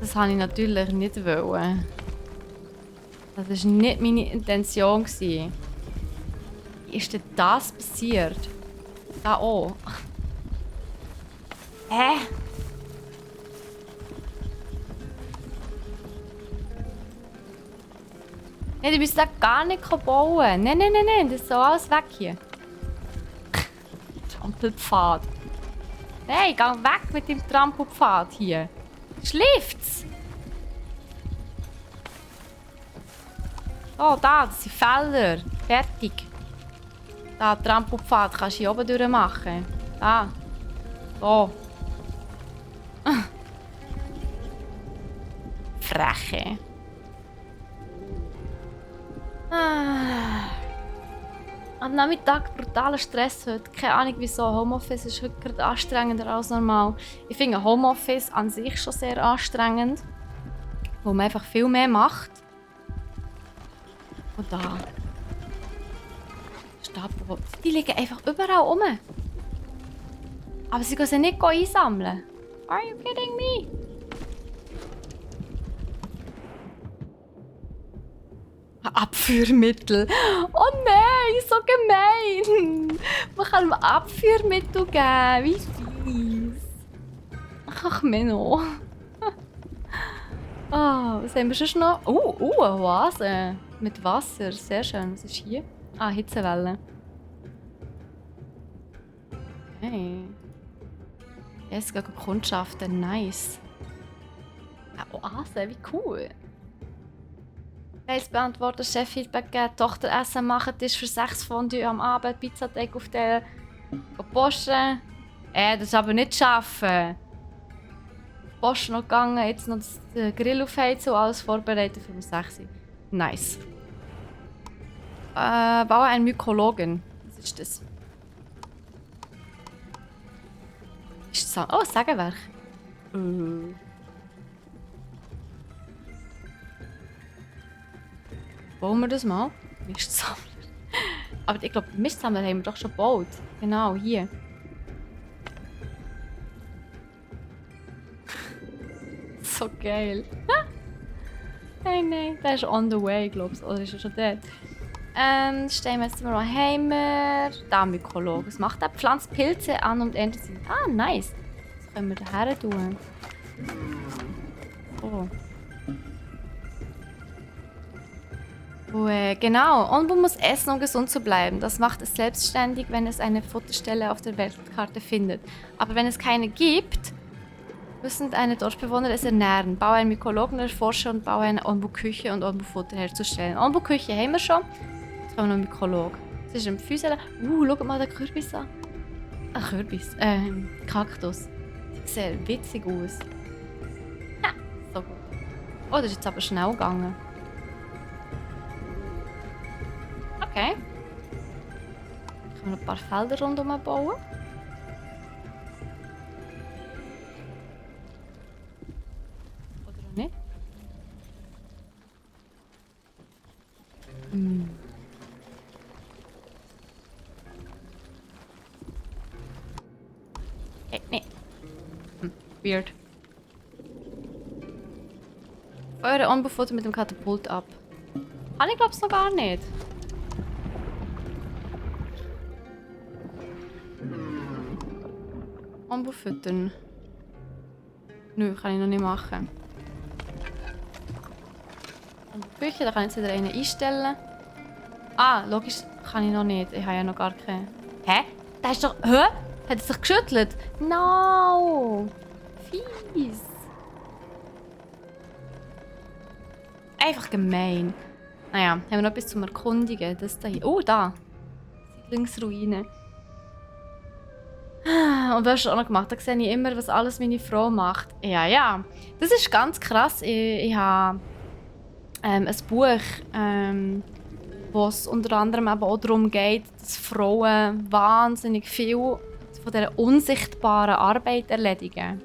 Das wollte ich natürlich nicht wollen. Das war nicht meine Intention. Wie ist denn das passiert? Da auch. Hä? Nein, die müssen da gar nicht bauen. Nein, nein, nein, nein, das ist so alles weg hier. Trampelpfad. Nein, geh weg mit dem Trampelpfad hier. Schläft's? Oh, da, das sind Felder. Fertig. Da, Trampelpfad kannst du hier oben durch machen. Da. So. Freche. Am Nachmittag brutaler Stress heute. Keine Ahnung wieso. Homeoffice ist heute gerade anstrengender als normal. Ich finde Homeoffice an sich schon sehr anstrengend. Wo man einfach viel mehr macht. Und da. Stapel. Die liegen einfach überall rum. Aber sie können sie nicht einsammeln. Are you kidding me? Abführmittel. Oh nein, so gemein. Man kann ihm Abführmittel geben. Wie fies. Ach, Menno. Was haben wir schon noch? Eine Oase. Mit Wasser. Sehr schön. Was ist hier? Ah, Hitzewelle. Okay. Jetzt gehen Kundschaften. Nice. Eine Oase, wie cool. Mails beantworten, Chef-Feedback geben, Tochter Essen machen, Tisch für 6 Fondue am Abend, Pizzateig aufstellen, posten. Das ist aber nicht schaffen. Post noch gegangen, jetzt noch den Grill aufheizen und alles vorbereitet für 6 Uhr. Nice. Baue einen Mykologen. Was ist das? Ist das Sägewerk. Bauen wir das mal? Mistsammler. Aber ich glaube, den Mistsammler haben wir doch schon gebaut. Genau, hier. So geil. Nein, nein, der ist on the way, glaube ich. Oder ist er schon dort? Stellen wir jetzt mal Heimer. Da, Mykolog. Was macht der? Pflanzt Pilze an und erntet sie. Ah, nice. Das können wir da her tun. Oh. Genau, Onbu muss essen, um gesund zu bleiben. Das macht es selbstständig, wenn es eine Futterstelle auf der Weltkarte findet. Aber wenn es keine gibt, müssen eine Dorfbewohner es ernähren. Baue einen Mykologen erforschen und baue eine Onbu-Küche und Onbu-Futter herzustellen. Onbu-Küche haben wir schon. Jetzt haben wir noch einen Mykolog. Das ist ein Füße. Schau mal den Kürbis an. Ein Kürbis. Kaktus. Sieht sehr witzig aus. Ja, so gut. Oh, das ist jetzt aber schnell gegangen. Okay. Können wir noch ein paar Felder rundherum bauen. Oder auch nicht? Hey, nee. Weird. Feuere Onbu-Futter mit dem Katapult ab. Ah, ich glaube es noch gar nicht. Onbu füttern. Nö, kann ich noch nicht machen. Und die Küche, da kann ich jetzt wieder einen einstellen. Ah, logisch kann ich noch nicht. Ich habe ja noch gar keinen. Hä? Der ist doch... Hä? Hat er sich geschüttelt? No! Fies. Einfach gemein. Naja, haben wir noch etwas zum Erkundigen. Das da hier. Oh, da. Siedlungsruine. Und was hast du auch noch gemacht? Da sehe ich immer, was alles meine Frau macht. Ja, ja. Das ist ganz krass. Ich habe ein Buch, wo es unter anderem eben auch darum geht, dass Frauen wahnsinnig viel von dieser unsichtbaren Arbeit erledigen.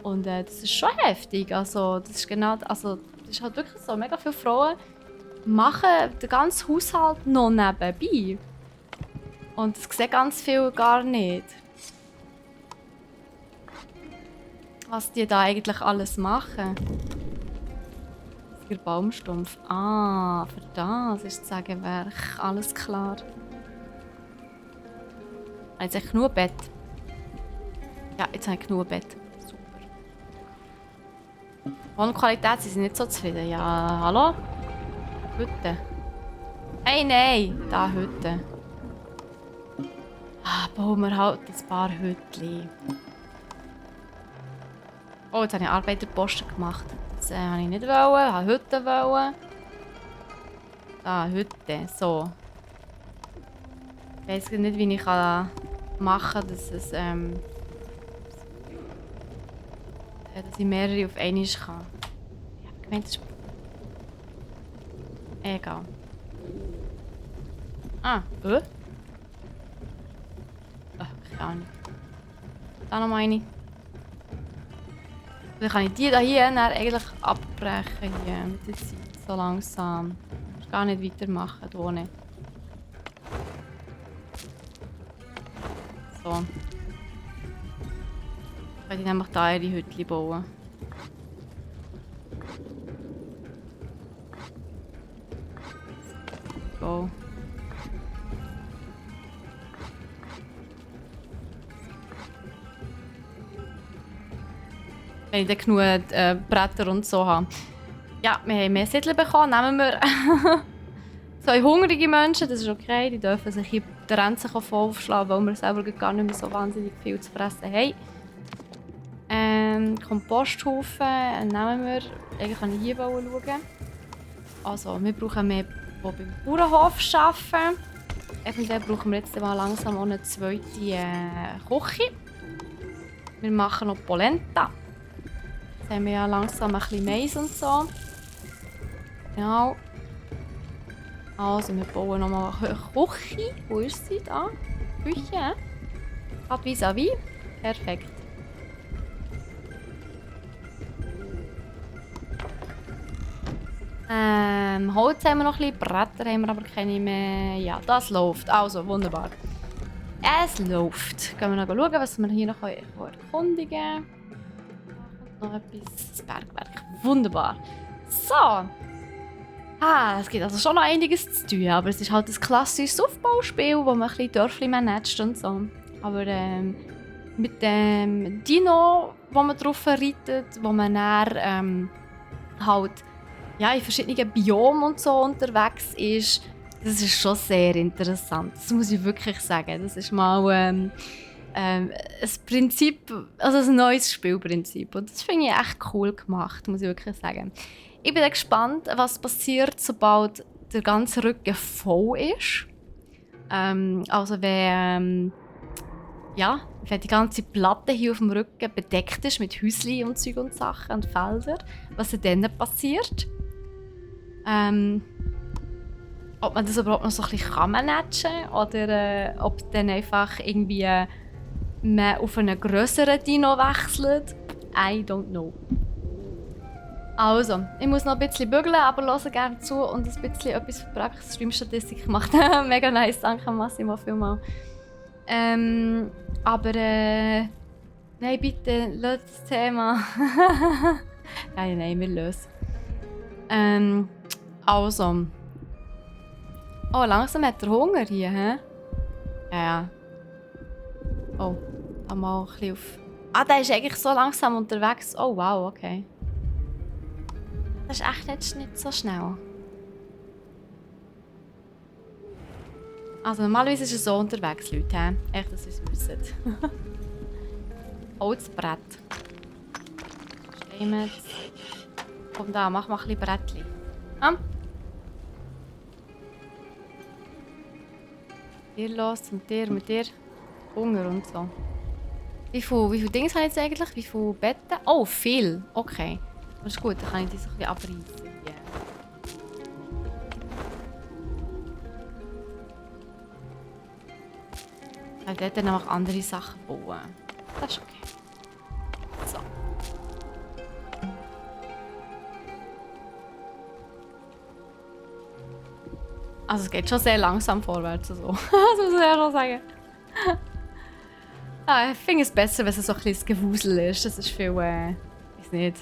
Und das ist schon heftig. Also, das ist genau, also, das ist halt wirklich so. Mega viele Frauen machen den ganzen Haushalt noch nebenbei. Und das sehen ganz viele gar nicht. Was die da eigentlich alles machen. Der Baumstumpf. Ah, für das ist das Sägewerk. Alles klar. Jetzt habe ich genug Bett. Ja, jetzt habe ich genug Bett. Super. Von Qualität sind sie nicht so zufrieden. Ja, hallo? Hütte. Hey, nein! Da Hütte. Ah, bauen wir halt ein paar Hütchen. Oh, jetzt habe ich Arbeiterposten gemacht. Das habe ich nicht wollen. Ich wollte Hütte wollen. Da, Hütte. So. Ich weiß nicht, wie ich machen kann, dass es dass ich mehrere auf einmal kann. Ich habe gemeint, das ist... Egal. Ah, Ach, keine Ahnung. Da noch eine. Dann kann ich die hier dann eigentlich abbrechen hier mit der Zeit, so langsam. Ich muss gar nicht weitermachen, hier nicht. So. Ich kann nämlich da ihre Hütchen bauen. Go. Wenn ich dann genug Bretter und so habe. Ja, wir haben mehr Siedler bekommen. Nehmen wir 2 hungrige Menschen, das ist okay. Die dürfen sich in die Grenzen voll aufschlagen, weil wir selber gar nicht mehr so wahnsinnig viel zu fressen haben. Komposthaufen nehmen wir. Eigentlich kann ich hier schauen. Also, wir brauchen mehr, die beim Bauernhof arbeiten. Eventuell brauchen wir jetzt mal langsam auch eine zweite Küche. Wir machen noch Polenta. Jetzt haben wir ja langsam ein bisschen Mais und so. Genau. Also, wir bauen nochmal eine Küche. Wo ist sie? Da. Küche. Gerade vis-à-vis. Perfekt. Holz haben wir noch ein bisschen, Bretter haben wir aber keine mehr. Ja, das läuft. Also, wunderbar. Es läuft. Gehen wir noch schauen, was wir hier noch erkundigen können. Da kommt noch etwas. Das Bergwerk. Wunderbar. So. Es gibt also schon noch einiges zu tun, aber es ist halt ein klassisches Aufbauspiel, wo man ein bisschen Dörfli managt und so. Aber mit dem Dino, wo man drauf reitet, wo man dann halt ja, in verschiedenen Biomen und so unterwegs ist, das ist schon sehr interessant. Das muss ich wirklich sagen. Das ist mal ein Prinzip, also ein neues Spielprinzip. Und das finde ich echt cool gemacht, muss ich wirklich sagen. Ich bin gespannt, was passiert, sobald der ganze Rücken voll ist. Also wenn die ganze Platte hier auf dem Rücken bedeckt ist mit Häuschen und Zeug und Sachen und Feldern, was dann passiert. Ob man das überhaupt noch so ein bisschen managen kann oder ob dann einfach irgendwie man auf einen grösseren Dino wechselt. I don't know. Also, ich muss noch ein bisschen bügeln, aber höre gerne zu und ein bisschen etwas für die Streamstatistik gemacht. Mega nice, danke Massimo vielmals. Aber nein, bitte, löst das Thema. nein, wir lösen. Also. Oh, langsam hat er Hunger hier, hä? Ja. Oh, da mal ein bisschen auf... der ist eigentlich so langsam unterwegs. Oh, wow, okay. Das ist echt nicht so schnell. Also normalerweise ist er so unterwegs, Leute, hä? Echt, dass ihr es wisst. Holzbrett. Stehen jetzt. Komm da, mach mal ein bisschen Brettchen. Dir los und dir mit dir. Hunger und so. Wie viele Dinge habe ich jetzt eigentlich? Wie viele Betten? Oh, viel. Okay. Das ist gut, dann kann ich die so ein bisschen abreißen. Yeah. dort dann auch andere Sachen bauen. Das ist okay. So. Also es geht schon sehr langsam vorwärts. So. Das muss ich ja schon sagen. Ich finde es besser, wenn es so ein bisschen das Gewusel ist. Das ist viel, weiß nicht,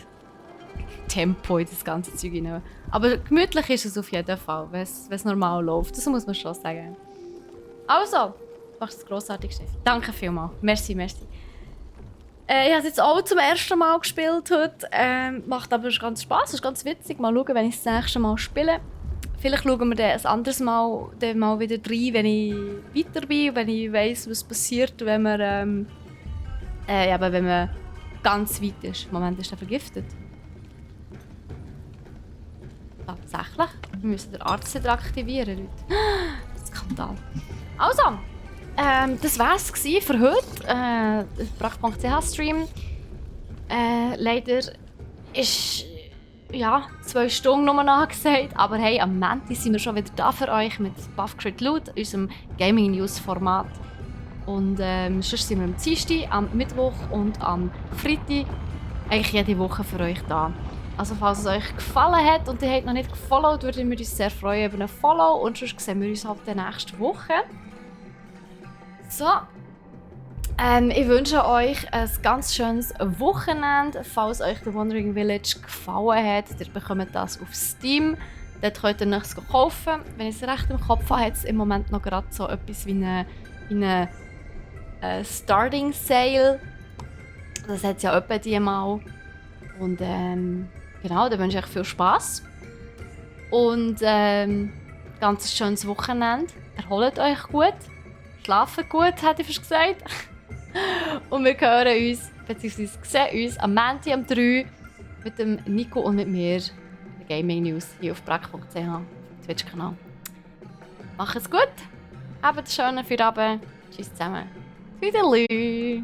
Tempo in das ganze Zeug hinein. Aber gemütlich ist es auf jeden Fall, wenn es normal läuft. Das muss man schon sagen. Also, du machst das grossartig, Chef. Danke vielmals. Merci. Ich habe es jetzt auch zum ersten Mal gespielt heute. Macht aber ganz Spass, ist ganz witzig. Mal schauen, wenn ich das nächste Mal spiele. Vielleicht schauen wir dann ein anderes Mal, mal wieder rein, wenn ich weiter bin, wenn ich weiss, was passiert, wenn man ganz weit ist. Im Moment ist er vergiftet. Tatsächlich. Wir müssen den Arzt wieder aktivieren, Leute. Skandal. Also, das war's für heute. Brach.ch-Stream. Leider ist 2 Stunden nur angesagt. Aber hey, am Montag sind wir schon wieder da für euch mit Buff Crit Loot, unserem Gaming News Format. Und sonst sind wir am Dienstag, am Mittwoch und am Freitag eigentlich jede Woche für euch da. Also falls es euch gefallen hat und ihr habt noch nicht gefollowt, würden wir uns sehr freuen über einen Follow. Und sonst sehen wir uns halt in der nächsten Woche. So. Ich wünsche euch ein ganz schönes Wochenende. Falls euch The Wandering Village gefallen hat, ihr bekommt das auf Steam. Dort könnt ihr es kaufen. Wenn ich es recht im Kopf habe, hat es im Moment noch gerade so etwas wie eine Starting Sale. Das hat es ja etwa die mal. Und genau, da wünsche ich euch viel Spass. Und ganz schönes Wochenende. Erholt euch gut. Schlafen gut, hätte ich fast gesagt. Und wir hören uns, beziehungsweise sehen uns am Montag um 3 mit dem Nico und mit mir in der Gaming News hier auf brack.ch, auf dem Twitch-Kanal. Macht es gut, habt einen schönen Feierabend. Tschüss zusammen. Wiederlü.